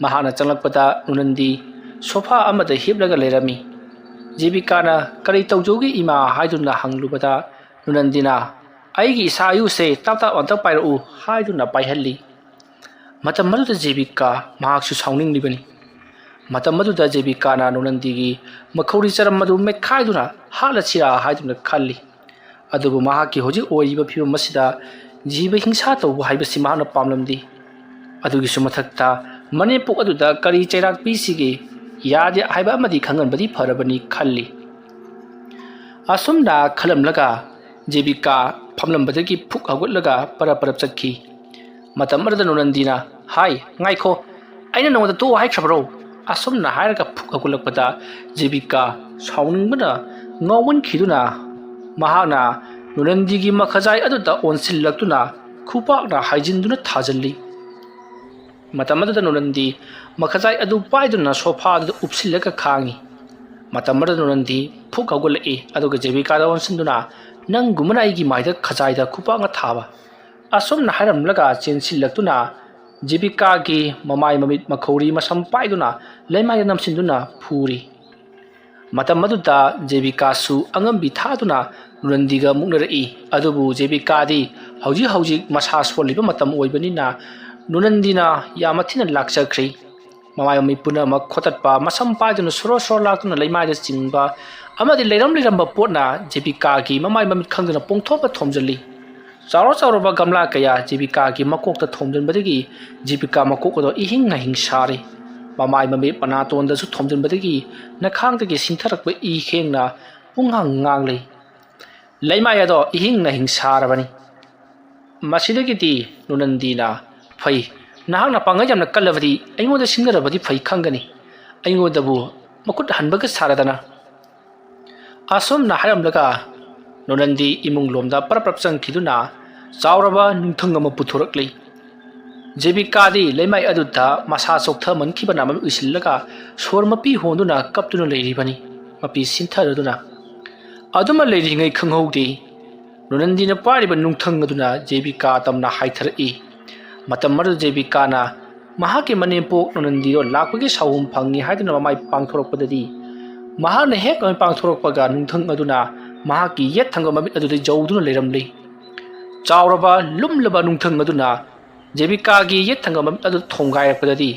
ꯃꯍꯥꯛꯅ ꯆꯪꯂꯛꯄꯗ ꯅꯨꯅꯟꯗꯤ ꯁꯣꯐꯥ ꯑꯃꯗ ꯍꯤꯞꯂꯒ ꯂꯩꯔꯝꯃꯤ꯫ ꯖꯦꯕꯤꯀꯥꯅ "ꯀꯔꯤ ꯇꯧꯖꯧꯒꯦ ꯏꯃꯥ?" ꯍꯥꯏꯗꯨꯅ ꯍꯪꯂꯨꯕꯗ ꯅꯨꯅꯟꯗꯤꯅ "ꯑꯩꯒꯤ ꯏꯁꯥ ꯏꯎꯁꯦ ꯇꯞ ꯇꯞ ꯑꯝꯇ ꯄꯥꯏꯔꯛꯎ" ꯍꯥꯏꯗꯨꯅ ꯄꯥꯏꯍꯜꯂꯤ꯫ ꯃꯇꯝ ꯑꯗꯨꯗ ꯖꯦꯕꯤꯀꯥ ꯃꯍꯥꯛꯁꯨ ꯁꯥꯎꯅꯤꯡꯂꯤꯕꯅꯤ꯫ ꯃꯇꯝ ꯑꯗꯨꯗ ꯖꯦꯕꯤꯀꯥꯅ ꯅꯨꯅꯟꯗꯤꯒꯤ ꯃꯈꯧꯔꯤ ꯆꯔꯝ ꯑꯗꯨ ꯃꯦꯠꯈꯥꯏꯗꯨꯅ ꯍꯥꯠꯂꯁꯤꯔꯥ ꯍꯥꯏꯗꯨꯅ ꯈꯜꯂꯤ꯫ ꯑꯗꯨꯕꯨ ꯃꯍꯥꯛꯀꯤ ꯍꯧꯖꯤꯛ ꯑꯣꯏꯔꯤꯕ ꯐꯤꯕꯝ ꯑꯁꯤꯗ ꯖꯤꯕ ꯍꯤꯡꯁꯥ ꯇꯧꯕ ꯍꯥꯏꯕꯁꯤ ꯃꯍꯥꯛꯅ ꯄꯥꯝꯂꯝꯗꯦ꯫ ꯑꯗꯨꯒꯤꯁꯨ ꯃꯊꯛꯇ ꯃꯅꯦꯝꯄꯣꯛ ꯑꯗꯨꯗ ꯀꯔꯤ ꯆꯩꯔꯥꯛ ꯄꯤꯁꯤꯒꯦ? ꯌꯥꯗꯦ ꯍꯥꯏꯕ ꯑꯃꯗꯤ ꯈꯪꯍꯟꯕꯗꯤ ꯐꯔꯕꯅꯤ ꯈꯜꯂꯤ꯫ ꯑꯁꯨꯝꯅ ꯈꯜꯂꯝꯂꯒ ꯖꯦꯕꯤꯀꯥ ꯐꯝꯂꯝꯕꯗꯒꯤ ꯐꯨꯛ ꯍꯧꯒꯠꯂꯒ ꯄꯔꯞ ꯄꯔꯞ ꯆꯠꯈꯤ꯫ ꯃꯇꯝ ꯑꯗꯨꯗ ꯅꯣꯅꯟꯗꯤꯅ, "ꯍꯥꯏ, ꯉꯥꯏꯈꯣ, ꯑꯩꯅ ꯅꯉꯣꯟꯗ ꯇꯣꯛꯑꯣ ꯍꯥꯏꯈ꯭ꯔꯕ꯭ꯔꯣ?" ꯑꯁꯨꯝꯅ ꯍꯥꯏꯔꯒ ꯐꯨꯛ ꯍꯧꯒꯠꯂꯛꯄꯗ ꯖꯦꯕꯤꯀꯥ ꯁꯥꯎꯅꯤꯡꯕꯅ ꯉꯥꯎꯃꯟꯈꯤꯗꯨꯅ ꯃꯍꯥꯛꯅ ꯅꯨꯅꯟꯗꯤꯒꯤ ꯃꯈꯖꯥꯏ ꯑꯗꯨꯗ ꯑꯣꯟꯁꯤꯜꯂꯛꯇꯨꯅ ꯈꯨꯄꯥꯛꯅ ꯍꯥꯏꯖꯤꯟꯗꯨꯅ ꯊꯥꯖꯤꯜꯂꯤ꯫ ꯃꯇꯝ ꯑꯗꯨꯗ ꯅꯨꯅꯟꯗꯤ ꯃꯈꯖꯥꯏ ꯑꯗꯨ ꯄꯥꯏꯗꯨꯅ ꯁꯣꯐꯥꯗꯨꯗ ꯎꯞꯁꯤꯜꯂꯒ ꯈꯥꯡꯉꯤ꯫ ꯃꯇꯝ ꯑꯗꯨꯗ ꯅꯨꯅꯟꯗꯤ ꯐꯨꯛ ꯍꯧꯒꯠꯂꯛꯏ, ꯑꯗꯨꯒ ꯖꯦꯕꯤꯀꯥꯗ ꯑꯣꯟꯁꯤꯟꯗꯨꯅ, "ꯅꯪꯒꯨꯝꯕꯅ ꯑꯩꯒꯤ ꯃꯥꯏꯗ ꯈꯖꯥꯏꯗ ꯈꯨꯄꯥꯛꯅ ꯊꯥꯕ?" ꯑꯁꯨꯝꯅ ꯍꯥꯏꯔꯝꯂꯒ ꯆꯦꯟꯁꯤꯜꯂꯛꯇꯨꯅ ꯖꯦꯕꯤꯀꯥꯒꯤ ꯃꯃꯥꯏ ꯃꯃꯤꯠ ꯃꯈꯧꯔꯤ ꯃꯁꯝ ꯄꯥꯏꯗꯨꯅ ꯂꯩꯃꯥꯏꯗ ꯅꯝꯁꯤꯟꯗꯨꯅ ꯐꯨꯔꯤ꯫ ꯃꯇꯝ ꯑꯗꯨꯗ ꯖꯦꯕꯤꯀꯥꯁꯨ ꯑꯉꯝꯕꯤ ꯊꯥꯗꯨꯅ ꯅꯨꯅꯟꯗꯤꯒ ꯃꯨꯛꯅꯔꯛꯏ꯫ ꯑꯗꯨꯕꯨ ꯖꯦꯕꯤꯀꯥꯗꯤ ꯍꯧꯖꯤꯛ ꯍꯧꯖꯤꯛ ꯃꯁꯥ ꯁꯣꯜꯂꯤꯕ ꯃꯇꯝ ꯑꯣꯏꯕꯅꯤꯅ ꯅꯨꯅꯟꯗꯤꯅ ꯌꯥꯝꯅ ꯊꯤꯅ ꯂꯥꯛꯆꯈ꯭ꯔꯤ꯫ ꯃꯃꯥꯏ ꯃꯃꯤꯠ ꯄꯨꯝꯅꯃꯛ ꯈꯣꯠꯇꯠꯄ, ꯃꯁꯝ ꯄꯥꯏꯗꯨꯅ ꯁꯣꯔꯣ ꯁꯣꯔꯣ ꯂꯥꯛꯇꯨꯅ ꯂꯩꯃꯥꯏꯗ ꯆꯤꯡꯕ ꯑꯃꯗꯤ ꯂꯩꯔꯝ ꯂꯩꯔꯝꯕ ꯄꯣꯠꯅ ꯖꯦꯕꯤꯀꯥꯒꯤ ꯃꯃꯥꯏ ꯃꯃꯤꯠ ꯈꯪꯗꯅ ꯄꯣꯡꯊꯣꯝꯗ ꯊꯣꯝꯖꯤꯜꯂꯤ꯫ ꯆꯥꯎꯔ ꯆꯥꯎꯔꯕ ꯒꯝꯂꯥ ꯀꯌꯥ ꯖꯦꯕꯤꯀꯥꯒꯤ ꯃꯀꯣꯛꯇ ꯊꯣꯝꯖꯤꯟꯕꯗꯒꯤ ꯖꯦꯕꯤꯀꯥ ꯃꯀꯣꯛ ꯑꯗꯣ ꯏꯍꯤꯡ ꯅꯥꯍꯤꯡ ꯁꯥꯔꯤ꯫ ꯃꯃꯥꯏ ꯃꯃꯤꯠ ꯃꯅꯥꯇꯣꯟꯗꯁꯨ ꯊꯣꯝꯖꯤꯟꯕꯗꯒꯤ ꯅꯈꯥꯡꯗꯒꯤ ꯁꯤꯟꯊꯔꯛꯄ ꯏ ꯈꯦꯡꯅ ꯄꯨꯡꯉꯥꯡ ꯉꯥꯡꯂꯤ꯫ ꯂꯩꯃꯥꯏ ꯑꯗꯣ ꯏꯍꯤꯡ ꯅꯥꯍꯤꯡ ꯁꯥꯔꯕꯅꯤ꯫ ꯃꯁꯤꯗꯒꯤꯗꯤ ꯅꯨꯅꯟꯗꯤꯅ, "ꯐꯩ, ꯅꯍꯥꯛꯅ ꯄꯥꯡꯒꯜ ꯌꯥꯝꯅ ꯀꯜꯂꯕꯗꯤ ꯑꯩꯉꯣꯟꯗ ꯁꯤꯡꯅꯔꯕꯗꯤ ꯐꯩ ꯈꯪꯒꯅꯤ꯫ ꯑꯩꯉꯣꯟꯗꯕꯨ ꯃꯈꯨꯠ ꯍꯟꯕꯒ ꯁꯥꯔꯗꯅ꯫" ꯑꯁꯨꯝꯅ ꯍꯥꯏꯔꯝꯂꯒ ꯅꯨꯅꯟꯗꯤ ꯏꯃꯨꯡ ꯂꯣꯝꯗ ꯄꯔꯞ ꯄꯔꯞ ꯆꯪꯈꯤꯗꯨꯅ ꯆꯥꯎꯔꯕ ꯅꯨꯡꯊꯪ ꯑꯃ ꯄꯨꯊꯣꯔꯛꯂꯤ꯫ ꯖꯦꯕꯤꯀꯥꯗꯤ ꯂꯩꯃꯥꯏ ꯑꯗꯨꯗ ꯃꯁꯥ ꯆꯣꯛꯊꯃꯟꯈꯤꯕꯅ ꯃꯃꯤꯠ ꯎꯏꯁꯤꯜꯂꯒ ꯁꯣꯔ ꯃꯄꯤ ꯍꯣꯟꯗꯨꯅ ꯀꯞꯇꯨꯅ ꯂꯩꯔꯤꯕꯅꯤ, ꯃꯄꯤ ꯁꯤꯟꯊꯗꯨꯅ꯫ ꯑꯗꯨꯃ ꯂꯩꯔꯤꯉꯩ ꯈꯪꯍꯧꯗꯦ, ꯅꯨꯅꯟꯗꯤꯅ ꯄꯥꯏꯔꯤꯕ ꯅꯨꯡꯊꯪ ꯑꯗꯨꯅ ꯖꯦꯕꯤꯀꯥ ꯇꯝꯅ ꯍꯥꯏꯊꯔꯛꯏ꯫ ꯃꯇꯝ ꯑꯗꯨꯗ ꯖꯦꯕꯤꯀꯥꯅ ꯃꯍꯥꯛꯀꯤ ꯃꯅꯦꯝꯄꯣꯛ ꯅꯨꯅꯟꯗꯤꯗꯣ ꯂꯥꯛꯄꯒꯤ ꯁꯥꯎꯍꯨꯝ ꯐꯪꯉꯤ ꯍꯥꯏꯗꯨꯅ ꯃꯃꯥꯏ ꯄꯥꯡꯊꯣꯔꯛꯄꯗꯗꯤ, ꯃꯍꯥꯛꯅ ꯍꯦꯛ ꯃꯃꯥꯏ ꯄꯥꯡꯊꯣꯔꯛꯄꯒ ꯅꯨꯡꯊꯪ ꯑꯗꯨꯅ ꯃꯍꯥꯛꯀꯤ ꯌꯦꯠ ꯊꯪꯕ ꯃꯃꯤꯠ ꯑꯗꯨꯗ ꯌꯧꯗꯨꯅ ꯂꯩꯔꯝꯂꯤ꯫ ꯆꯥꯎꯔꯕ ꯂꯨꯝꯂꯕ ꯅꯨꯡꯊꯪ ꯑꯗꯨꯅ ꯖꯦꯕꯤꯀꯥꯒꯤ ꯌꯦꯠ ꯊꯪꯕ ꯃꯃꯤꯠ ꯑꯗꯨ ꯊꯣꯝꯒꯥꯏꯔꯛꯄꯗꯗꯤ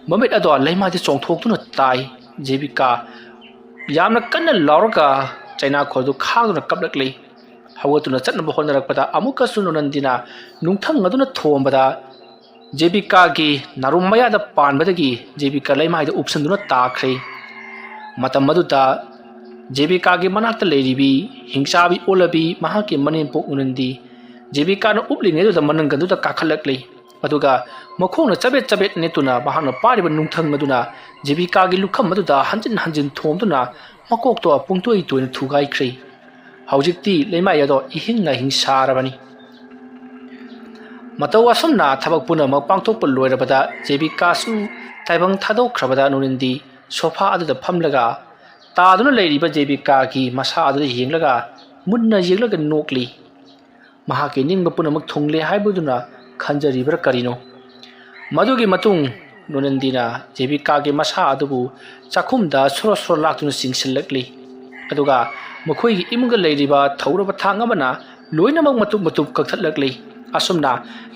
ꯃꯃꯤꯠ ꯑꯗꯣ ꯂꯩꯃꯥꯏꯗ ꯆꯣꯡꯊꯣꯛꯇꯨꯅ ꯇꯥꯏ꯫ ꯖꯦꯕꯤꯀꯥ ꯌꯥꯝꯅ ꯀꯟꯅ ꯂꯥꯎꯔꯒ ꯆꯩꯅꯥꯈꯣꯜꯗꯨ ꯈꯥꯡꯗꯨꯅ ꯀꯞꯂꯛꯂꯤ꯫ ꯍꯧꯒꯠꯇꯨꯅ ꯆꯠꯅꯕ ꯍꯣꯠꯅꯔꯛꯄꯗ ꯑꯃꯨꯛꯀꯁꯨ ꯅꯨꯅꯟꯗꯤꯅ ꯅꯨꯡꯊꯪ ꯑꯗꯨꯅ ꯊꯣꯝꯕꯗ ꯖꯦꯕꯤꯀꯥꯒꯤ ꯅꯥꯔꯨꯝ ꯃꯌꯥꯗ ꯄꯥꯟꯕꯗꯒꯤ ꯖꯦꯕꯤꯀꯥ ꯂꯩꯃꯥꯏꯗ ꯎꯞꯁꯟꯗꯨꯅ ꯇꯥꯈ꯭ꯔꯦ꯫ ꯃꯇꯝ ꯑꯗꯨꯗ ꯖꯦꯕꯤꯀꯥꯒꯤ ꯃꯅꯥꯛꯇ ꯂꯩꯔꯤꯕꯤ ꯍꯤꯡꯆꯥꯕꯤ ꯑꯣꯜꯂꯕꯤ ꯃꯍꯥꯛꯀꯤ ꯃꯅꯦꯝꯄꯣꯛ ꯅꯨꯅꯟꯗꯤ ꯖꯦꯕꯤꯀꯥꯅ ꯎꯞꯂꯤꯉꯩꯗꯨꯗ ꯃꯅꯪꯒꯟꯗꯨꯗ ꯀꯥꯈꯠꯂꯛꯂꯤ꯫ ꯑꯗꯨꯒ ꯃꯈꯣꯡꯅ ꯆꯕꯦꯠ ꯆꯕꯦꯠ ꯅꯦꯠꯇꯨꯅ ꯃꯍꯥꯛꯅ ꯄꯥꯏꯔꯤꯕ ꯅꯨꯡꯊꯪ ꯑꯗꯨꯅ ꯖꯦꯕꯤꯀꯥꯒꯤ ꯂꯨꯈꯝ ꯑꯗꯨꯗ ꯍꯟꯖꯤꯟ ꯍꯟꯖꯤꯟ ꯊꯣꯝꯗꯨꯅ ꯃꯀꯣꯛꯇꯣ ꯄꯨꯡꯇꯣꯏ ꯇꯣꯏꯅ ꯊꯨꯒꯥꯏꯈ꯭ꯔꯦ꯫ ꯍꯧꯖꯤꯛꯇꯤ ꯂꯩꯃꯥꯏ ꯑꯗꯣ ꯏꯍꯤꯡ ꯅꯥꯍꯤꯡ ꯁꯥꯔꯕꯅꯤ꯫ ꯃꯇꯧ ꯑꯁꯨꯝꯅ ꯊꯕꯛ ꯄꯨꯝꯅꯃꯛ ꯄꯥꯡꯊꯣꯛꯄ ꯂꯣꯏꯔꯕꯗ ꯖꯦꯕꯤꯀꯥꯁꯨ ꯇꯥꯏꯕꯪ ꯊꯥꯗꯣꯛꯈ꯭ꯔꯕꯗ ꯅꯣꯅꯤꯟꯗꯤ ꯁꯣꯐꯥ ꯑꯗꯨꯗ ꯐꯝꯂꯒ ꯇꯥꯗꯨꯅ ꯂꯩꯔꯤꯕ ꯖꯦꯕꯤꯀꯥꯒꯤ ꯃꯁꯥ ꯑꯗꯨꯗ ꯌꯦꯡꯂꯒ ꯃꯨꯟꯅ ꯌꯦꯡꯂꯒ ꯅꯣꯛꯂꯤ꯫ ꯃꯍꯥꯛꯀꯤ ꯅꯤꯡꯕ ꯄꯨꯝꯅꯃꯛ ꯊꯨꯡꯂꯦ ꯍꯥꯏꯕꯗꯨꯅ ꯈꯟꯖꯔꯤꯕ꯭ꯔꯥ ꯀꯔꯤꯅꯣ? ꯃꯗꯨꯒꯤ ꯃꯇꯨꯡ ꯅꯣꯅꯟꯗꯤꯅ ꯖꯦꯕꯤꯀꯥꯒꯤ ꯃꯁꯥ ꯑꯗꯨꯕꯨ ꯆꯥꯛꯈꯨꯝꯗ ꯁꯣꯔꯣ ꯁꯣꯔꯣ ꯂꯥꯛꯇꯨꯅ ꯆꯤꯡꯁꯤꯜꯂꯛꯂꯤ꯫ ꯑꯗꯨꯒ ꯃꯈꯣꯏꯒꯤ ꯏꯃꯨꯡꯗ ꯂꯩꯔꯤꯕ ꯊꯧꯔꯕ ꯊꯥꯡ ꯑꯃꯅ ꯂꯣꯏꯅꯃꯛ ꯃꯇꯨꯞ ꯃꯇꯨꯞ ꯀꯛꯊꯠꯂꯛꯂꯤ꯫ ꯑꯁꯨꯝꯅ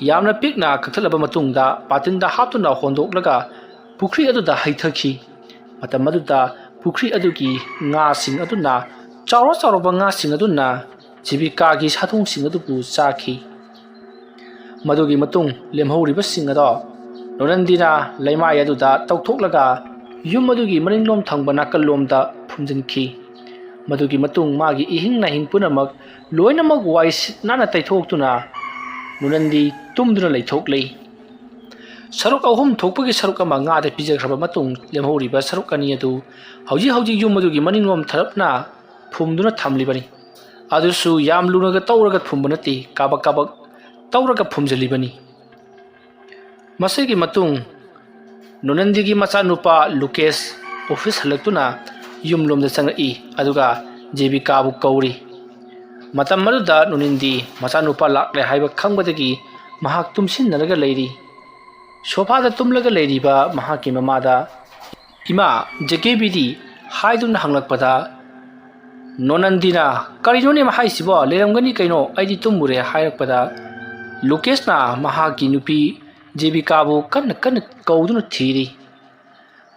ꯌꯥꯝꯅ ꯄꯤꯛꯅ ꯀꯛꯊꯠꯂꯕ ꯃꯇꯨꯡꯗ ꯕꯥꯇꯤꯟꯗ ꯍꯥꯞꯇꯨꯅ ꯍꯣꯟꯗꯣꯛꯂꯒ ꯄꯨꯈ꯭ꯔꯤ ꯑꯗꯨꯗ ꯍꯩꯊꯈꯤ꯫ ꯃꯇꯝ ꯑꯗꯨꯗ ꯄꯨꯈ꯭ꯔꯤ ꯑꯗꯨꯒꯤ ꯉꯥꯁꯤꯡ ꯑꯗꯨꯅ, ꯆꯥꯎꯔ ꯆꯥꯎꯔꯕ ꯉꯥꯁꯤꯡ ꯑꯗꯨꯅ ꯖꯤꯕꯤꯀꯥꯒꯤ ꯁꯥꯗꯣꯡꯁꯤꯡ ꯑꯗꯨꯕꯨ ꯆꯥꯈꯤ꯫ ꯃꯗꯨꯒꯤ ꯃꯇꯨꯡ ꯂꯦꯝꯍꯧꯔꯤꯕꯁꯤꯡ ꯑꯗꯣ ꯅꯣꯅꯟꯗꯤꯅ ꯂꯩꯃꯥꯏ ꯑꯗꯨꯗ ꯇꯧꯊꯣꯛꯂꯒ ꯌꯨꯝ ꯑꯗꯨꯒꯤ ꯃꯅꯤꯡꯂꯣꯝ ꯊꯪꯕ ꯅꯥꯀꯜꯂꯣꯝꯗ ꯐꯨꯝꯖꯤꯟꯈꯤ꯫ ꯃꯗꯨꯒꯤ ꯃꯇꯨꯡ ꯃꯥꯒꯤ ꯏꯍꯤꯡ ꯅꯥꯍꯤꯡ ꯄꯨꯝꯅꯃꯛ ꯂꯣꯏꯅꯃꯛ ꯋꯥꯏ ꯁꯤꯠ ꯅꯥꯟꯅ ꯇꯩꯊꯣꯛꯇꯨꯅ ꯅꯣꯅꯟꯗꯤ ꯇꯨꯝꯗꯨꯅ ꯂꯩꯊꯣꯛꯂꯤ꯫ ꯁꯔꯨꯛ ꯑꯍꯨꯝ ꯊꯣꯛꯄꯒꯤ ꯁꯔꯨꯛ ꯑꯃ ꯉꯥꯗ ꯄꯤꯖꯈ꯭ꯔꯕ ꯃꯇꯨꯡ ꯂꯦꯝꯍꯧꯔꯤꯕ ꯁꯔꯨꯛ ꯑꯅꯤ ꯑꯗꯨ ꯍꯧꯖꯤꯛ ꯍꯧꯖꯤꯛ ꯌꯨꯝ ꯑꯗꯨꯒꯤ ꯃꯅꯤꯡꯂꯣꯝ ꯊꯔꯞꯅ ꯐꯨꯝꯗꯨꯅ ꯊꯝꯂꯤꯕꯅꯤ꯫ ꯑꯗꯨꯁꯨ ꯌꯥꯝ ꯂꯨꯅꯒ ꯇꯧꯔꯒ ꯐꯨꯝꯕ ꯅꯠꯇꯦ, ꯀꯥꯕꯛ ꯀꯥꯕꯛ ꯇꯧꯔꯒ ꯐꯨꯝꯖꯤꯜꯂꯤꯕꯅꯤ꯫ ꯃꯁꯤꯒꯤ ꯃꯇꯨꯡ ꯅꯣꯅꯟꯗꯤꯒꯤ ꯃꯆꯥꯅꯨꯄꯥ ꯂꯨꯀꯦꯁ ꯑꯣꯐꯤꯁ ꯍꯜꯂꯛꯇꯨꯅ ꯌꯨꯝꯂꯣꯝꯗ ꯆꯪꯂꯛꯏ, ꯑꯗꯨꯒ ꯖꯦꯕꯤꯀꯥꯕꯨ ꯀꯧꯔꯤ꯫ ꯃꯇꯝ ꯑꯗꯨꯗ ꯅꯣꯅꯟꯗꯤ ꯃꯆꯥꯅꯨꯄꯥ ꯂꯥꯛꯂꯦ ꯍꯥꯏꯕ ꯈꯪꯕꯗꯒꯤ ꯃꯍꯥꯛ ꯇꯨꯝꯁꯤꯟꯅꯔꯒ ꯂꯩꯔꯤ꯫ ꯁꯣꯐꯥꯗ ꯇꯨꯝꯂꯒ ꯂꯩꯔꯤꯕ ꯃꯍꯥꯛꯀꯤ ꯃꯃꯥꯗ, "ꯏꯃꯥ, ꯖꯦꯀꯦꯕꯤꯗꯤ?" ꯍꯥꯏꯗꯨꯅ ꯍꯪꯂꯛꯄꯗ, ꯅꯣꯅꯟꯗꯤꯅ, "ꯀꯔꯤꯅꯣꯅꯦ ꯃꯥ ꯍꯥꯏꯁꯤꯕꯣ? ꯂꯩꯔꯝꯒꯅꯤ ꯀꯩꯅꯣ, ꯑꯩꯗꯤ ꯇꯨꯝꯃꯨꯔꯦ" ꯍꯥꯏꯔꯛꯄꯗ, ꯂꯨꯀꯦꯁꯅ ꯃꯍꯥꯛꯀꯤ ꯅꯨꯄꯤ ꯖꯦꯕꯤꯀꯥꯕꯨ ꯀꯟꯅ ꯀꯟꯅ ꯀꯧꯗꯨꯅ ꯊꯤꯔꯤ꯫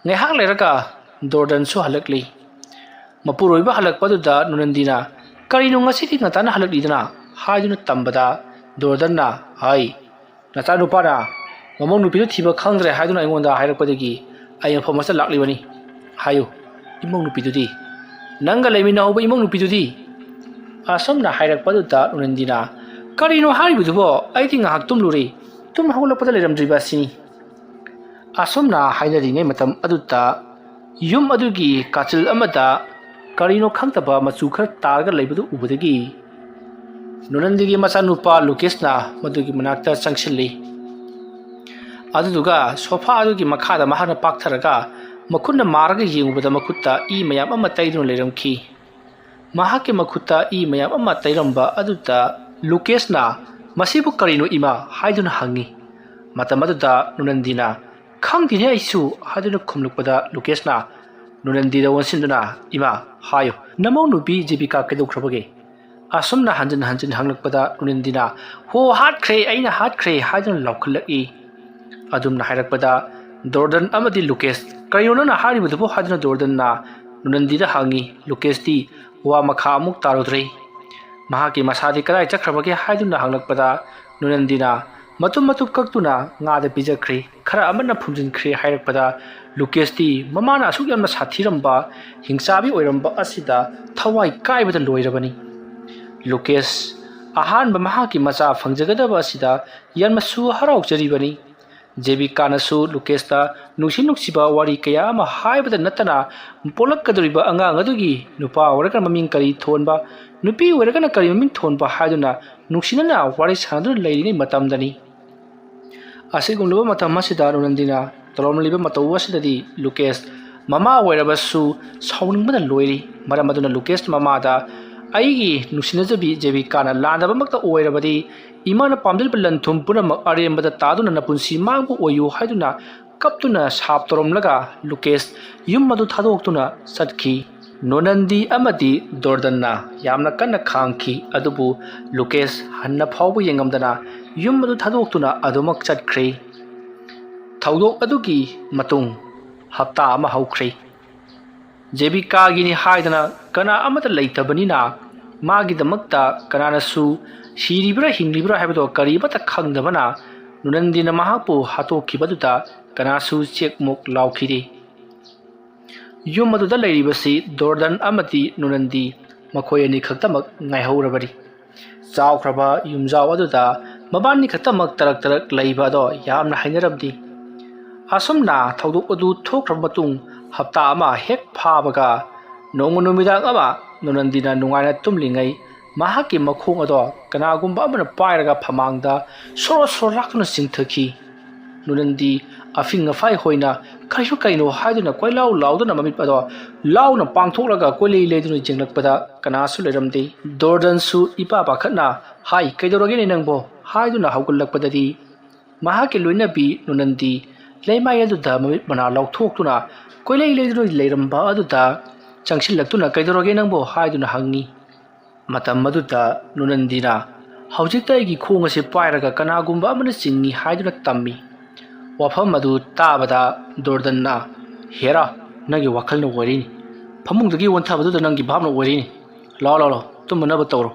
ꯉꯥꯏꯍꯥꯛ ꯂꯩꯔꯒ ꯗꯣꯔꯗꯟꯁꯨ ꯍꯜꯂꯛꯂꯤ꯫ ꯃꯄꯨꯔꯣꯏꯕ ꯍꯜꯂꯛꯄꯗꯨꯗ ꯅꯣꯅꯟꯗꯤꯅ, "ꯀꯔꯤꯅꯣ ꯉꯁꯤꯗꯤ ꯉꯟꯇꯥꯅ ꯍꯜꯂꯛꯂꯤꯗꯅ?" ꯍꯥꯏꯗꯨꯅ ꯇꯝꯕꯗ, ꯗꯣꯔꯗꯟꯅ, "ꯍꯥꯏ, ꯅꯆꯥꯅꯨꯄꯥꯅ ꯃꯃꯧ ꯅꯨꯄꯤꯗꯨ ꯊꯤꯕ ꯈꯪꯗ꯭ꯔꯦ ꯍꯥꯏꯗꯨꯅ ꯑꯩꯉꯣꯟꯗ ꯍꯥꯏꯔꯛꯄꯗꯒꯤ ꯑꯩ ꯃꯐꯝ ꯑꯁꯤꯗ ꯂꯥꯛꯂꯤꯕꯅꯤ꯫ ꯍꯥꯏꯌꯨ, ꯏꯃꯧ ꯅꯨꯄꯤꯗꯨꯗꯤ? ꯅꯪꯒ ꯂꯩꯃꯤꯟꯅꯍꯧꯕ ꯏꯃꯧ ꯅꯨꯄꯤꯗꯨꯗꯤ?" ꯑꯁꯨꯝꯅ ꯍꯥꯏꯔꯛꯄꯗꯨꯗ ꯅꯣꯅꯟꯗꯤꯅ, "ꯀꯔꯤꯅꯣ ꯍꯥꯏꯔꯤꯕꯗꯨꯕꯣ? ꯑꯩꯗꯤ ꯉꯥꯏꯍꯥꯛ ꯇꯨꯝꯂꯨꯔꯦ꯫ ꯇꯨꯝ ꯍꯧꯒꯠꯂꯛꯄꯗ ꯂꯩꯔꯝꯗ꯭ꯔꯤꯕ ꯑꯁꯤꯅꯤ꯫ ꯑꯁꯨꯝꯅ ꯍꯥꯏꯅꯔꯤꯉꯩ ꯃꯇꯝ ꯑꯗꯨꯗ ꯌꯨꯝ ꯑꯗꯨꯒꯤ ꯀꯥꯆꯤꯜ ꯑꯃꯗ ꯀꯔꯤꯅꯣ ꯈꯪꯗꯕ ꯃꯆꯨ ꯈꯔ ꯇꯥꯔꯒ ꯂꯩꯕꯗꯨ ꯎꯕꯗꯒꯤ ꯅꯨꯅꯟꯗꯤꯒꯤ ꯃꯆꯥꯅꯨꯄꯥ ꯂꯨꯀꯦꯁꯅ ꯃꯗꯨꯒꯤ ꯃꯅꯥꯛꯇ ꯆꯪꯁꯤꯜꯂꯤ꯫ ꯑꯗꯨꯗꯨꯒ ꯁꯣꯐꯥ ꯑꯗꯨꯒꯤ ꯃꯈꯥꯗ ꯃꯍꯥꯛꯅ ꯄꯥꯛꯊꯔꯒ ꯃꯈꯨꯠꯅ ꯃꯥꯔꯒ ꯌꯦꯡꯉꯨꯕꯗ ꯃꯈꯨꯠꯇ ꯏ ꯃꯌꯥꯝ ꯑꯃ ꯇꯩꯗꯨꯅ ꯂꯩꯔꯝꯈꯤ꯫ ꯃꯍꯥꯛꯀꯤ ꯃꯈꯨꯠꯇ ꯏ ꯃꯌꯥꯝ ꯑꯃ ꯇꯩꯔꯝꯕ ꯑꯗꯨꯗ ꯂꯨꯀꯦꯁꯅ "ꯃꯁꯤꯕꯨ ꯀꯔꯤꯅꯣ ꯏꯃꯥ?" ꯍꯥꯏꯗꯨꯅ ꯍꯪꯉꯤ꯫ ꯃꯇꯝ ꯑꯗꯨꯗ ꯅꯨꯅꯟꯗꯤꯅ "ꯈꯪꯗꯦꯅꯦ ꯑꯩꯁꯨ" ꯍꯥꯏꯗꯨꯅ ꯈꯨꯝꯂꯛꯄꯗ ꯂꯨꯀꯦꯁꯅ ꯅꯨꯅꯟꯗꯤꯗ ꯑꯣꯟꯁꯤꯟꯗꯨꯅ "ꯏꯃꯥ, ꯍꯥꯏꯌꯨ, ꯅꯃꯧ ꯅꯨꯄꯤ ꯖꯦꯕꯤꯀꯥ ꯀꯩꯗꯧꯈ꯭ꯔꯕꯒꯦ?" ꯑꯁꯨꯝꯅ ꯍꯟꯖꯤꯟ ꯍꯟꯖꯤꯟ ꯍꯪꯂꯛꯄꯗ ꯅꯨꯅꯟꯗꯤꯅ "ꯍꯣ, ꯍꯥꯠꯈ꯭ꯔꯦ, ꯑꯩꯅ ꯍꯥꯠꯈ꯭ꯔꯦ" ꯍꯥꯏꯗꯨꯅ ꯂꯥꯎꯈꯠꯂꯛꯏ꯫ ꯑꯗꯨꯝꯅ ꯍꯥꯏꯔꯛꯄꯗ ꯗꯣꯔꯗꯟ ꯑꯃꯗꯤ ꯂꯨꯀꯦꯁ "ꯀꯔꯤꯅꯣ ꯅꯪꯅ ꯍꯥꯏꯔꯤꯕꯗꯨꯕꯨ?" ꯍꯥꯏꯗꯨꯅ ꯗꯣꯔꯗꯟꯅ ꯅꯨꯅꯟꯗꯤꯗ ꯍꯪꯉꯤ꯫ ꯂꯨꯀꯦꯁꯇꯤ ꯋꯥ ꯃꯈꯥ ꯑꯃꯨꯛ ꯇꯥꯔꯨꯗ꯭ꯔꯦ꯫ ꯃꯍꯥꯛꯀꯤ ꯃꯁꯥꯗꯤ ꯀꯗꯥꯏ ꯆꯠꯈ꯭ꯔꯕꯒꯦ ꯍꯥꯏꯗꯨꯅ ꯍꯪꯂꯛꯄꯗ ꯅꯨꯅꯟꯗꯤꯅ "ꯃꯇꯨꯝ ꯃꯇꯨꯝ ꯀꯛꯇꯨꯅ ꯉꯥꯗ ꯄꯤꯖꯈ꯭ꯔꯦ, ꯈꯔ ꯑꯃꯅ ꯐꯨꯝꯖꯤꯟꯈ꯭ꯔꯦ" ꯍꯥꯏꯔꯛꯄꯗ ꯂꯨꯀꯦꯁꯇꯤ ꯃꯃꯥꯅ ꯑꯁꯨꯛ ꯌꯥꯝꯅ ꯁꯥꯊꯤꯔꯝꯕ, ꯍꯤꯡꯆꯥꯕꯤ ꯑꯣꯏꯔꯝꯕ ꯑꯁꯤꯗ ꯊꯋꯥꯏ ꯀꯥꯏꯕꯗ ꯂꯣꯏꯔꯕꯅꯤ꯫ ꯂꯨꯀꯦꯁ ꯑꯍꯥꯟꯕ ꯃꯍꯥꯛꯀꯤ ꯃꯆꯥ ꯐꯪꯖꯒꯗꯕ ꯑꯁꯤꯗ ꯌꯥꯝꯅꯁꯨ ꯍꯔꯥꯎꯖꯔꯤꯕꯅꯤ꯫ ꯖꯦꯕꯤꯀꯥꯅꯁꯨ ꯂꯨꯀꯦꯁꯇ ꯅꯨꯡꯁꯤ ꯅꯨꯡꯁꯤꯕ ꯋꯥꯔꯤ ꯀꯌꯥ ꯑꯃ ꯍꯥꯏꯕꯗ ꯅꯠꯇꯅ ꯄꯣꯛꯂꯛꯀꯗꯧꯔꯤꯕ ꯑꯉꯥꯡ ꯑꯗꯨꯒꯤ ꯅꯨꯄꯥ ꯑꯣꯏꯔꯒꯅ ꯃꯃꯤꯡ ꯀꯔꯤ ꯊꯣꯟꯕ, ꯅꯨꯄꯤ ꯑꯣꯏꯔꯒꯅ ꯀꯔꯤ ꯃꯃꯤꯡ ꯊꯣꯟꯕ ꯍꯥꯏꯗꯨꯅ ꯅꯨꯡꯁꯤꯅꯅ ꯋꯥꯔꯤ ꯁꯥꯟꯅꯗꯨꯅ ꯂꯩꯔꯤꯉꯩ ꯃꯇꯝꯗꯅꯤ꯫ ꯑꯁꯤꯒꯨꯝꯂꯕ ꯃꯇꯝ ꯑꯁꯤꯗ ꯅꯨꯅꯟꯗꯤꯅ ꯇꯧꯔꯝꯂꯤꯕ ꯃꯇꯧ ꯑꯁꯤꯗꯗꯤ ꯂꯨꯀꯦꯁ ꯃꯃꯥ ꯑꯣꯏꯔꯕꯁꯨ ꯁꯥꯎꯅꯤꯡꯕꯅ ꯂꯣꯏꯔꯤ꯫ ꯃꯔꯝ ꯑꯗꯨꯅ ꯂꯨꯀꯦꯁ ꯃꯃꯥꯗ "ꯑꯩꯒꯤ ꯅꯨꯡꯁꯤꯅꯖꯕꯤ ꯖꯦꯕꯤꯀꯥꯅ ꯂꯥꯟꯗꯕꯃꯛꯇ ꯑꯣꯏꯔꯕꯗꯤ ꯏꯃꯥꯅ ꯄꯥꯝꯖꯔꯤꯕ ꯂꯟ ꯊꯨꯝ ꯄꯨꯝꯅꯃꯛ ꯑꯔꯦꯝꯕꯗ ꯇꯥꯗꯨꯅ ꯅꯄꯨꯟꯁꯤ ꯃꯥꯡꯕ ꯑꯣꯏꯌꯨ" ꯍꯥꯏꯗꯨꯅ ꯀꯞꯇꯨꯅ ꯁꯥꯞ ꯇꯧꯔꯝꯂꯒ ꯂꯨꯀꯦꯁ ꯌꯨꯝ ꯑꯗꯨ ꯊꯥꯗꯣꯛꯇꯨꯅ ꯆꯠꯈꯤ꯫ ꯅꯣꯅꯟꯗꯤ ꯑꯃꯗꯤ ꯗꯣꯔꯗꯟꯅ ꯌꯥꯝꯅ ꯀꯟꯅ ꯈꯥꯡꯈꯤ, ꯑꯗꯨꯕꯨ ꯂꯨꯀꯦꯁ ꯍꯟꯅ ꯐꯥꯎꯕ ꯌꯦꯡꯉꯝꯗꯅ ꯌꯨꯝ ꯑꯗꯨ ꯊꯥꯗꯣꯛꯇꯨꯅ ꯑꯗꯨꯃꯛ ꯆꯠꯈ꯭ꯔꯦ꯫ ꯊꯧꯗꯣꯛ ꯑꯗꯨꯒꯤ ꯃꯇꯨꯡ ꯍꯞꯇꯥ ꯑꯃ ꯍꯧꯈ꯭ꯔꯦ꯫ ꯖꯦꯕꯤꯀꯥꯒꯤꯅꯤ ꯍꯥꯏꯗꯅ ꯀꯅꯥ ꯑꯃꯠꯇ ꯂꯩꯇꯕꯅꯤꯅ ꯃꯥꯒꯤꯗꯃꯛꯇ ꯀꯅꯥꯅꯁꯨ ꯁꯤꯔꯤꯕ꯭ꯔꯥ ꯍꯤꯡꯂꯤꯕ꯭ꯔꯥ ꯍꯥꯏꯕꯗꯣ ꯀꯔꯤꯃꯠꯇ ꯈꯪꯗꯕꯅ ꯅꯨꯅꯟꯗꯤꯅ ꯃꯍꯥꯛꯄꯨ ꯍꯥꯠꯇꯣꯛꯈꯤꯕꯗꯨꯗ ꯀꯅꯥꯁꯨ ꯆꯦꯛꯃꯨꯛ ꯂꯥꯎꯈꯤꯗꯦ꯫ ꯌꯨꯝ ꯑꯗꯨꯗ ꯂꯩꯔꯤꯕꯁꯤ ꯗꯣꯔꯗꯟ ꯑꯃꯗꯤ ꯅꯨꯅꯟꯗꯤ ꯃꯈꯣꯏ ꯑꯅꯤ ꯈꯛꯇꯃꯛ ꯉꯥꯏꯍꯧꯔꯕꯅꯤ꯫ ꯆꯥꯎꯈ꯭ꯔꯕ ꯌꯨꯝꯖꯥꯎ ꯑꯗꯨꯗ ꯃꯕꯥꯅꯤ ꯈꯛꯇꯃꯛ ꯇꯔꯛ ꯇꯔꯛ ꯂꯩꯕ ꯑꯗꯣ ꯌꯥꯝꯅ ꯍꯩꯅꯔꯝꯗꯦ꯫ ꯑꯁꯨꯝꯅ ꯊꯧꯗꯣꯛ ꯑꯗꯨ ꯊꯣꯛꯈ꯭ꯔꯕ ꯃꯇꯨꯡ ꯍꯞꯇꯥ ꯑꯃ ꯍꯦꯛ ꯐꯥꯕꯒ ꯅꯣꯡꯃ ꯅꯨꯃꯤꯗꯥꯡ ꯑꯃ ꯅꯨꯅꯟꯗꯤꯅ ꯅꯨꯡꯉꯥꯏꯅ ꯇꯨꯝꯂꯤꯉꯩ ꯃꯍꯥꯛꯀꯤ ꯃꯈꯣꯡ ꯑꯗꯣ ꯀꯅꯥꯒꯨꯝꯕ ꯑꯃꯅ ꯄꯥꯏꯔꯒ ꯐꯃꯥꯡꯗ ꯁꯣꯔꯣ ꯁꯣꯔꯣ ꯂꯥꯛꯇꯨꯅ ꯆꯤꯡꯊꯈꯤ꯫ ꯅꯨꯅꯟꯗꯤ ꯑꯐꯤꯡ ꯑꯐꯥꯏ ꯍꯣꯏꯅ "ꯀꯩꯁꯨ ꯀꯩꯅꯣ?" ꯍꯥꯏꯗꯨꯅ ꯀꯣꯏꯂꯥꯎ ꯂꯥꯎꯗꯨꯅ ꯃꯃꯤꯠ ꯑꯗꯣ ꯂꯥꯎꯅ ꯄꯥꯡꯊꯣꯛꯂꯒ ꯀꯣꯏꯂꯩ ꯂꯩꯗꯨꯅ ꯌꯦꯡꯂꯛꯄꯗ ꯀꯅꯥꯁꯨ ꯂꯩꯔꯝꯗꯦ꯫ ꯗꯣꯔꯗꯟꯁꯨ ꯏꯄꯥ ꯄꯥꯈꯠꯅ "ꯍꯥꯏ, ꯀꯩꯗꯧꯔꯒꯦꯅꯦ ꯅꯪꯕꯣ?" ꯍꯥꯏꯗꯨꯅ ꯍꯧꯒꯠꯂꯛꯄꯗꯗꯤ ꯃꯍꯥꯛꯀꯤ ꯂꯣꯏꯅꯕꯤ ꯅꯨꯅꯟꯗꯤ ꯂꯩꯃꯥꯏ ꯑꯗꯨꯗ ꯃꯃꯤꯠ ꯃꯅꯥ ꯂꯧꯊꯣꯛꯇꯨꯅ ꯀꯣꯏꯂꯩ ꯂꯩꯗꯨꯅ ꯂꯩꯔꯝꯕ ꯑꯗꯨꯗ ꯆꯪꯁꯤꯜꯂꯛꯇꯨꯅ "ꯀꯩꯗꯧꯔꯒꯦ ꯅꯪꯕꯣ?" ꯍꯥꯏꯗꯨꯅ ꯍꯪꯉꯤ꯫ ꯃꯇꯝ ꯑꯗꯨꯗ ꯅꯨꯅꯟꯗꯤꯅ "ꯍꯧꯖꯤꯛꯇ ꯑꯩꯒꯤ ꯈꯣꯡ ꯑꯁꯤ ꯄꯥꯏꯔꯒ ꯀꯅꯥꯒꯨꯝꯕ ꯑꯃꯅ ꯆꯤꯡꯏ" ꯍꯥꯏꯗꯨꯅ ꯇꯝꯃꯤ꯫ ꯋꯥꯐꯝ ꯑꯗꯨ ꯇꯥꯕꯗ ꯗꯣꯔꯗꯟꯅ "ꯍꯦꯔꯥ, ꯅꯪꯒꯤ ꯋꯥꯈꯜꯅ ꯑꯣꯏꯔꯤꯅꯤ꯫ ꯐꯃꯨꯡꯗꯒꯤ ꯑꯣꯟꯊꯕꯗꯨꯗ ꯅꯪꯒꯤ ꯚꯥꯞꯅ ꯑꯣꯏꯔꯤꯅꯤ꯫ ꯂꯥꯎ, ꯂꯥꯎ, ꯂꯥꯎ, ꯇꯨꯝꯅꯅꯕ ꯇꯧꯔꯣ"꯫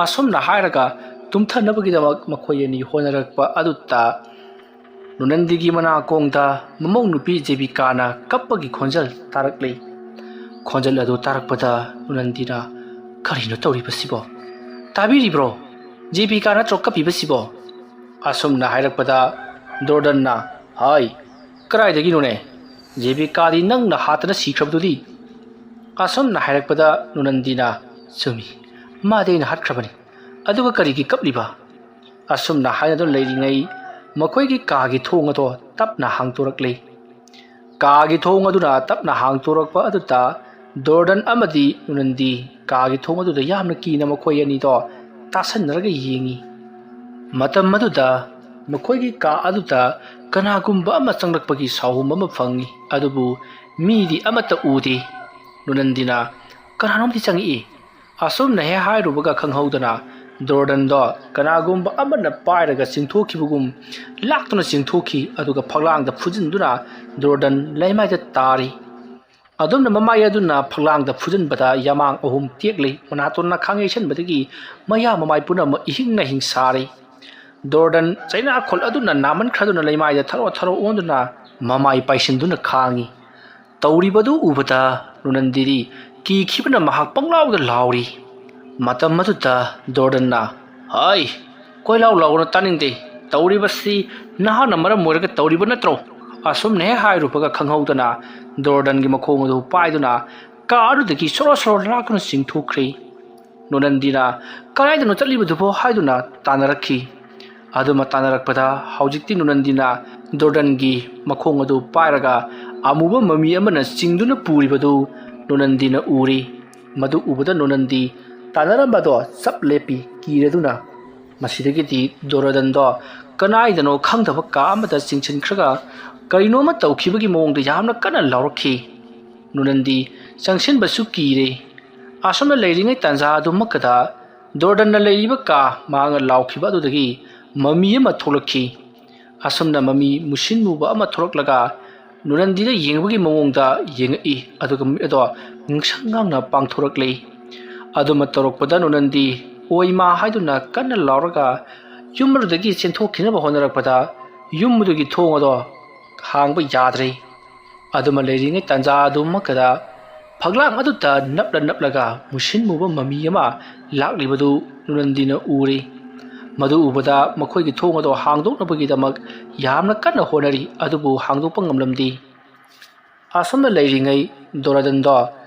ꯑꯁꯨꯝꯅ ꯍꯥꯏꯔꯒ ꯇꯨꯝꯊꯅꯕꯒꯤꯗꯃꯛ ꯃꯈꯣꯏ ꯑꯅꯤ ꯍꯣꯠꯅꯔꯛꯄ ꯑꯗꯨꯗ ꯅꯨꯅꯟꯗꯤꯒꯤ ꯃꯅꯥꯀꯣꯡꯗ ꯃꯃꯧ ꯅꯨꯄꯤ ꯖꯦꯕꯤꯀꯥꯅ ꯀꯞꯄꯒꯤ ꯈꯣꯟꯖꯦꯜ ꯇꯥꯔꯛꯂꯤ꯫ ꯈꯣꯟꯖꯦꯜ ꯑꯗꯨ ꯇꯥꯔꯛꯄꯗ ꯅꯨꯅꯟꯗꯤꯅ "ꯀꯔꯤꯅꯣ ꯇꯧꯔꯤꯕꯁꯤꯕꯣ? ꯇꯥꯕꯤꯔꯤꯕ꯭ꯔꯣ? ꯖꯦꯕꯤꯀꯥ ꯅꯠꯇ꯭ꯔꯣ ꯀꯞꯄꯤꯕꯁꯤꯕꯣ?" ꯑꯁꯨꯝꯅ ꯍꯥꯏꯔꯛꯄꯗ ꯗꯣꯔꯗꯟꯅ "ꯍꯥꯏ, ꯀꯗꯥꯏꯗꯒꯤꯅꯣꯅꯦ? ꯖꯦꯕꯤꯀꯥꯗꯤ ꯅꯪꯅ ꯍꯥꯠꯇꯅ ꯁꯤꯈ꯭ꯔꯕꯗꯨꯗꯤ?" ꯑꯁꯨꯝꯅ ꯍꯥꯏꯔꯛꯄꯗ ꯅꯨꯅꯟꯗꯤꯅ "ꯆꯨꯝꯃꯤ, ꯃꯥꯗꯤ ꯑꯩꯅ ꯍꯥꯠꯈ꯭ꯔꯕꯅꯤ꯫ ꯑꯗꯨꯒ ꯀꯔꯤꯒꯤ ꯀꯞꯂꯤꯕ?" ꯑꯁꯨꯝꯅ ꯍꯥꯏꯅꯗꯨꯅ ꯂꯩꯔꯤꯉꯩ ꯃꯈꯣꯏꯒꯤ ꯀꯥꯒꯤ ꯊꯣꯡ ꯑꯗꯣ ꯇꯞꯅ ꯍꯥꯡꯗꯣꯔꯛꯂꯤ꯫ ꯀꯥꯒꯤ ꯊꯣꯡ ꯑꯗꯨꯅ ꯇꯞꯅ ꯍꯥꯡꯗꯣꯔꯛꯄ ꯑꯗꯨꯗ ꯗꯣꯔꯗꯟ ꯑꯃꯗꯤ ꯅꯨꯅꯟꯗꯤ ꯀꯥꯒꯤ ꯊꯣꯡ ꯑꯗꯨꯗ ꯌꯥꯝꯅ ꯀꯤꯅ ꯃꯈꯣꯏ ꯑꯅꯤꯗꯣ ꯇꯥꯁꯟꯅꯔꯒ ꯌꯦꯡꯉꯤ꯫ ꯃꯇꯝ ꯑꯗꯨꯗ ꯃꯈꯣꯏꯒꯤ ꯀꯥ ꯑꯗꯨꯗ ꯀꯅꯥꯒꯨꯝꯕ ꯑꯃ ꯆꯪꯂꯛꯄꯒꯤ ꯁꯥꯎꯍꯨꯝ ꯑꯃ ꯐꯪꯉꯤ, ꯑꯗꯨꯕꯨ ꯃꯤꯗꯤ ꯑꯃꯠꯇ ꯎꯗꯦ꯫ ꯅꯨꯅꯟꯗꯤꯅ "ꯀꯅꯥꯅꯣꯝꯗꯤ ꯆꯪꯉꯛꯏ"꯫ ꯑꯁꯨꯝꯅ ꯍꯦꯛ ꯍꯥꯏꯔꯨꯕꯒ ꯈꯪꯍꯧꯗꯅ ꯗꯣꯔꯗꯟꯗꯣ ꯀꯅꯥꯒꯨꯝꯕ ꯑꯃꯅ ꯄꯥꯏꯔꯒ ꯆꯤꯡꯊꯣꯛꯈꯤꯕꯒꯨꯝ ꯂꯥꯛꯇꯨꯅ ꯆꯤꯡꯊꯣꯛꯈꯤ, ꯑꯗꯨꯒ ꯐꯛꯂꯥꯡꯗ ꯐꯨꯖꯤꯟꯗꯨꯅ ꯗꯣꯔꯗꯟ ꯂꯩꯃꯥꯏꯗ ꯇꯥꯔꯤ꯫ ꯑꯗꯨꯝꯅ ꯃꯃꯥꯏ ꯑꯗꯨꯅ ꯐꯛꯂꯥꯡꯗ ꯐꯨꯖꯤꯟꯕꯗ ꯌꯥꯃꯥꯡ ꯑꯍꯨꯝ ꯇꯦꯛꯂꯤ, ꯃꯅꯥꯇꯣꯟ ꯅꯈꯥꯡ ꯌꯩꯁꯟꯕꯗꯒꯤ ꯃꯌꯥ ꯃꯃꯥꯏ ꯄꯨꯝꯅꯃꯛ ꯏꯍꯤꯡ ꯅꯥꯍꯤꯡ ꯁꯥꯔꯤ꯫ ꯗꯣꯔꯗꯟ ꯆꯩꯅꯥꯈꯣꯜ ꯑꯗꯨꯅ ꯅꯥꯃꯟꯈ꯭ꯔꯗꯨꯅ ꯂꯩꯃꯥꯏꯗ ꯊꯔꯣ ꯊꯔꯣ ꯑꯣꯟꯗꯨꯅ ꯃꯃꯥꯏ ꯄꯥꯏꯁꯤꯟꯗꯨꯅ ꯈꯥꯡꯉꯤ꯫ ꯇꯧꯔꯤꯕꯗꯨ ꯎꯕꯗ ꯅꯨꯅꯟꯗꯤꯗꯤ ꯀꯤꯈꯤꯕꯅ ꯃꯍꯥꯛ ꯄꯪꯂꯥꯎꯗ ꯂꯥꯎꯔꯤ꯫ ꯃꯇꯝ ꯑꯗꯨꯗ ꯗꯣꯔꯗꯟꯅ "ꯍꯥꯏ, "ꯀꯣꯏꯂꯥꯎ ꯂꯥꯎꯒꯅꯨ, ꯇꯥꯅꯤꯡꯗꯦ꯫ ꯇꯧꯔꯤꯕꯁꯤ ꯅꯍꯥꯛꯅ ꯃꯔꯝ ꯑꯣꯏꯔꯒ ꯇꯧꯔꯤꯕ ꯅꯠꯇ꯭ꯔꯣ?" ꯑꯁꯨꯝꯅ ꯍꯦꯛ ꯍꯥꯏꯔꯨꯕꯒ ꯈꯪꯍꯧꯗꯅ ꯗꯣꯔꯗꯟꯒꯤ ꯃꯈꯣꯡ ꯑꯗꯨ ꯄꯥꯏꯗꯨꯅ ꯀꯥ ꯑꯗꯨꯗꯒꯤ ꯁꯣꯔꯣ ꯁꯣꯔꯣ ꯂꯥꯛꯇꯨꯅ ꯆꯤꯡꯊꯣꯛꯈ꯭ꯔꯦ꯫ ꯅꯨꯅꯟꯗꯤꯅ "ꯀꯗꯥꯏꯗꯅꯣ ꯆꯠꯂꯤꯕꯗꯨꯕꯣ?" ꯍꯥꯏꯗꯨꯅ ꯇꯥꯟꯅꯔꯛꯈꯤ꯫ ꯑꯗꯨꯃ ꯇꯥꯟꯅꯔꯛꯄꯗ ꯍꯧꯖꯤꯛꯇꯤ ꯅꯨꯅꯟꯗꯤꯅ ꯗꯣꯔꯗꯟꯒꯤ ꯃꯈꯣꯡ ꯑꯗꯨ ꯄꯥꯏꯔꯒ ꯑꯃꯨꯕ ꯃꯃꯤ ꯑꯃꯅ ꯆꯤꯡꯗꯨꯅ ꯄꯨꯔꯤꯕꯗꯨ ꯅꯨꯅꯟꯗꯤꯅ ꯎꯔꯤ꯫ ꯃꯗꯨ ꯎꯕꯗ ꯅꯨꯅꯟꯗꯤ ꯇꯥꯟꯅꯔꯝꯕꯗꯣ ꯆꯞ ꯂꯦꯞꯄꯤ, ꯀꯤꯔꯗꯨꯅ꯫ ꯃꯁꯤꯗꯒꯤꯗꯤ ꯗꯣꯔꯗꯟꯗꯣ ꯀꯅꯥꯏꯗꯅꯣ ꯈꯪꯗꯕ ꯀꯥ ꯑꯃꯗ ꯆꯤꯡꯁꯤꯟꯈ꯭ꯔꯒ ꯀꯔꯤꯅꯣꯃ ꯇꯧꯈꯤꯕꯒꯤ ꯃꯑꯣꯡꯗ ꯌꯥꯝꯅ ꯀꯟꯅ ꯂꯥꯎꯔꯛꯈꯤ꯫ ꯅꯨꯅꯟꯗꯤ ꯆꯪꯁꯤꯟꯕꯁꯨ ꯀꯤꯔꯦ꯫ ꯑꯁꯨꯝꯅ ꯂꯩꯔꯤꯉꯩ ꯇꯥꯟꯖꯥ ꯑꯗꯨꯃꯛꯀꯗ ꯗꯣꯔꯗꯟꯅ ꯂꯩꯔꯤꯕ ꯀꯥ ꯃꯍꯥꯛꯅ ꯂꯥꯎꯈꯤꯕ ꯑꯗꯨꯗꯒꯤ ꯃꯃꯤ ꯑꯃ ꯊꯣꯛꯂꯛꯈꯤ꯫ ꯑꯁꯨꯝꯅ ꯃꯃꯤ ꯃꯨꯁꯤꯟ ꯃꯨꯕ ꯑꯃ ꯊꯣꯛꯂꯛꯂꯒ ꯅꯨꯅꯟꯗꯤꯗ ꯌꯦꯡꯕꯒꯤ ꯃꯑꯣꯡꯗ ꯌꯦꯡꯉꯛꯏ, ꯑꯗꯨꯒ ꯃꯃꯤꯠ ꯑꯗꯣ ꯉꯥꯡꯁꯪ ꯉꯥꯡꯅ ꯄꯥꯡꯊꯣꯔꯛꯂꯤ꯫ ꯑꯗꯨꯃ ꯇꯧꯔꯛꯄꯗ ꯅꯨꯅꯟꯗꯤ "ꯑꯣꯏꯃꯥ" ꯍꯥꯏꯗꯨꯅ ꯀꯟꯅ ꯂꯥꯎꯔꯒ ꯌꯨꯝ ꯑꯗꯨꯗꯒꯤ ꯆꯦꯟꯊꯣꯛꯈꯤꯅꯕ ꯍꯣꯠꯅꯔꯛꯄꯗ ꯌꯨꯝ ꯑꯗꯨꯒꯤ ꯊꯣꯡ ꯑꯗꯣ ꯍꯥꯡꯕ ꯌꯥꯗ꯭ꯔꯦ꯫ ꯑꯗꯨꯃ ꯂꯩꯔꯤꯉꯩ ꯇꯥꯟꯖꯥ ꯑꯗꯨꯃꯛꯇꯗ ꯐꯛꯂꯥꯡ ꯑꯗꯨꯗ ꯅꯞꯂ ꯅꯞꯂꯒ ꯃꯨꯁꯤꯟ ꯃꯨꯕ ꯃꯃꯤ ꯑꯃ ꯂꯥꯛꯂꯤꯕꯗꯨ ꯅꯨꯅꯟꯗꯤꯅ ꯎꯔꯤ꯫ ꯃꯗꯨ ꯎꯕꯗ ꯃꯈꯣꯏꯒꯤ ꯊꯣꯡ ꯑꯗꯨ ꯍꯥꯡꯗꯣꯛꯅꯕꯒꯤꯗꯃꯛ ꯌꯥꯝꯅ ꯀꯟꯅ ꯍꯣꯠꯅꯔꯤ, ꯑꯗꯨꯕꯨ ꯍꯥꯡꯗꯣꯛꯄ ꯉꯝꯂꯝꯗꯦ꯫ ꯑꯁꯨꯝꯅ ꯂꯩꯔꯤꯉꯩ ꯗꯣꯔꯗꯟꯗꯣ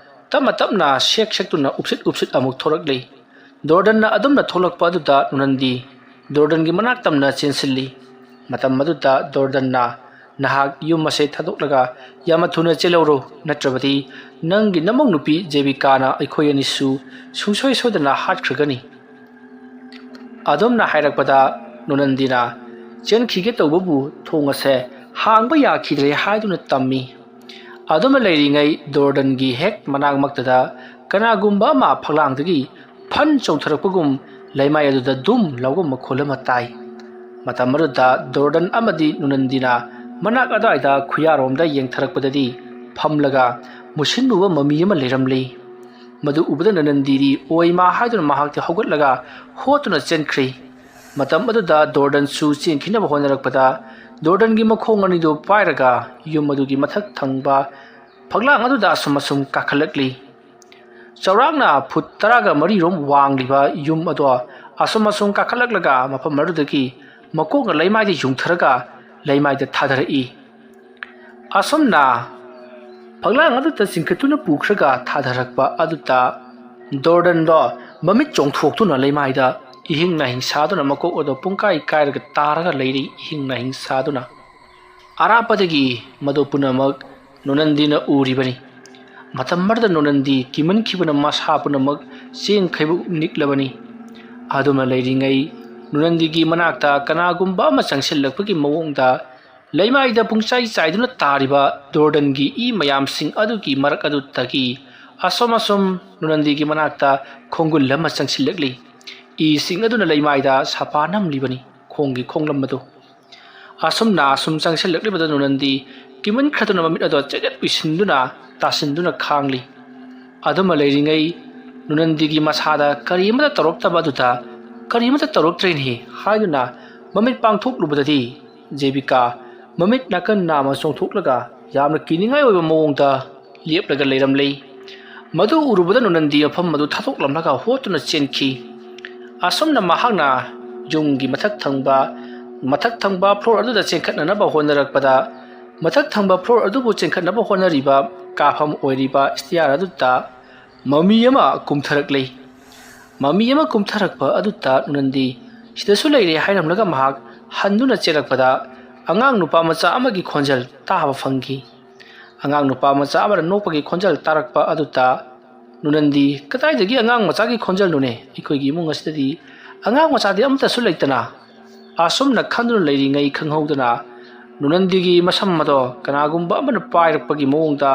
ꯇꯞꯅ ꯇꯞꯅ ꯁꯦꯛ ꯁꯦꯛꯇꯨꯅ ꯎꯞꯁꯤꯠ ꯎꯞꯁꯤꯠ ꯑꯃꯨꯛ ꯊꯣꯔꯛꯂꯤ꯫ ꯗꯣꯔꯗꯟꯅ ꯑꯗꯨꯝꯅ ꯊꯣꯛꯂꯛꯄ ꯑꯗꯨꯗ ꯅꯨꯅꯟꯗꯤ ꯗꯣꯔꯗꯟꯒꯤ ꯃꯅꯥꯛ ꯇꯝꯅ ꯆꯦꯟꯁꯤꯜꯂꯤ꯫ ꯃꯇꯝ ꯑꯗꯨꯗ ꯗꯣꯔꯗꯟꯅ "ꯅꯍꯥꯛ ꯌꯨꯝ ꯑꯁꯦ ꯊꯥꯗꯣꯛꯂꯒ ꯌꯥꯝꯅ ꯊꯨꯅ ꯆꯦꯜꯍꯧꯔꯣ, ꯅꯠꯇ꯭ꯔꯕꯗꯤ ꯅꯪꯒꯤ ꯅꯃꯧ ꯅꯨꯄꯤ ꯖꯦꯕꯤꯀꯥꯅ ꯑꯩꯈꯣꯏ ꯑꯅꯤꯁꯨ ꯁꯨꯡꯁꯣꯏ ꯁꯣꯏꯗꯅ ꯍꯥꯠꯈ꯭ꯔꯒꯅꯤ"꯫ ꯑꯗꯨꯝꯅ ꯍꯥꯏꯔꯛꯄꯗ ꯅꯨꯅꯟꯗꯤꯅ "ꯆꯦꯟꯈꯤꯒꯦ ꯇꯧꯕꯕꯨ ꯊꯣꯡ ꯑꯁꯦ ꯍꯥꯡꯕ ꯌꯥꯈꯤꯗ꯭ꯔꯦ" ꯍꯥꯏꯗꯨꯅ ꯇꯝꯃꯤ꯫ ꯑꯗꯨꯝꯅ ꯂꯩꯔꯤꯉꯩ ꯗꯣꯔꯗꯟꯒꯤ ꯍꯦꯛ ꯃꯅꯥꯛꯃꯛꯇꯗ ꯀꯅꯥꯒꯨꯝꯕ ꯑꯃ ꯐꯛꯂꯥꯡꯗꯒꯤ ꯐꯟ ꯆꯣꯡꯊꯔꯛꯄꯒꯨꯝ ꯂꯩꯃꯥꯏ ꯑꯗꯨꯗ ꯗꯨꯝ ꯂꯥꯎꯕ ꯃꯈꯣꯜ ꯑꯃ ꯇꯥꯏ꯫ ꯃꯇꯝ ꯑꯗꯨꯗ ꯗꯣꯔꯗꯟ ꯑꯃꯗꯤ ꯅꯨꯅꯟꯗꯤꯅ ꯃꯅꯥꯛ ꯑꯗꯨꯋꯥꯏꯗ ꯈꯨꯌꯥꯔꯣꯝꯗ ꯌꯦꯡꯊꯔꯛꯄꯗꯗꯤ ꯐꯝꯂꯒ ꯃꯨꯁꯤꯟꯃꯨꯕ ꯃꯃꯤ ꯑꯃ ꯂꯩꯔꯝꯂꯤ꯫ ꯃꯗꯨ ꯎꯕꯗ ꯅꯨꯅꯟꯗꯤꯗꯤ "ꯑꯣꯏꯃꯥ" ꯍꯥꯏꯗꯨꯅ ꯃꯍꯥꯛꯇꯤ ꯍꯧꯒꯠꯂꯒ ꯍꯣꯠꯇꯨꯅ ꯆꯦꯟꯈ꯭ꯔꯤ꯫ ꯃꯇꯝ ꯑꯗꯨꯗ ꯗꯣꯔꯗꯟꯁꯨ ꯆꯦꯟꯈꯤꯅꯕ ꯍꯣꯠꯅꯔꯛꯄꯗ ꯗꯣꯔꯗꯟꯒꯤ ꯃꯈꯣꯡ ꯑꯅꯤꯗꯨ ꯄꯥꯏꯔꯒ ꯌꯨꯝ ꯑꯗꯨꯒꯤ ꯃꯊꯛ ꯊꯪꯕ ꯐꯛꯂꯥꯡ ꯑꯗꯨꯗ ꯑꯁꯨꯝ ꯑꯁꯨꯝ ꯀꯥꯈꯠꯂꯛꯂꯤ꯫ ꯆꯥꯎꯔꯥꯛꯅ ꯐꯨꯠ ꯇꯔꯥꯒ ꯃꯔꯤꯔꯣꯝ ꯋꯥꯡꯂꯤꯕ ꯌꯨꯝ ꯑꯗꯣ ꯑꯁꯨꯝ ꯑꯁꯨꯝ ꯀꯥꯈꯠꯂꯛꯂꯒ ꯃꯐꯝ ꯑꯗꯨꯗꯒꯤ ꯃꯀꯣꯛꯅ ꯂꯩꯃꯥꯏꯗ ꯌꯨꯡꯊꯔꯒ ꯂꯩꯃꯥꯏꯗ ꯊꯥꯗꯔꯛꯏ꯫ ꯑꯁꯨꯝꯅ ꯐꯛꯂꯥꯡ ꯑꯗꯨꯗ ꯆꯤꯡꯈꯠꯇꯨꯅ ꯄꯨꯈ꯭ꯔꯒ ꯊꯥꯗꯔꯛꯄ ꯑꯗꯨꯗ ꯗꯣꯔꯗꯟꯗꯣ ꯃꯃꯤꯠ ꯆꯣꯡꯊꯣꯛꯇꯨꯅ ꯂꯩꯃꯥꯏꯗ ꯏꯍꯤꯡ ꯅꯥꯍꯤꯡ ꯁꯥꯗꯨꯅ ꯃꯀꯣꯛ ꯑꯗꯣ ꯄꯨꯡꯀꯥꯏ ꯀꯥꯏꯔꯒ ꯇꯥꯔꯒ ꯂꯩꯔꯤ, ꯏꯍꯤꯡ ꯅꯥꯍꯤꯡ ꯁꯥꯗꯨꯅ꯫ ꯑꯔꯥꯞꯄꯗꯒꯤ ꯃꯗꯨ ꯄꯨꯝꯅꯃꯛ ꯅꯨꯅꯟꯗꯤꯅ ꯎꯔꯤꯕꯅꯤ꯫ ꯃꯇꯝ ꯑꯗꯨꯗ ꯅꯨꯅꯟꯗꯤ ꯀꯤꯃꯟꯈꯤꯕꯅ ꯃꯁꯥ ꯄꯨꯝꯅꯃꯛ ꯆꯦꯡ ꯈꯩꯕꯨꯛ ꯅꯤꯛꯂꯕꯅꯤ꯫ ꯑꯗꯨꯃ ꯂꯩꯔꯤꯉꯩ ꯅꯨꯅꯟꯗꯤꯒꯤ ꯃꯅꯥꯛꯇ ꯀꯅꯥꯒꯨꯝꯕ ꯑꯃ ꯆꯪꯁꯤꯜꯂꯛꯄꯒꯤ ꯃꯑꯣꯡꯗ ꯂꯩꯃꯥꯏꯗ ꯄꯨꯡꯆꯥꯏ ꯆꯥꯏꯗꯨꯅ ꯇꯥꯔꯤꯕ ꯗꯣꯔꯗꯟꯒꯤ ꯏ ꯃꯌꯥꯝꯁꯤꯡ ꯑꯗꯨꯒꯤ ꯃꯔꯛ ꯑꯗꯨꯗꯒꯤ ꯑꯁꯨꯝ ꯑꯁꯨꯝ ꯅꯨꯅꯟꯗꯤꯒꯤ ꯃꯅꯥꯛꯇ ꯈꯣꯡꯒꯨꯜ ꯑꯃ ꯆꯪꯁꯤꯜꯂꯛꯂꯤ꯫ ꯏꯁꯤꯡ ꯑꯗꯨꯅ ꯂꯩꯃꯥꯏꯗ ꯁꯥꯄꯥ ꯅꯝꯂꯤꯕꯅꯤ, ꯈꯣꯡꯒꯤ ꯈꯣꯡꯂꯝ ꯑꯗꯨ꯫ ꯑꯁꯨꯝꯅ ꯑꯁꯨꯝ ꯆꯪꯁꯤꯜꯂꯛꯂꯤꯕꯗ ꯅꯨꯅꯟꯗꯤ ꯀꯤꯃꯟꯈ꯭ꯔꯗꯨꯅ ꯃꯃꯤꯠ ꯑꯗꯣ ꯆꯩꯒꯠ ꯎꯏꯁꯤꯟꯗꯨꯅ ꯇꯥꯁꯤꯟꯗꯨꯅ ꯈꯥꯡꯂꯤ꯫ ꯑꯗꯨꯃ ꯂꯩꯔꯤꯉꯩ ꯅꯨꯅꯟꯗꯤꯒꯤ ꯃꯁꯥꯗ ꯀꯔꯤ ꯑꯃꯠꯇ ꯇꯧꯔꯛꯇꯕ ꯑꯗꯨꯗ "ꯀꯔꯤ ꯑꯃꯠꯇ ꯇꯧꯔꯛꯇ꯭ꯔꯦꯅꯦ" ꯍꯥꯏꯗꯨꯅ ꯃꯃꯤꯠ ꯄꯥꯡꯊꯣꯛꯂꯨꯕꯗꯗꯤ ꯖꯦꯕꯤꯀꯥ ꯃꯃꯤꯠ ꯅꯥꯀꯟ ꯅꯥꯝꯃ ꯆꯣꯡꯊꯣꯛꯂꯒ ꯌꯥꯝꯅ ꯀꯤꯅꯤꯡꯉꯥꯏ ꯑꯣꯏꯕ ꯃꯑꯣꯡꯗ ꯂꯦꯞꯂꯒ ꯂꯩꯔꯝꯂꯦ꯫ ꯃꯗꯨ ꯎꯔꯨꯕꯗ ꯅꯨꯅꯟꯗꯤ ꯃꯐꯝ ꯑꯗꯨ ꯊꯥꯗꯣꯛꯂꯝꯂꯒ ꯍꯣꯠꯇꯨꯅ ꯆꯦꯟꯈꯤ꯫ ꯑꯁꯨꯝꯅ ꯃꯍꯥꯛꯅ ꯌꯨꯝꯒꯤ ꯃꯊꯛ ꯊꯪꯕ, ꯃꯊꯛ ꯊꯪꯕ ꯐ꯭ꯂꯣꯔ ꯑꯗꯨꯗ ꯆꯦꯟꯈꯠꯅꯅꯕ ꯍꯣꯠꯅꯔꯛꯄꯗ, ꯃꯊꯛ ꯊꯪꯕ ꯐ꯭ꯂꯣꯔ ꯑꯗꯨꯕꯨ ꯆꯦꯟꯈꯠꯅꯕ ꯍꯣꯠꯅꯔꯤꯕ ꯀꯥꯐꯝ ꯑꯣꯏꯔꯤꯕ ꯁ꯭ꯇꯤꯌꯥꯔ ꯑꯗꯨꯗ ꯃꯃꯤ ꯑꯃ ꯀꯨꯝꯊꯔꯛꯂꯤ꯫ ꯃꯃꯤ ꯑꯃ ꯀꯨꯝꯊꯔꯛꯄ ꯑꯗꯨꯗ ꯅꯨꯅꯟꯗꯤ ꯁꯤꯗꯁꯨ ꯂꯩꯔꯦ ꯍꯥꯏꯔꯝꯂꯒ ꯃꯍꯥꯛ ꯍꯟꯗꯨꯅ ꯆꯦꯜꯂꯛꯄꯗ ꯑꯉꯥꯡ ꯅꯨꯄꯥ ꯃꯆꯥ ꯑꯃꯒꯤ ꯈꯣꯟꯖꯦꯜ ꯇꯥꯕ ꯐꯪꯈꯤ꯫ ꯑꯉꯥꯡ ꯅꯨꯄꯥ ꯃꯆꯥ ꯑꯃꯅ ꯅꯣꯛꯄꯒꯤ ꯈꯣꯟꯖꯦꯜ ꯇꯥꯔꯛꯄ ꯑꯗꯨꯗ ꯅꯨꯅꯟꯗꯤ, "ꯀꯗꯥꯏꯗꯒꯤ ꯑꯉꯥꯡ ꯃꯆꯥꯒꯤ ꯈꯣꯟꯖꯦꯜꯅꯣꯅꯦ? ꯑꯩꯈꯣꯏꯒꯤ ꯏꯃꯨꯡ ꯑꯁꯤꯗꯗꯤ ꯑꯉꯥꯡ ꯃꯆꯥꯗꯤ ꯑꯃꯠꯇꯁꯨ ꯂꯩꯇꯅ?" ꯑꯁꯨꯝꯅ ꯈꯟꯗꯨꯅ ꯂꯩꯔꯤꯉꯩ ꯈꯪꯍꯧꯗꯅ ꯅꯨꯅꯟꯗꯤꯒꯤ ꯃꯁꯝ ꯑꯗꯣ ꯀꯅꯥꯒꯨꯝꯕ ꯑꯃꯅ ꯄꯥꯏꯔꯛꯄꯒꯤ ꯃꯑꯣꯡꯗ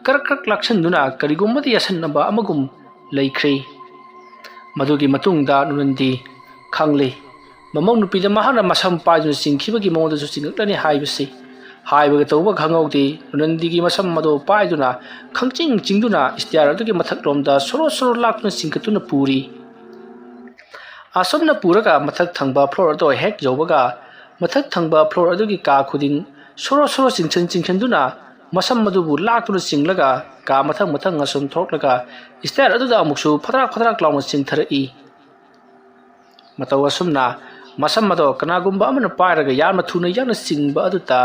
ꯀ꯭ꯔꯛ ꯀ꯭ꯔꯛ ꯂꯥꯛꯁꯤꯟꯗꯨꯅ ꯀꯔꯤꯒꯨꯝꯕꯗ ꯌꯥꯁꯟꯅꯕ ꯑꯃꯒꯨꯝ ꯂꯩꯈ꯭ꯔꯦ꯫ ꯃꯗꯨꯒꯤ ꯃꯇꯨꯡꯗ ꯅꯨꯅꯟꯗꯤ ꯈꯪꯂꯦ꯫ ꯃꯃꯧ ꯅꯨꯄꯤꯗ ꯃꯍꯥꯛꯅ ꯃꯁꯝ ꯄꯥꯏꯗꯨꯅ ꯆꯤꯡꯈꯤꯕꯒꯤ ꯃꯑꯣꯡꯗꯁꯨ ꯆꯤꯡꯉꯛꯂꯅꯤ ꯍꯥꯏꯕꯁꯤ꯫ ꯍꯥꯏꯕꯒ ꯇꯧꯕ ꯈꯪꯍꯧꯗꯦ꯫ ꯅꯨꯅꯟꯗꯤꯒꯤ ꯃꯁꯝ ꯑꯗꯨ ꯄꯥꯏꯗꯨꯅ ꯈꯪꯆꯤꯡ ꯆꯤꯡꯗꯨꯅ ꯁ꯭ꯇꯤꯌꯥꯔ ꯑꯗꯨꯒꯤ ꯃꯊꯛꯂꯣꯝꯗ ꯁꯣꯔꯣ ꯁꯣꯔꯣ ꯂꯥꯛꯇꯨꯅ ꯆꯤꯡꯈꯠꯇꯨꯅ ꯄꯨꯔꯤ꯫ ꯑꯁꯨꯝꯅ ꯄꯨꯔꯒ ꯃꯊꯛ ꯊꯪꯕ ꯐ꯭ꯂꯣꯔ ꯑꯗꯨ ꯍꯦꯛ ꯌꯧꯕꯒ ꯃꯊꯛ ꯊꯪꯕ ꯐ꯭ꯂꯣꯔ ꯑꯗꯨꯒꯤ ꯀꯥ ꯈꯨꯗꯤꯡ ꯁꯣꯔꯣ ꯁꯣꯔꯣ ꯆꯤꯡꯁꯤꯟ ꯆꯤꯡꯁꯤꯟꯗꯨꯅ ꯃꯁꯝ ꯑꯗꯨꯕꯨ ꯂꯥꯛꯇꯨꯅ ꯆꯤꯡꯂꯒ ꯀꯥ ꯃꯊꯪ ꯃꯊꯪ ꯑꯁꯨꯝ ꯊꯣꯛꯂꯒ ꯁ꯭ꯇꯤꯌꯥꯔ ꯑꯗꯨꯗ ꯑꯃꯨꯛꯁꯨ ꯐꯗ꯭ꯔꯥꯛ ꯐꯗ꯭ꯔꯥꯛ ꯂꯥꯎꯅ ꯆꯤꯡꯊꯔꯛꯏ꯫ ꯃꯇꯧ ꯑꯁꯨꯝꯅ ꯃꯁꯝ ꯑꯗꯣ ꯀꯅꯥꯒꯨꯝꯕ ꯑꯃꯅ ꯄꯥꯏꯔꯒ ꯌꯥꯝꯅ ꯊꯨꯅ ꯌꯥꯡꯅ ꯆꯤꯡꯕ ꯑꯗꯨꯗ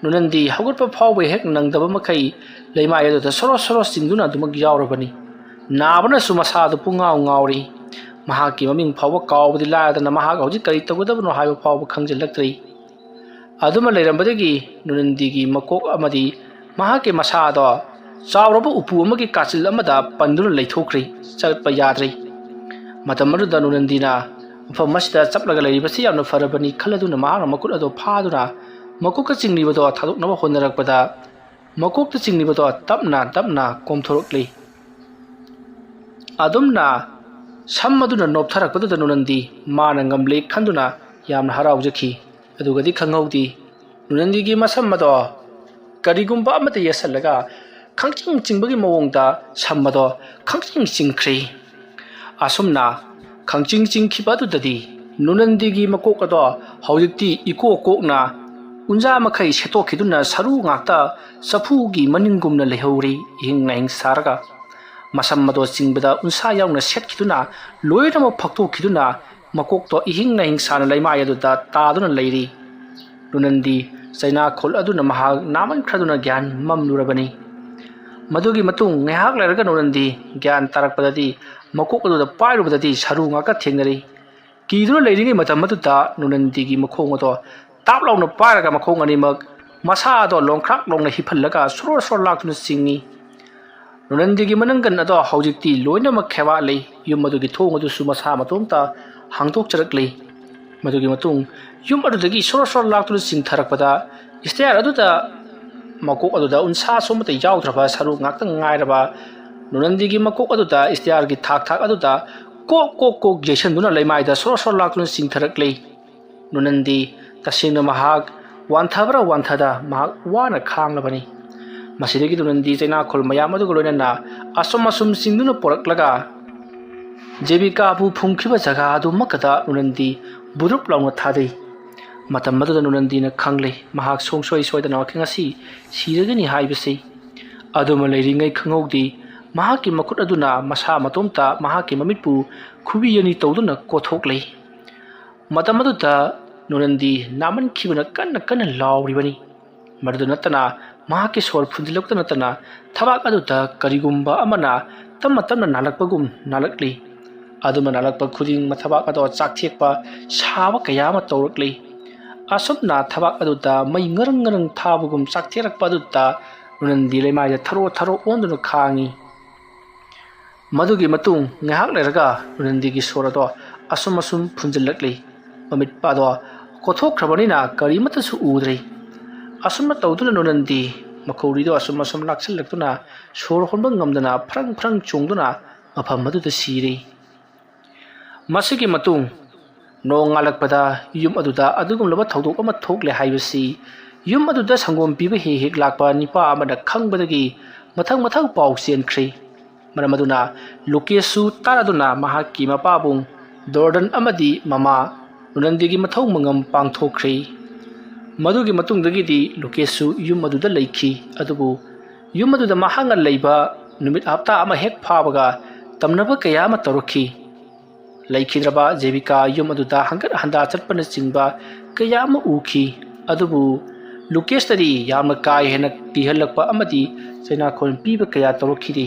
ꯅꯨꯅꯟꯗꯤ ꯍꯧꯒꯠꯄ ꯐꯥꯎꯕ ꯍꯦꯛ ꯅꯪꯗꯕ ꯃꯈꯩ ꯂꯩꯃꯥꯏ ꯑꯗꯨꯗ ꯁꯣꯔꯣ ꯁꯣꯔꯣ ꯆꯤꯡꯗꯨꯅ ꯑꯗꯨꯃꯛ ꯌꯥꯎꯔꯕꯅꯤ꯫ ꯅꯥꯕꯅꯁꯨ ꯃꯁꯥꯗꯨ ꯄꯨꯡꯉꯥꯎ ꯉꯥꯎꯔꯤ꯫ ꯃꯍꯥꯛꯀꯤ ꯃꯃꯤꯡ ꯐꯥꯎꯕ ꯀꯥꯎꯕꯗꯤ ꯂꯥꯏꯔꯗꯅ ꯃꯍꯥꯛ ꯍꯧꯖꯤꯛ ꯀꯔꯤ ꯇꯧꯒꯗꯕꯅꯣ ꯍꯥꯏꯕ ꯐꯥꯎꯕ ꯈꯪꯖꯤꯜꯂꯛꯇ꯭ꯔꯤ꯫ ꯑꯗꯨꯃ ꯂꯩꯔꯝꯕꯗꯒꯤ ꯅꯨꯅꯟꯗꯤꯒꯤ ꯃꯀꯣꯛ ꯑꯃꯗꯤ ꯃꯍꯥꯛꯀꯤ ꯃꯁꯥ ꯑꯗꯣ ꯆꯥꯎꯔꯕ ꯎꯄꯨ ꯑꯃꯒꯤ ꯀꯥꯆꯤꯜ ꯑꯃꯗ ꯄꯟꯗꯨꯅ ꯂꯩꯊꯣꯛꯈ꯭ꯔꯤ꯫ ꯆꯠꯄ ꯌꯥꯗ꯭ꯔꯤ꯫ ꯃꯇꯝ ꯑꯗꯨꯗ ꯅꯨꯅꯟꯗꯤꯅ ꯃꯐꯝ ꯑꯁꯤꯗ ꯆꯞꯂꯒ ꯂꯩꯔꯤꯕꯁꯤ ꯌꯥꯝꯅ ꯐꯔꯕꯅꯤ ꯈꯜꯂꯗꯨꯅ ꯃꯍꯥꯛꯅ ꯃꯈꯨꯠ ꯑꯗꯣ ꯐꯥꯗꯨꯅ ꯃꯀꯣꯛꯇ ꯆꯤꯡꯂꯤꯕꯗꯣ ꯊꯥꯗꯣꯛꯅꯕ ꯍꯣꯠꯅꯔꯛꯄꯗ ꯃꯀꯣꯛꯇ ꯆꯤꯡꯂꯤꯕꯗꯣ ꯇꯞꯅ ꯇꯞꯅ ꯀꯣꯝꯊꯣꯔꯛꯂꯤ꯫ ꯑꯗꯨꯝꯅ ꯁꯝ ꯑꯗꯨꯅ ꯅꯣꯞꯊꯔꯛꯄꯗꯨꯗ ꯅꯨꯅꯟꯗꯤ ꯃꯥꯅ ꯉꯝꯂꯦ ꯈꯟꯗꯨꯅ ꯌꯥꯝꯅ ꯍꯔꯥꯎꯖꯈꯤ꯫ ꯑꯗꯨꯒꯗꯤ ꯈꯪꯍꯧꯗꯦ, ꯅꯨꯅꯟꯗꯤꯒꯤ ꯃꯁꯝ ꯑꯗꯣ ꯀꯔꯤꯒꯨꯝꯕ ꯑꯃꯗ ꯌꯦꯠꯁꯜꯂꯒ ꯈꯪꯆꯤꯡ ꯆꯤꯡꯕꯒꯤ ꯃꯑꯣꯡꯗ ꯁꯝ ꯑꯗꯣ ꯈꯪꯆꯤꯡ ꯆꯤꯡꯈ꯭ꯔꯦ꯫ ꯑꯁꯨꯝꯅ ꯈꯪꯆꯤꯡ ꯆꯤꯡꯈꯤꯕ ꯑꯗꯨꯗꯗꯤ ꯅꯨꯅꯟꯗꯤꯒꯤ ꯃꯀꯣꯛ ꯑꯗꯣ ꯍꯧꯖꯤꯛꯇꯤ ꯏꯀꯣꯛ ꯀꯣꯛꯅ ꯎꯟꯖꯥ ꯃꯈꯩ ꯁꯦꯠꯇꯣꯛꯈꯤꯗꯨꯅ ꯁꯔꯨ ꯉꯥꯛꯇ ꯆꯐꯨꯒꯤ ꯃꯅꯤꯡꯒꯨꯝꯅ ꯂꯩꯍꯧꯔꯤ꯫ ꯏꯍꯤꯡ ꯅꯥꯍꯤꯡ ꯁꯥꯔꯒ ꯃꯁꯝ ꯑꯗꯣ ꯆꯤꯡꯕꯗ ꯎꯟꯁꯥ ꯌꯥꯎꯅ ꯁꯦꯠꯈꯤꯗꯨꯅ ꯂꯣꯏꯅꯃꯛ ꯐꯛꯇꯣꯛꯈꯤꯗꯨꯅ ꯃꯀꯣꯛꯇꯣ ꯏꯍꯤꯡ ꯅꯥꯍꯤꯡ ꯁꯥꯅ ꯂꯩꯃꯥꯏ ꯑꯗꯨꯗ ꯇꯥꯗꯨꯅ ꯂꯩꯔꯤ꯫ ꯅꯨꯅꯟꯗꯤ ꯆꯩꯅꯥꯈꯣꯜ ꯑꯗꯨꯅ ꯃꯍꯥꯛ ꯅꯥꯃꯟꯈ꯭ꯔꯗꯨꯅ ꯒ꯭ꯌꯥꯟ ꯃꯝꯂꯨꯔꯕꯅꯤ꯫ ꯃꯗꯨꯒꯤ ꯃꯇꯨꯡ ꯉꯥꯏꯍꯥꯛ ꯂꯩꯔꯒ ꯅꯨꯅꯟꯗꯤ ꯒ꯭ꯌꯥꯟ ꯇꯥꯔꯛꯄꯗꯗꯤ ꯃꯀꯣꯛ ꯑꯗꯨꯗ ꯄꯥꯏꯔꯨꯕꯗꯗꯤ ꯁꯔꯨ ꯉꯥꯛꯇ ꯊꯦꯡꯅꯔꯤ꯫ ꯀꯤꯗꯨꯅ ꯂꯩꯔꯤꯉꯩ ꯃꯇꯝ ꯑꯗꯨꯗ ꯅꯨꯅꯟꯗꯤꯒꯤ ꯃꯈꯣꯡ ꯑꯗꯣ ꯇꯥꯞ ꯂꯥꯎꯅ ꯄꯥꯏꯔꯒ ꯃꯈꯣꯡ ꯑꯅꯤꯃꯛ ꯃꯁꯥ ꯑꯗꯣ ꯂꯣꯡꯈ꯭ꯔꯥꯛ ꯂꯣꯡꯅ ꯍꯤꯞꯍꯜꯂꯒ ꯁꯣꯔꯣ ꯁꯣꯔꯣ ꯂꯥꯛꯇꯨꯅ ꯆꯤꯡꯏ꯫ ꯅꯨꯅꯟꯗꯤꯒꯤ ꯃꯅꯪꯒꯟ ꯑꯗꯣ ꯍꯧꯖꯤꯛꯇꯤ ꯂꯣꯏꯅꯃꯛ ꯈꯦꯕꯥꯠꯂꯤ꯫ ꯌꯨꯝ ꯑꯗꯨꯒꯤ ꯊꯣꯡ ꯑꯗꯨꯁꯨ ꯃꯁꯥ ꯃꯇꯣꯝꯇ ꯍꯥꯡꯗꯣꯛꯆꯔꯛꯂꯤ꯫ ꯃꯗꯨꯒꯤ ꯃꯇꯨꯡ ꯌꯨꯝ ꯑꯗꯨꯗꯒꯤ ꯁꯣꯔꯣ ꯁꯣꯔꯣ ꯂꯥꯛꯇꯨꯅ ꯆꯤꯡꯊꯔꯛꯄꯗ ꯏꯁꯇꯤꯌꯥꯔ ꯑꯗꯨꯗ ꯃꯀꯣꯛ ꯑꯗꯨꯗ ꯎꯟꯁꯥꯁꯨ ꯑꯃꯠꯇ ꯌꯥꯎꯗ꯭ꯔꯕ ꯁꯔꯨ ꯉꯥꯛꯇ ꯉꯥꯏꯔꯕ ꯅꯨꯅꯟꯗꯤꯒꯤ ꯃꯀꯣꯛ ꯑꯗꯨꯗ ꯏꯁꯇꯤꯌꯥꯔꯒꯤ ꯊꯥꯛ ꯊꯥꯛ ꯑꯗꯨꯗ ꯀꯣꯛ ꯀꯣꯛ ꯀꯣꯛ ꯌꯩꯁꯟꯗꯨꯅ ꯂꯩꯃꯥꯏꯗ ꯁꯣꯔꯣ ꯁꯣꯔꯣ ꯂꯥꯛꯇꯨꯅ ꯆꯤꯡꯊꯔꯛꯂꯤ꯫ ꯅꯨꯅꯟꯗꯤ ꯇꯁꯦꯡꯅ ꯃꯍꯥꯛ ꯋꯥꯟꯊꯕ꯭ꯔꯥ ꯋꯥꯟꯊꯗ ꯃꯍꯥꯛ ꯋꯥꯅ ꯈꯥꯡꯂꯕꯅꯤ꯫ ꯃꯁꯤꯗꯒꯤ ꯅꯨꯅꯟꯗꯤ ꯆꯩꯅꯥꯈꯣꯜ ꯃꯌꯥꯝ ꯑꯗꯨꯒ ꯂꯣꯏꯅꯅ ꯑꯁꯨꯝ ꯑꯁꯨꯝ ꯆꯤꯡꯗꯨꯅ ꯄꯣꯔꯛꯂꯒ ꯖꯦꯕꯤꯀꯥꯕꯨ ꯐꯨꯝꯈꯤꯕ ꯖꯒꯥ ꯑꯗꯨꯃꯛꯀꯗ ꯅꯨꯅꯟꯗꯤ ꯕꯨꯔꯨꯞ ꯂꯥꯎꯅ ꯊꯥꯗꯩ꯫ ꯃꯇꯝ ꯑꯗꯨꯗ ꯅꯨꯅꯟꯗꯤꯅ ꯈꯪꯂꯦ ꯃꯍꯥꯛ ꯁꯨꯡꯁꯣꯏ ꯁꯣꯏꯗꯅ ꯋꯥꯀꯤꯡ ꯑꯁꯤ ꯁꯤꯔꯒꯅꯤ ꯍꯥꯏꯕꯁꯤ꯫ ꯑꯗꯨꯃ ꯂꯩꯔꯤꯉꯩ ꯈꯪꯍꯧꯗꯦ ꯃꯍꯥꯛꯀꯤ ꯃꯈꯨꯠ ꯑꯗꯨꯅ ꯃꯁꯥ ꯃꯇꯣꯝꯇ ꯃꯍꯥꯛꯀꯤ ꯃꯃꯤꯠꯄꯨ ꯈꯨꯕꯤ ꯑꯅꯤ ꯇꯧꯗꯨꯅ ꯀꯣꯊꯣꯛꯂꯤ꯫ ꯃꯇꯝ ꯑꯗꯨꯗ ꯅꯣꯅꯟꯗꯤ ꯅꯥꯃꯟꯈꯤꯕꯅ ꯀꯟꯅ ꯀꯟꯅ ꯂꯥꯎꯔꯤꯕꯅꯤ꯫ ꯃꯗꯨꯗ ꯅꯠꯇꯅ ꯃꯍꯥꯛꯀꯤ ꯁꯣꯔ ꯐꯨꯟꯖꯤꯜꯂꯛꯇ ꯅꯠꯇꯅ ꯊꯕꯥꯛ ꯑꯗꯨꯗ ꯀꯔꯤꯒꯨꯝꯕ ꯑꯃꯅ ꯇꯞꯅ ꯇꯞꯅ ꯅꯥꯜꯂꯛꯄꯒꯨꯝ ꯅꯥꯜꯂꯛꯂꯤ꯫ ꯑꯗꯨꯝꯅ ꯅꯥꯜꯂꯛꯄ ꯈꯨꯗꯤꯡ ꯃꯊꯕꯥꯛ ꯑꯗꯣ ꯆꯥꯛꯊꯦꯛꯄ ꯁꯥꯕ ꯀꯌꯥ ꯑꯃ ꯇꯧꯔꯛꯂꯤ꯫ ꯑꯁꯨꯝꯅ ꯊꯕꯥꯛ ꯑꯗꯨꯗ ꯃꯩ ꯉꯔꯪ ꯉꯔꯪ ꯊꯥꯕꯒꯨꯝ ꯆꯥꯛꯊꯦꯛꯂꯛꯄ ꯑꯗꯨꯗ ꯅꯣꯅꯟꯗꯤ ꯂꯩꯃꯥꯏꯗ ꯊꯔꯣ ꯊꯔꯣ ꯑꯣꯟꯗꯨꯅ ꯈꯥꯡꯏ꯫ ꯃꯗꯨꯒꯤ ꯃꯇꯨꯡ ꯉꯥꯏꯍꯥꯛ ꯂꯩꯔꯒ ꯅꯣꯅꯟꯗꯤꯒꯤ ꯁꯣꯔ ꯑꯗꯣ ꯑꯁꯨꯝ ꯑꯁꯨꯝ ꯐꯨꯟꯖꯤꯜꯂꯛꯂꯤ꯫ ꯃꯃꯤꯠ ꯑꯗꯣ ꯀꯣꯊꯣꯛꯈ꯭ꯔꯕꯅꯤꯅ ꯀꯔꯤꯃꯠꯇꯁꯨ ꯎꯗ꯭ꯔꯦ꯫ ꯑꯁꯨꯝꯅ ꯇꯧꯗꯨꯅ ꯅꯣꯅꯟꯗꯤ ꯃꯈꯧꯔꯤꯗꯣ ꯑꯁꯨꯝ ꯑꯁꯨꯝ ꯂꯥꯛꯁꯤꯜꯂꯛꯇꯨꯅ ꯁꯣꯔ ꯍꯣꯟꯕ ꯉꯝꯗꯅ ꯐ꯭ꯔꯪ ꯐ꯭ꯔꯪ ꯆꯣꯡꯗꯨꯅ ꯃꯐꯝ ꯑꯗꯨꯗ ꯁꯤꯔꯦ꯫ ꯃꯁꯤꯒꯤ ꯃꯇꯨꯡ ꯅꯣꯡꯉꯥꯜꯂꯛꯄꯗ ꯌꯨꯝ ꯑꯗꯨꯗ ꯑꯗꯨꯒꯨꯝꯂꯕ ꯊꯧꯗꯣꯛ ꯑꯃ ꯊꯣꯛꯂꯦ ꯍꯥꯏꯕꯁꯤ ꯌꯨꯝ ꯑꯗꯨꯗ ꯁꯪꯒꯣꯝ ꯄꯤꯕ ꯍꯦꯛ ꯍꯦꯛ ꯂꯥꯛꯄ ꯅꯤꯄꯥ ꯑꯃꯅ ꯈꯪꯕꯗꯒꯤ ꯃꯊꯪ ꯃꯊꯪ ꯄꯥꯎ ꯆꯦꯟꯈ꯭ꯔꯦ꯫ ꯃꯔꯝ ꯑꯗꯨꯅ ꯂꯨꯀꯦꯁꯁꯨ ꯇꯥꯔꯗꯨꯅ ꯃꯍꯥꯛꯀꯤ ꯃꯄꯥꯕꯨꯡ ꯗꯣꯔꯗꯟ ꯑꯃꯗꯤ ꯃꯃꯥ ꯅꯣꯅꯟꯗꯤꯒꯤ ꯃꯊꯧ ꯃꯉꯝ ꯄꯥꯡꯊꯣꯛꯈ꯭ꯔꯦ꯫ ꯃꯗꯨꯒꯤ ꯃꯇꯨꯡꯗꯒꯤꯗꯤ ꯂꯨꯀꯦꯁꯁꯨ ꯌꯨꯝ ꯑꯗꯨꯗ ꯂꯩꯈꯤ꯫ ꯑꯗꯨꯕꯨ ꯌꯨꯝ ꯑꯗꯨꯗ ꯃꯍꯥꯛꯅ ꯂꯩꯕ ꯅꯨꯃꯤꯠ ꯍꯞꯇꯥ ꯑꯃ ꯍꯦꯛ ꯐꯥꯕꯒ ꯇꯝꯅꯕ ꯀꯌꯥ ꯑꯃ ꯇꯧꯔꯛꯈꯤ꯫ ꯂꯩꯈꯤꯗ꯭ꯔꯕ ꯖꯦꯕꯤꯀꯥ ꯌꯨꯝ ꯑꯗꯨꯗ ꯍꯪꯒꯠ ꯍꯟꯗꯥ ꯆꯠꯄꯅꯆꯤꯡꯕ ꯀꯌꯥ ꯑꯃ ꯎꯈꯤ꯫ ꯑꯗꯨꯕꯨ ꯂꯨꯀꯦꯁꯇꯗꯤ ꯌꯥꯝꯅ ꯀꯥ ꯍꯦꯟꯅ ꯀꯤꯍꯜꯂꯛꯄ ꯑꯃꯗꯤ ꯆꯩꯅꯥꯈꯣꯟ ꯄꯤꯕ ꯀꯌꯥ ꯇꯧꯔꯛꯈꯤꯗꯦ꯫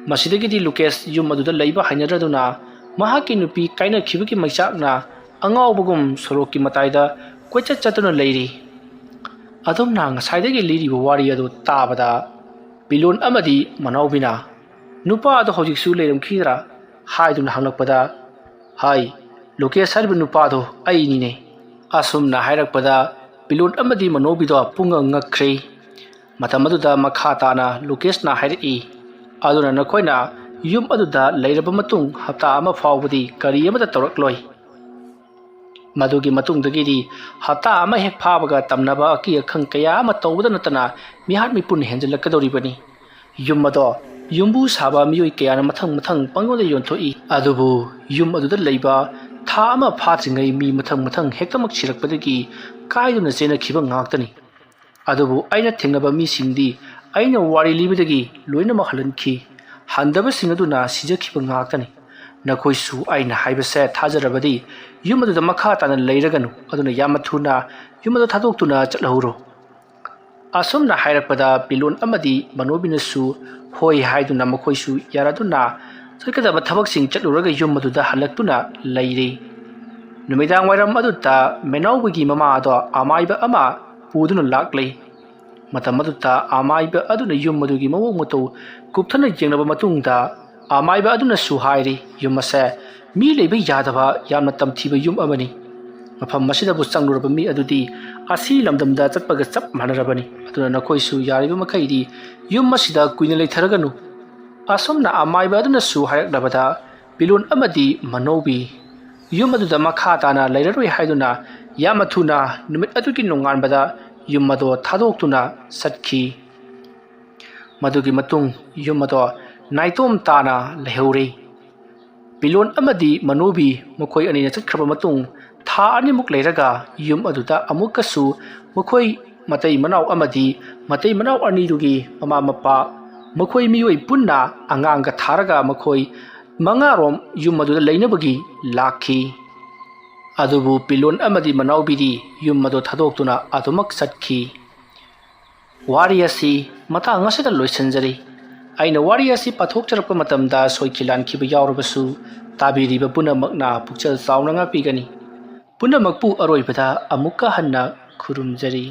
ꯃꯁꯤꯗꯒꯤꯗꯤ ꯂꯨꯀꯦꯁ ꯌꯨꯝ ꯑꯗꯨꯗ ꯂꯩꯕ ꯍꯩꯅꯗ꯭ꯔꯗꯨꯅ ꯃꯍꯥꯛꯀꯤ ꯅꯨꯄꯤ ꯀꯥꯏꯅꯈꯤꯕꯒꯤ ꯃꯩꯆꯥꯛꯅ ꯑꯉꯥꯎꯕꯒꯨꯝ ꯁꯣꯔꯣꯛꯀꯤ ꯃꯇꯥꯏꯗ ꯀꯣꯏꯆꯠ ꯆꯠꯇꯨꯅ ꯂꯩꯔꯤ꯫ ꯑꯗꯣꯝꯅ ꯉꯁꯥꯏꯗꯒꯤ ꯂꯤꯔꯤꯕ ꯋꯥꯔꯤ ꯑꯗꯨ ꯇꯥꯕꯗ ꯄꯤꯂꯣꯟ ꯑꯃꯗꯤ ꯃꯅꯥꯎꯕꯤꯅ ꯅꯨꯄꯥ ꯑꯗꯨ ꯍꯧꯖꯤꯛꯁꯨ ꯂꯩꯔꯝꯈꯤꯗ꯭ꯔꯥ ꯍꯥꯏꯗꯨꯅ ꯍꯪꯂꯛꯄꯗ, "ꯍꯥꯏ, ꯂꯨꯀꯦꯁ ꯍꯥꯏꯔꯤꯕ ꯅꯨꯄꯥꯗꯣ ꯑꯩꯅꯤꯅꯦ"꯫ ꯑꯁꯨꯝꯅ ꯍꯥꯏꯔꯛꯄꯗ ꯄꯤꯂꯣꯟ ꯑꯃꯗꯤ ꯃꯅꯣꯕꯤꯗꯣ ꯄꯨꯡꯉꯛ ꯉꯛꯈ꯭ꯔꯦ꯫ ꯃꯇꯝ ꯑꯗꯨꯗ ꯃꯈꯥ ꯇꯥꯅ ꯂꯨꯀꯦꯁꯅ ꯍꯥꯏꯔꯛꯏ, "ꯑꯗꯨꯅ ꯅꯈꯣꯏꯅ ꯌꯨꯝ ꯑꯗꯨꯗ ꯂꯩꯔꯕ ꯃꯇꯨꯡ ꯍꯞꯇꯥ ꯑꯃ ꯐꯥꯎꯕꯗꯤ ꯀꯔꯤ ꯑꯃꯠꯇ ꯇꯧꯔꯛꯂꯣꯏ꯫ ꯃꯗꯨꯒꯤ ꯃꯇꯨꯡꯗꯒꯤꯗꯤ ꯍꯞꯇꯥ ꯑꯃ ꯍꯦꯛ ꯐꯥꯕꯒ ꯇꯝꯅꯕ ꯑꯀꯤ ꯑꯈꯪ ꯀꯌꯥ ꯑꯃ ꯇꯧꯕꯗ ꯅꯠꯇꯅ ꯃꯤꯍꯥꯠ ꯃꯤꯄꯨꯟ ꯍꯦꯟꯖꯤꯜꯂꯛꯀꯗꯧꯔꯤꯕꯅꯤ꯫ ꯌꯨꯝ ꯑꯗꯣ ꯌꯨꯝꯕꯨ ꯁꯥꯕ ꯃꯤꯑꯣꯏ ꯀꯌꯥꯅ ꯃꯊꯪ ꯃꯊꯪ ꯄꯪꯌꯣꯟꯗ ꯌꯣꯟꯊꯣꯛꯏ꯫ ꯑꯗꯨꯕꯨ ꯌꯨꯝ ꯑꯗꯨꯗ ꯂꯩꯕ ꯊꯥ ꯑꯃ ꯐꯥꯗ꯭ꯔꯤꯉꯩ ꯃꯤ ꯃꯊꯪ ꯃꯊꯪ ꯍꯦꯛꯇꯃꯛ ꯁꯤꯔꯛꯄꯗꯒꯤ ꯀꯥꯏꯗꯨꯅ ꯆꯦꯟꯅꯈꯤꯕ ꯉꯥꯛꯇꯅꯤ꯫ ꯑꯗꯨꯕꯨ ꯑꯩꯅ ꯊꯦꯡꯅꯕ ꯃꯤꯁꯤꯡꯗꯤ ꯑꯩꯅ ꯋꯥꯔꯤ ꯂꯤꯕꯗꯒꯤ ꯂꯣꯏꯅꯃꯛ ꯍꯜꯍꯟꯈꯤ꯫ ꯍꯟꯗꯕꯁꯤꯡ ꯑꯗꯨꯅ ꯁꯤꯖꯈꯤꯕ ꯉꯥꯛꯇꯅꯤ꯫ ꯅꯈꯣꯏꯁꯨ ꯑꯩꯅ ꯍꯥꯏꯕꯁꯦ ꯊꯥꯖꯔꯕꯗꯤ ꯌꯨꯝ ꯑꯗꯨꯗ ꯃꯈꯥ ꯇꯥꯅ ꯂꯩꯔꯒꯅꯨ, ꯑꯗꯨꯅ ꯌꯥꯝꯅ ꯊꯨꯅ ꯌꯨꯝ ꯑꯗꯨ ꯊꯥꯗꯣꯛꯇꯨꯅ ꯆꯠꯍꯧꯔꯣ꯫ ꯑꯁꯨꯝꯅ ꯍꯥꯏꯔꯛꯄꯗ ꯄꯤꯂꯣꯟ ꯑꯃꯗꯤ ꯃꯅꯣꯕꯤꯅꯁꯨ ꯍꯣꯏ ꯍꯥꯏꯗꯨꯅ ꯃꯈꯣꯏꯁꯨ ꯌꯥꯔꯗꯨꯅ ꯆꯠꯀꯗꯕ ꯊꯕꯛꯁꯤꯡ ꯆꯠꯂꯨꯔꯒ ꯌꯨꯝ ꯑꯗꯨꯗ ꯍꯜꯂꯛꯇꯨꯅ ꯂꯩꯔꯤ꯫ ꯅꯨꯃꯤꯗꯥꯡ ꯋꯥꯏꯔꯝ ꯑꯗꯨꯗ ꯃꯅꯥꯎꯕꯤꯒꯤ ꯃꯃꯥ ꯑꯗꯣ ꯑꯃꯥꯏꯕ ꯑꯃ ꯄꯨꯗꯨꯅ ꯂꯥꯛꯂꯤ꯫ ꯃꯇꯝ ꯑꯗꯨꯗ ꯑꯃꯥꯏꯕ ꯑꯗꯨꯅ ꯌꯨꯝ ꯑꯗꯨꯒꯤ ꯃꯑꯣꯡ ꯃꯇꯧ ꯀꯨꯞꯊꯅ ꯌꯦꯡꯂꯕ ꯃꯇꯨꯡꯗ ꯑꯃꯥꯏꯕ ꯑꯗꯨꯅꯁꯨ ꯍꯥꯏꯔꯤ, ꯌꯨꯝ ꯑꯁꯦ ꯃꯤ ꯂꯩꯕ ꯌꯥꯗꯕ ꯌꯥꯝꯅ ꯇꯝꯊꯤꯕ ꯌꯨꯝ ꯑꯃꯅꯤ꯫ ꯃꯐꯝ ꯑꯁꯤꯗꯕꯨ ꯆꯪꯂꯨꯔꯕ ꯃꯤ ꯑꯗꯨꯗꯤ ꯑꯁꯤ ꯂꯝꯗꯝꯗ ꯆꯠꯄꯒ ꯆꯞ ꯃꯥꯟꯅꯔꯕꯅꯤ꯫ ꯑꯗꯨꯅ ꯅꯈꯣꯏꯁꯨ ꯌꯥꯔꯤꯕ ꯃꯈꯩꯗꯤ ꯌꯨꯝ ꯑꯁꯤꯗ ꯀꯨꯏꯅ ꯂꯩꯊꯔꯒꯅꯨ꯫ ꯑꯁꯨꯝꯅ ꯑꯃꯥꯏꯕ ꯑꯗꯨꯅꯁꯨ ꯍꯥꯏꯔꯛꯂꯕꯗ ꯄꯤꯂꯣꯟ ꯑꯃꯗꯤ ꯃꯅꯧꯕꯤ ꯌꯨꯝ ꯑꯗꯨꯗ ꯃꯈꯥ ꯇꯥꯅ ꯂꯩꯔꯔꯣꯏ ꯍꯥꯏꯗꯨꯅ ꯌꯥꯝꯅ ꯊꯨꯅ ꯅꯨꯃꯤꯠ ꯑꯗꯨꯒꯤ ꯅꯣꯡꯉꯥꯟꯕꯗ ꯌꯨꯝ ꯑꯗꯣ ꯊꯥꯗꯣꯛꯇꯨꯅ ꯆꯠꯈꯤ꯫ ꯃꯗꯨꯒꯤ ꯃꯇꯨꯡ ꯌꯨꯝ ꯑꯗꯣ ꯅꯥꯏꯇꯣꯝ ꯇꯥꯅ ꯂꯩꯍꯧꯔꯦ꯫ ꯄꯤꯂꯣꯟ ꯑꯃꯗꯤ ꯃꯅꯣꯕꯤ ꯃꯈꯣꯏ ꯑꯅꯤꯅ ꯆꯠꯈ꯭ꯔꯕ ꯃꯇꯨꯡ ꯊꯥ ꯑꯅꯤꯃꯨꯛ ꯂꯩꯔꯒ ꯌꯨꯝ ꯑꯗꯨꯗ ꯑꯃꯨꯛꯀꯁꯨ ꯃꯈꯣꯏ ꯃꯇꯩ ꯃꯅꯥꯎ ꯑꯃꯗꯤ ꯃꯇꯩ ꯃꯅꯥꯎ ꯑꯅꯤꯗꯨꯒꯤ ꯃꯃꯥ ꯃꯄꯥ ꯃꯈꯣꯏ ꯃꯤꯑꯣꯏ ꯄꯨꯟꯅ ꯑꯉꯥꯡꯒ ꯊꯥꯔꯒ ꯃꯈꯣꯏ ꯃꯉꯥꯔꯣꯝ ꯌꯨꯝ ꯑꯗꯨꯗ ꯂꯩꯅꯕꯒꯤ ꯂꯥꯛꯈꯤ꯫ ꯑꯗꯨꯕꯨ ꯄꯤꯂꯣꯟ ꯑꯃꯗꯤ ꯃꯅꯥꯎꯕꯤꯗꯤ ꯌꯨꯝ ꯑꯗꯨ ꯊꯥꯗꯣꯛꯇꯨꯅ ꯑꯗꯨꯃꯛ ꯆꯠꯈꯤ꯫ ꯋꯥꯔꯤ ꯑꯁꯤ ꯃꯇꯥꯡ ꯑꯁꯤꯗ ꯂꯣꯏꯁꯤꯟꯖꯔꯤ꯫ ꯑꯩꯅ ꯋꯥꯔꯤ ꯑꯁꯤ ꯄꯥꯊꯣꯛꯆꯔꯛꯄ ꯃꯇꯝꯗ ꯁꯣꯏꯈꯤ ꯂꯥꯟꯈꯤꯕ ꯌꯥꯎꯔꯕꯁꯨ ꯇꯥꯕꯤꯔꯤꯕ ꯄꯨꯝꯅꯃꯛꯅ ꯄꯨꯛꯆꯦꯜ ꯆꯥꯎꯅ ꯉꯥꯛꯄꯤꯒꯅꯤ꯫ ꯄꯨꯝꯅꯃꯛꯄꯨ ꯑꯔꯣꯏꯕꯗ ꯑꯃꯨꯛꯀ ꯍꯟꯅ ꯈꯨꯔꯨꯝꯖꯔꯤ꯫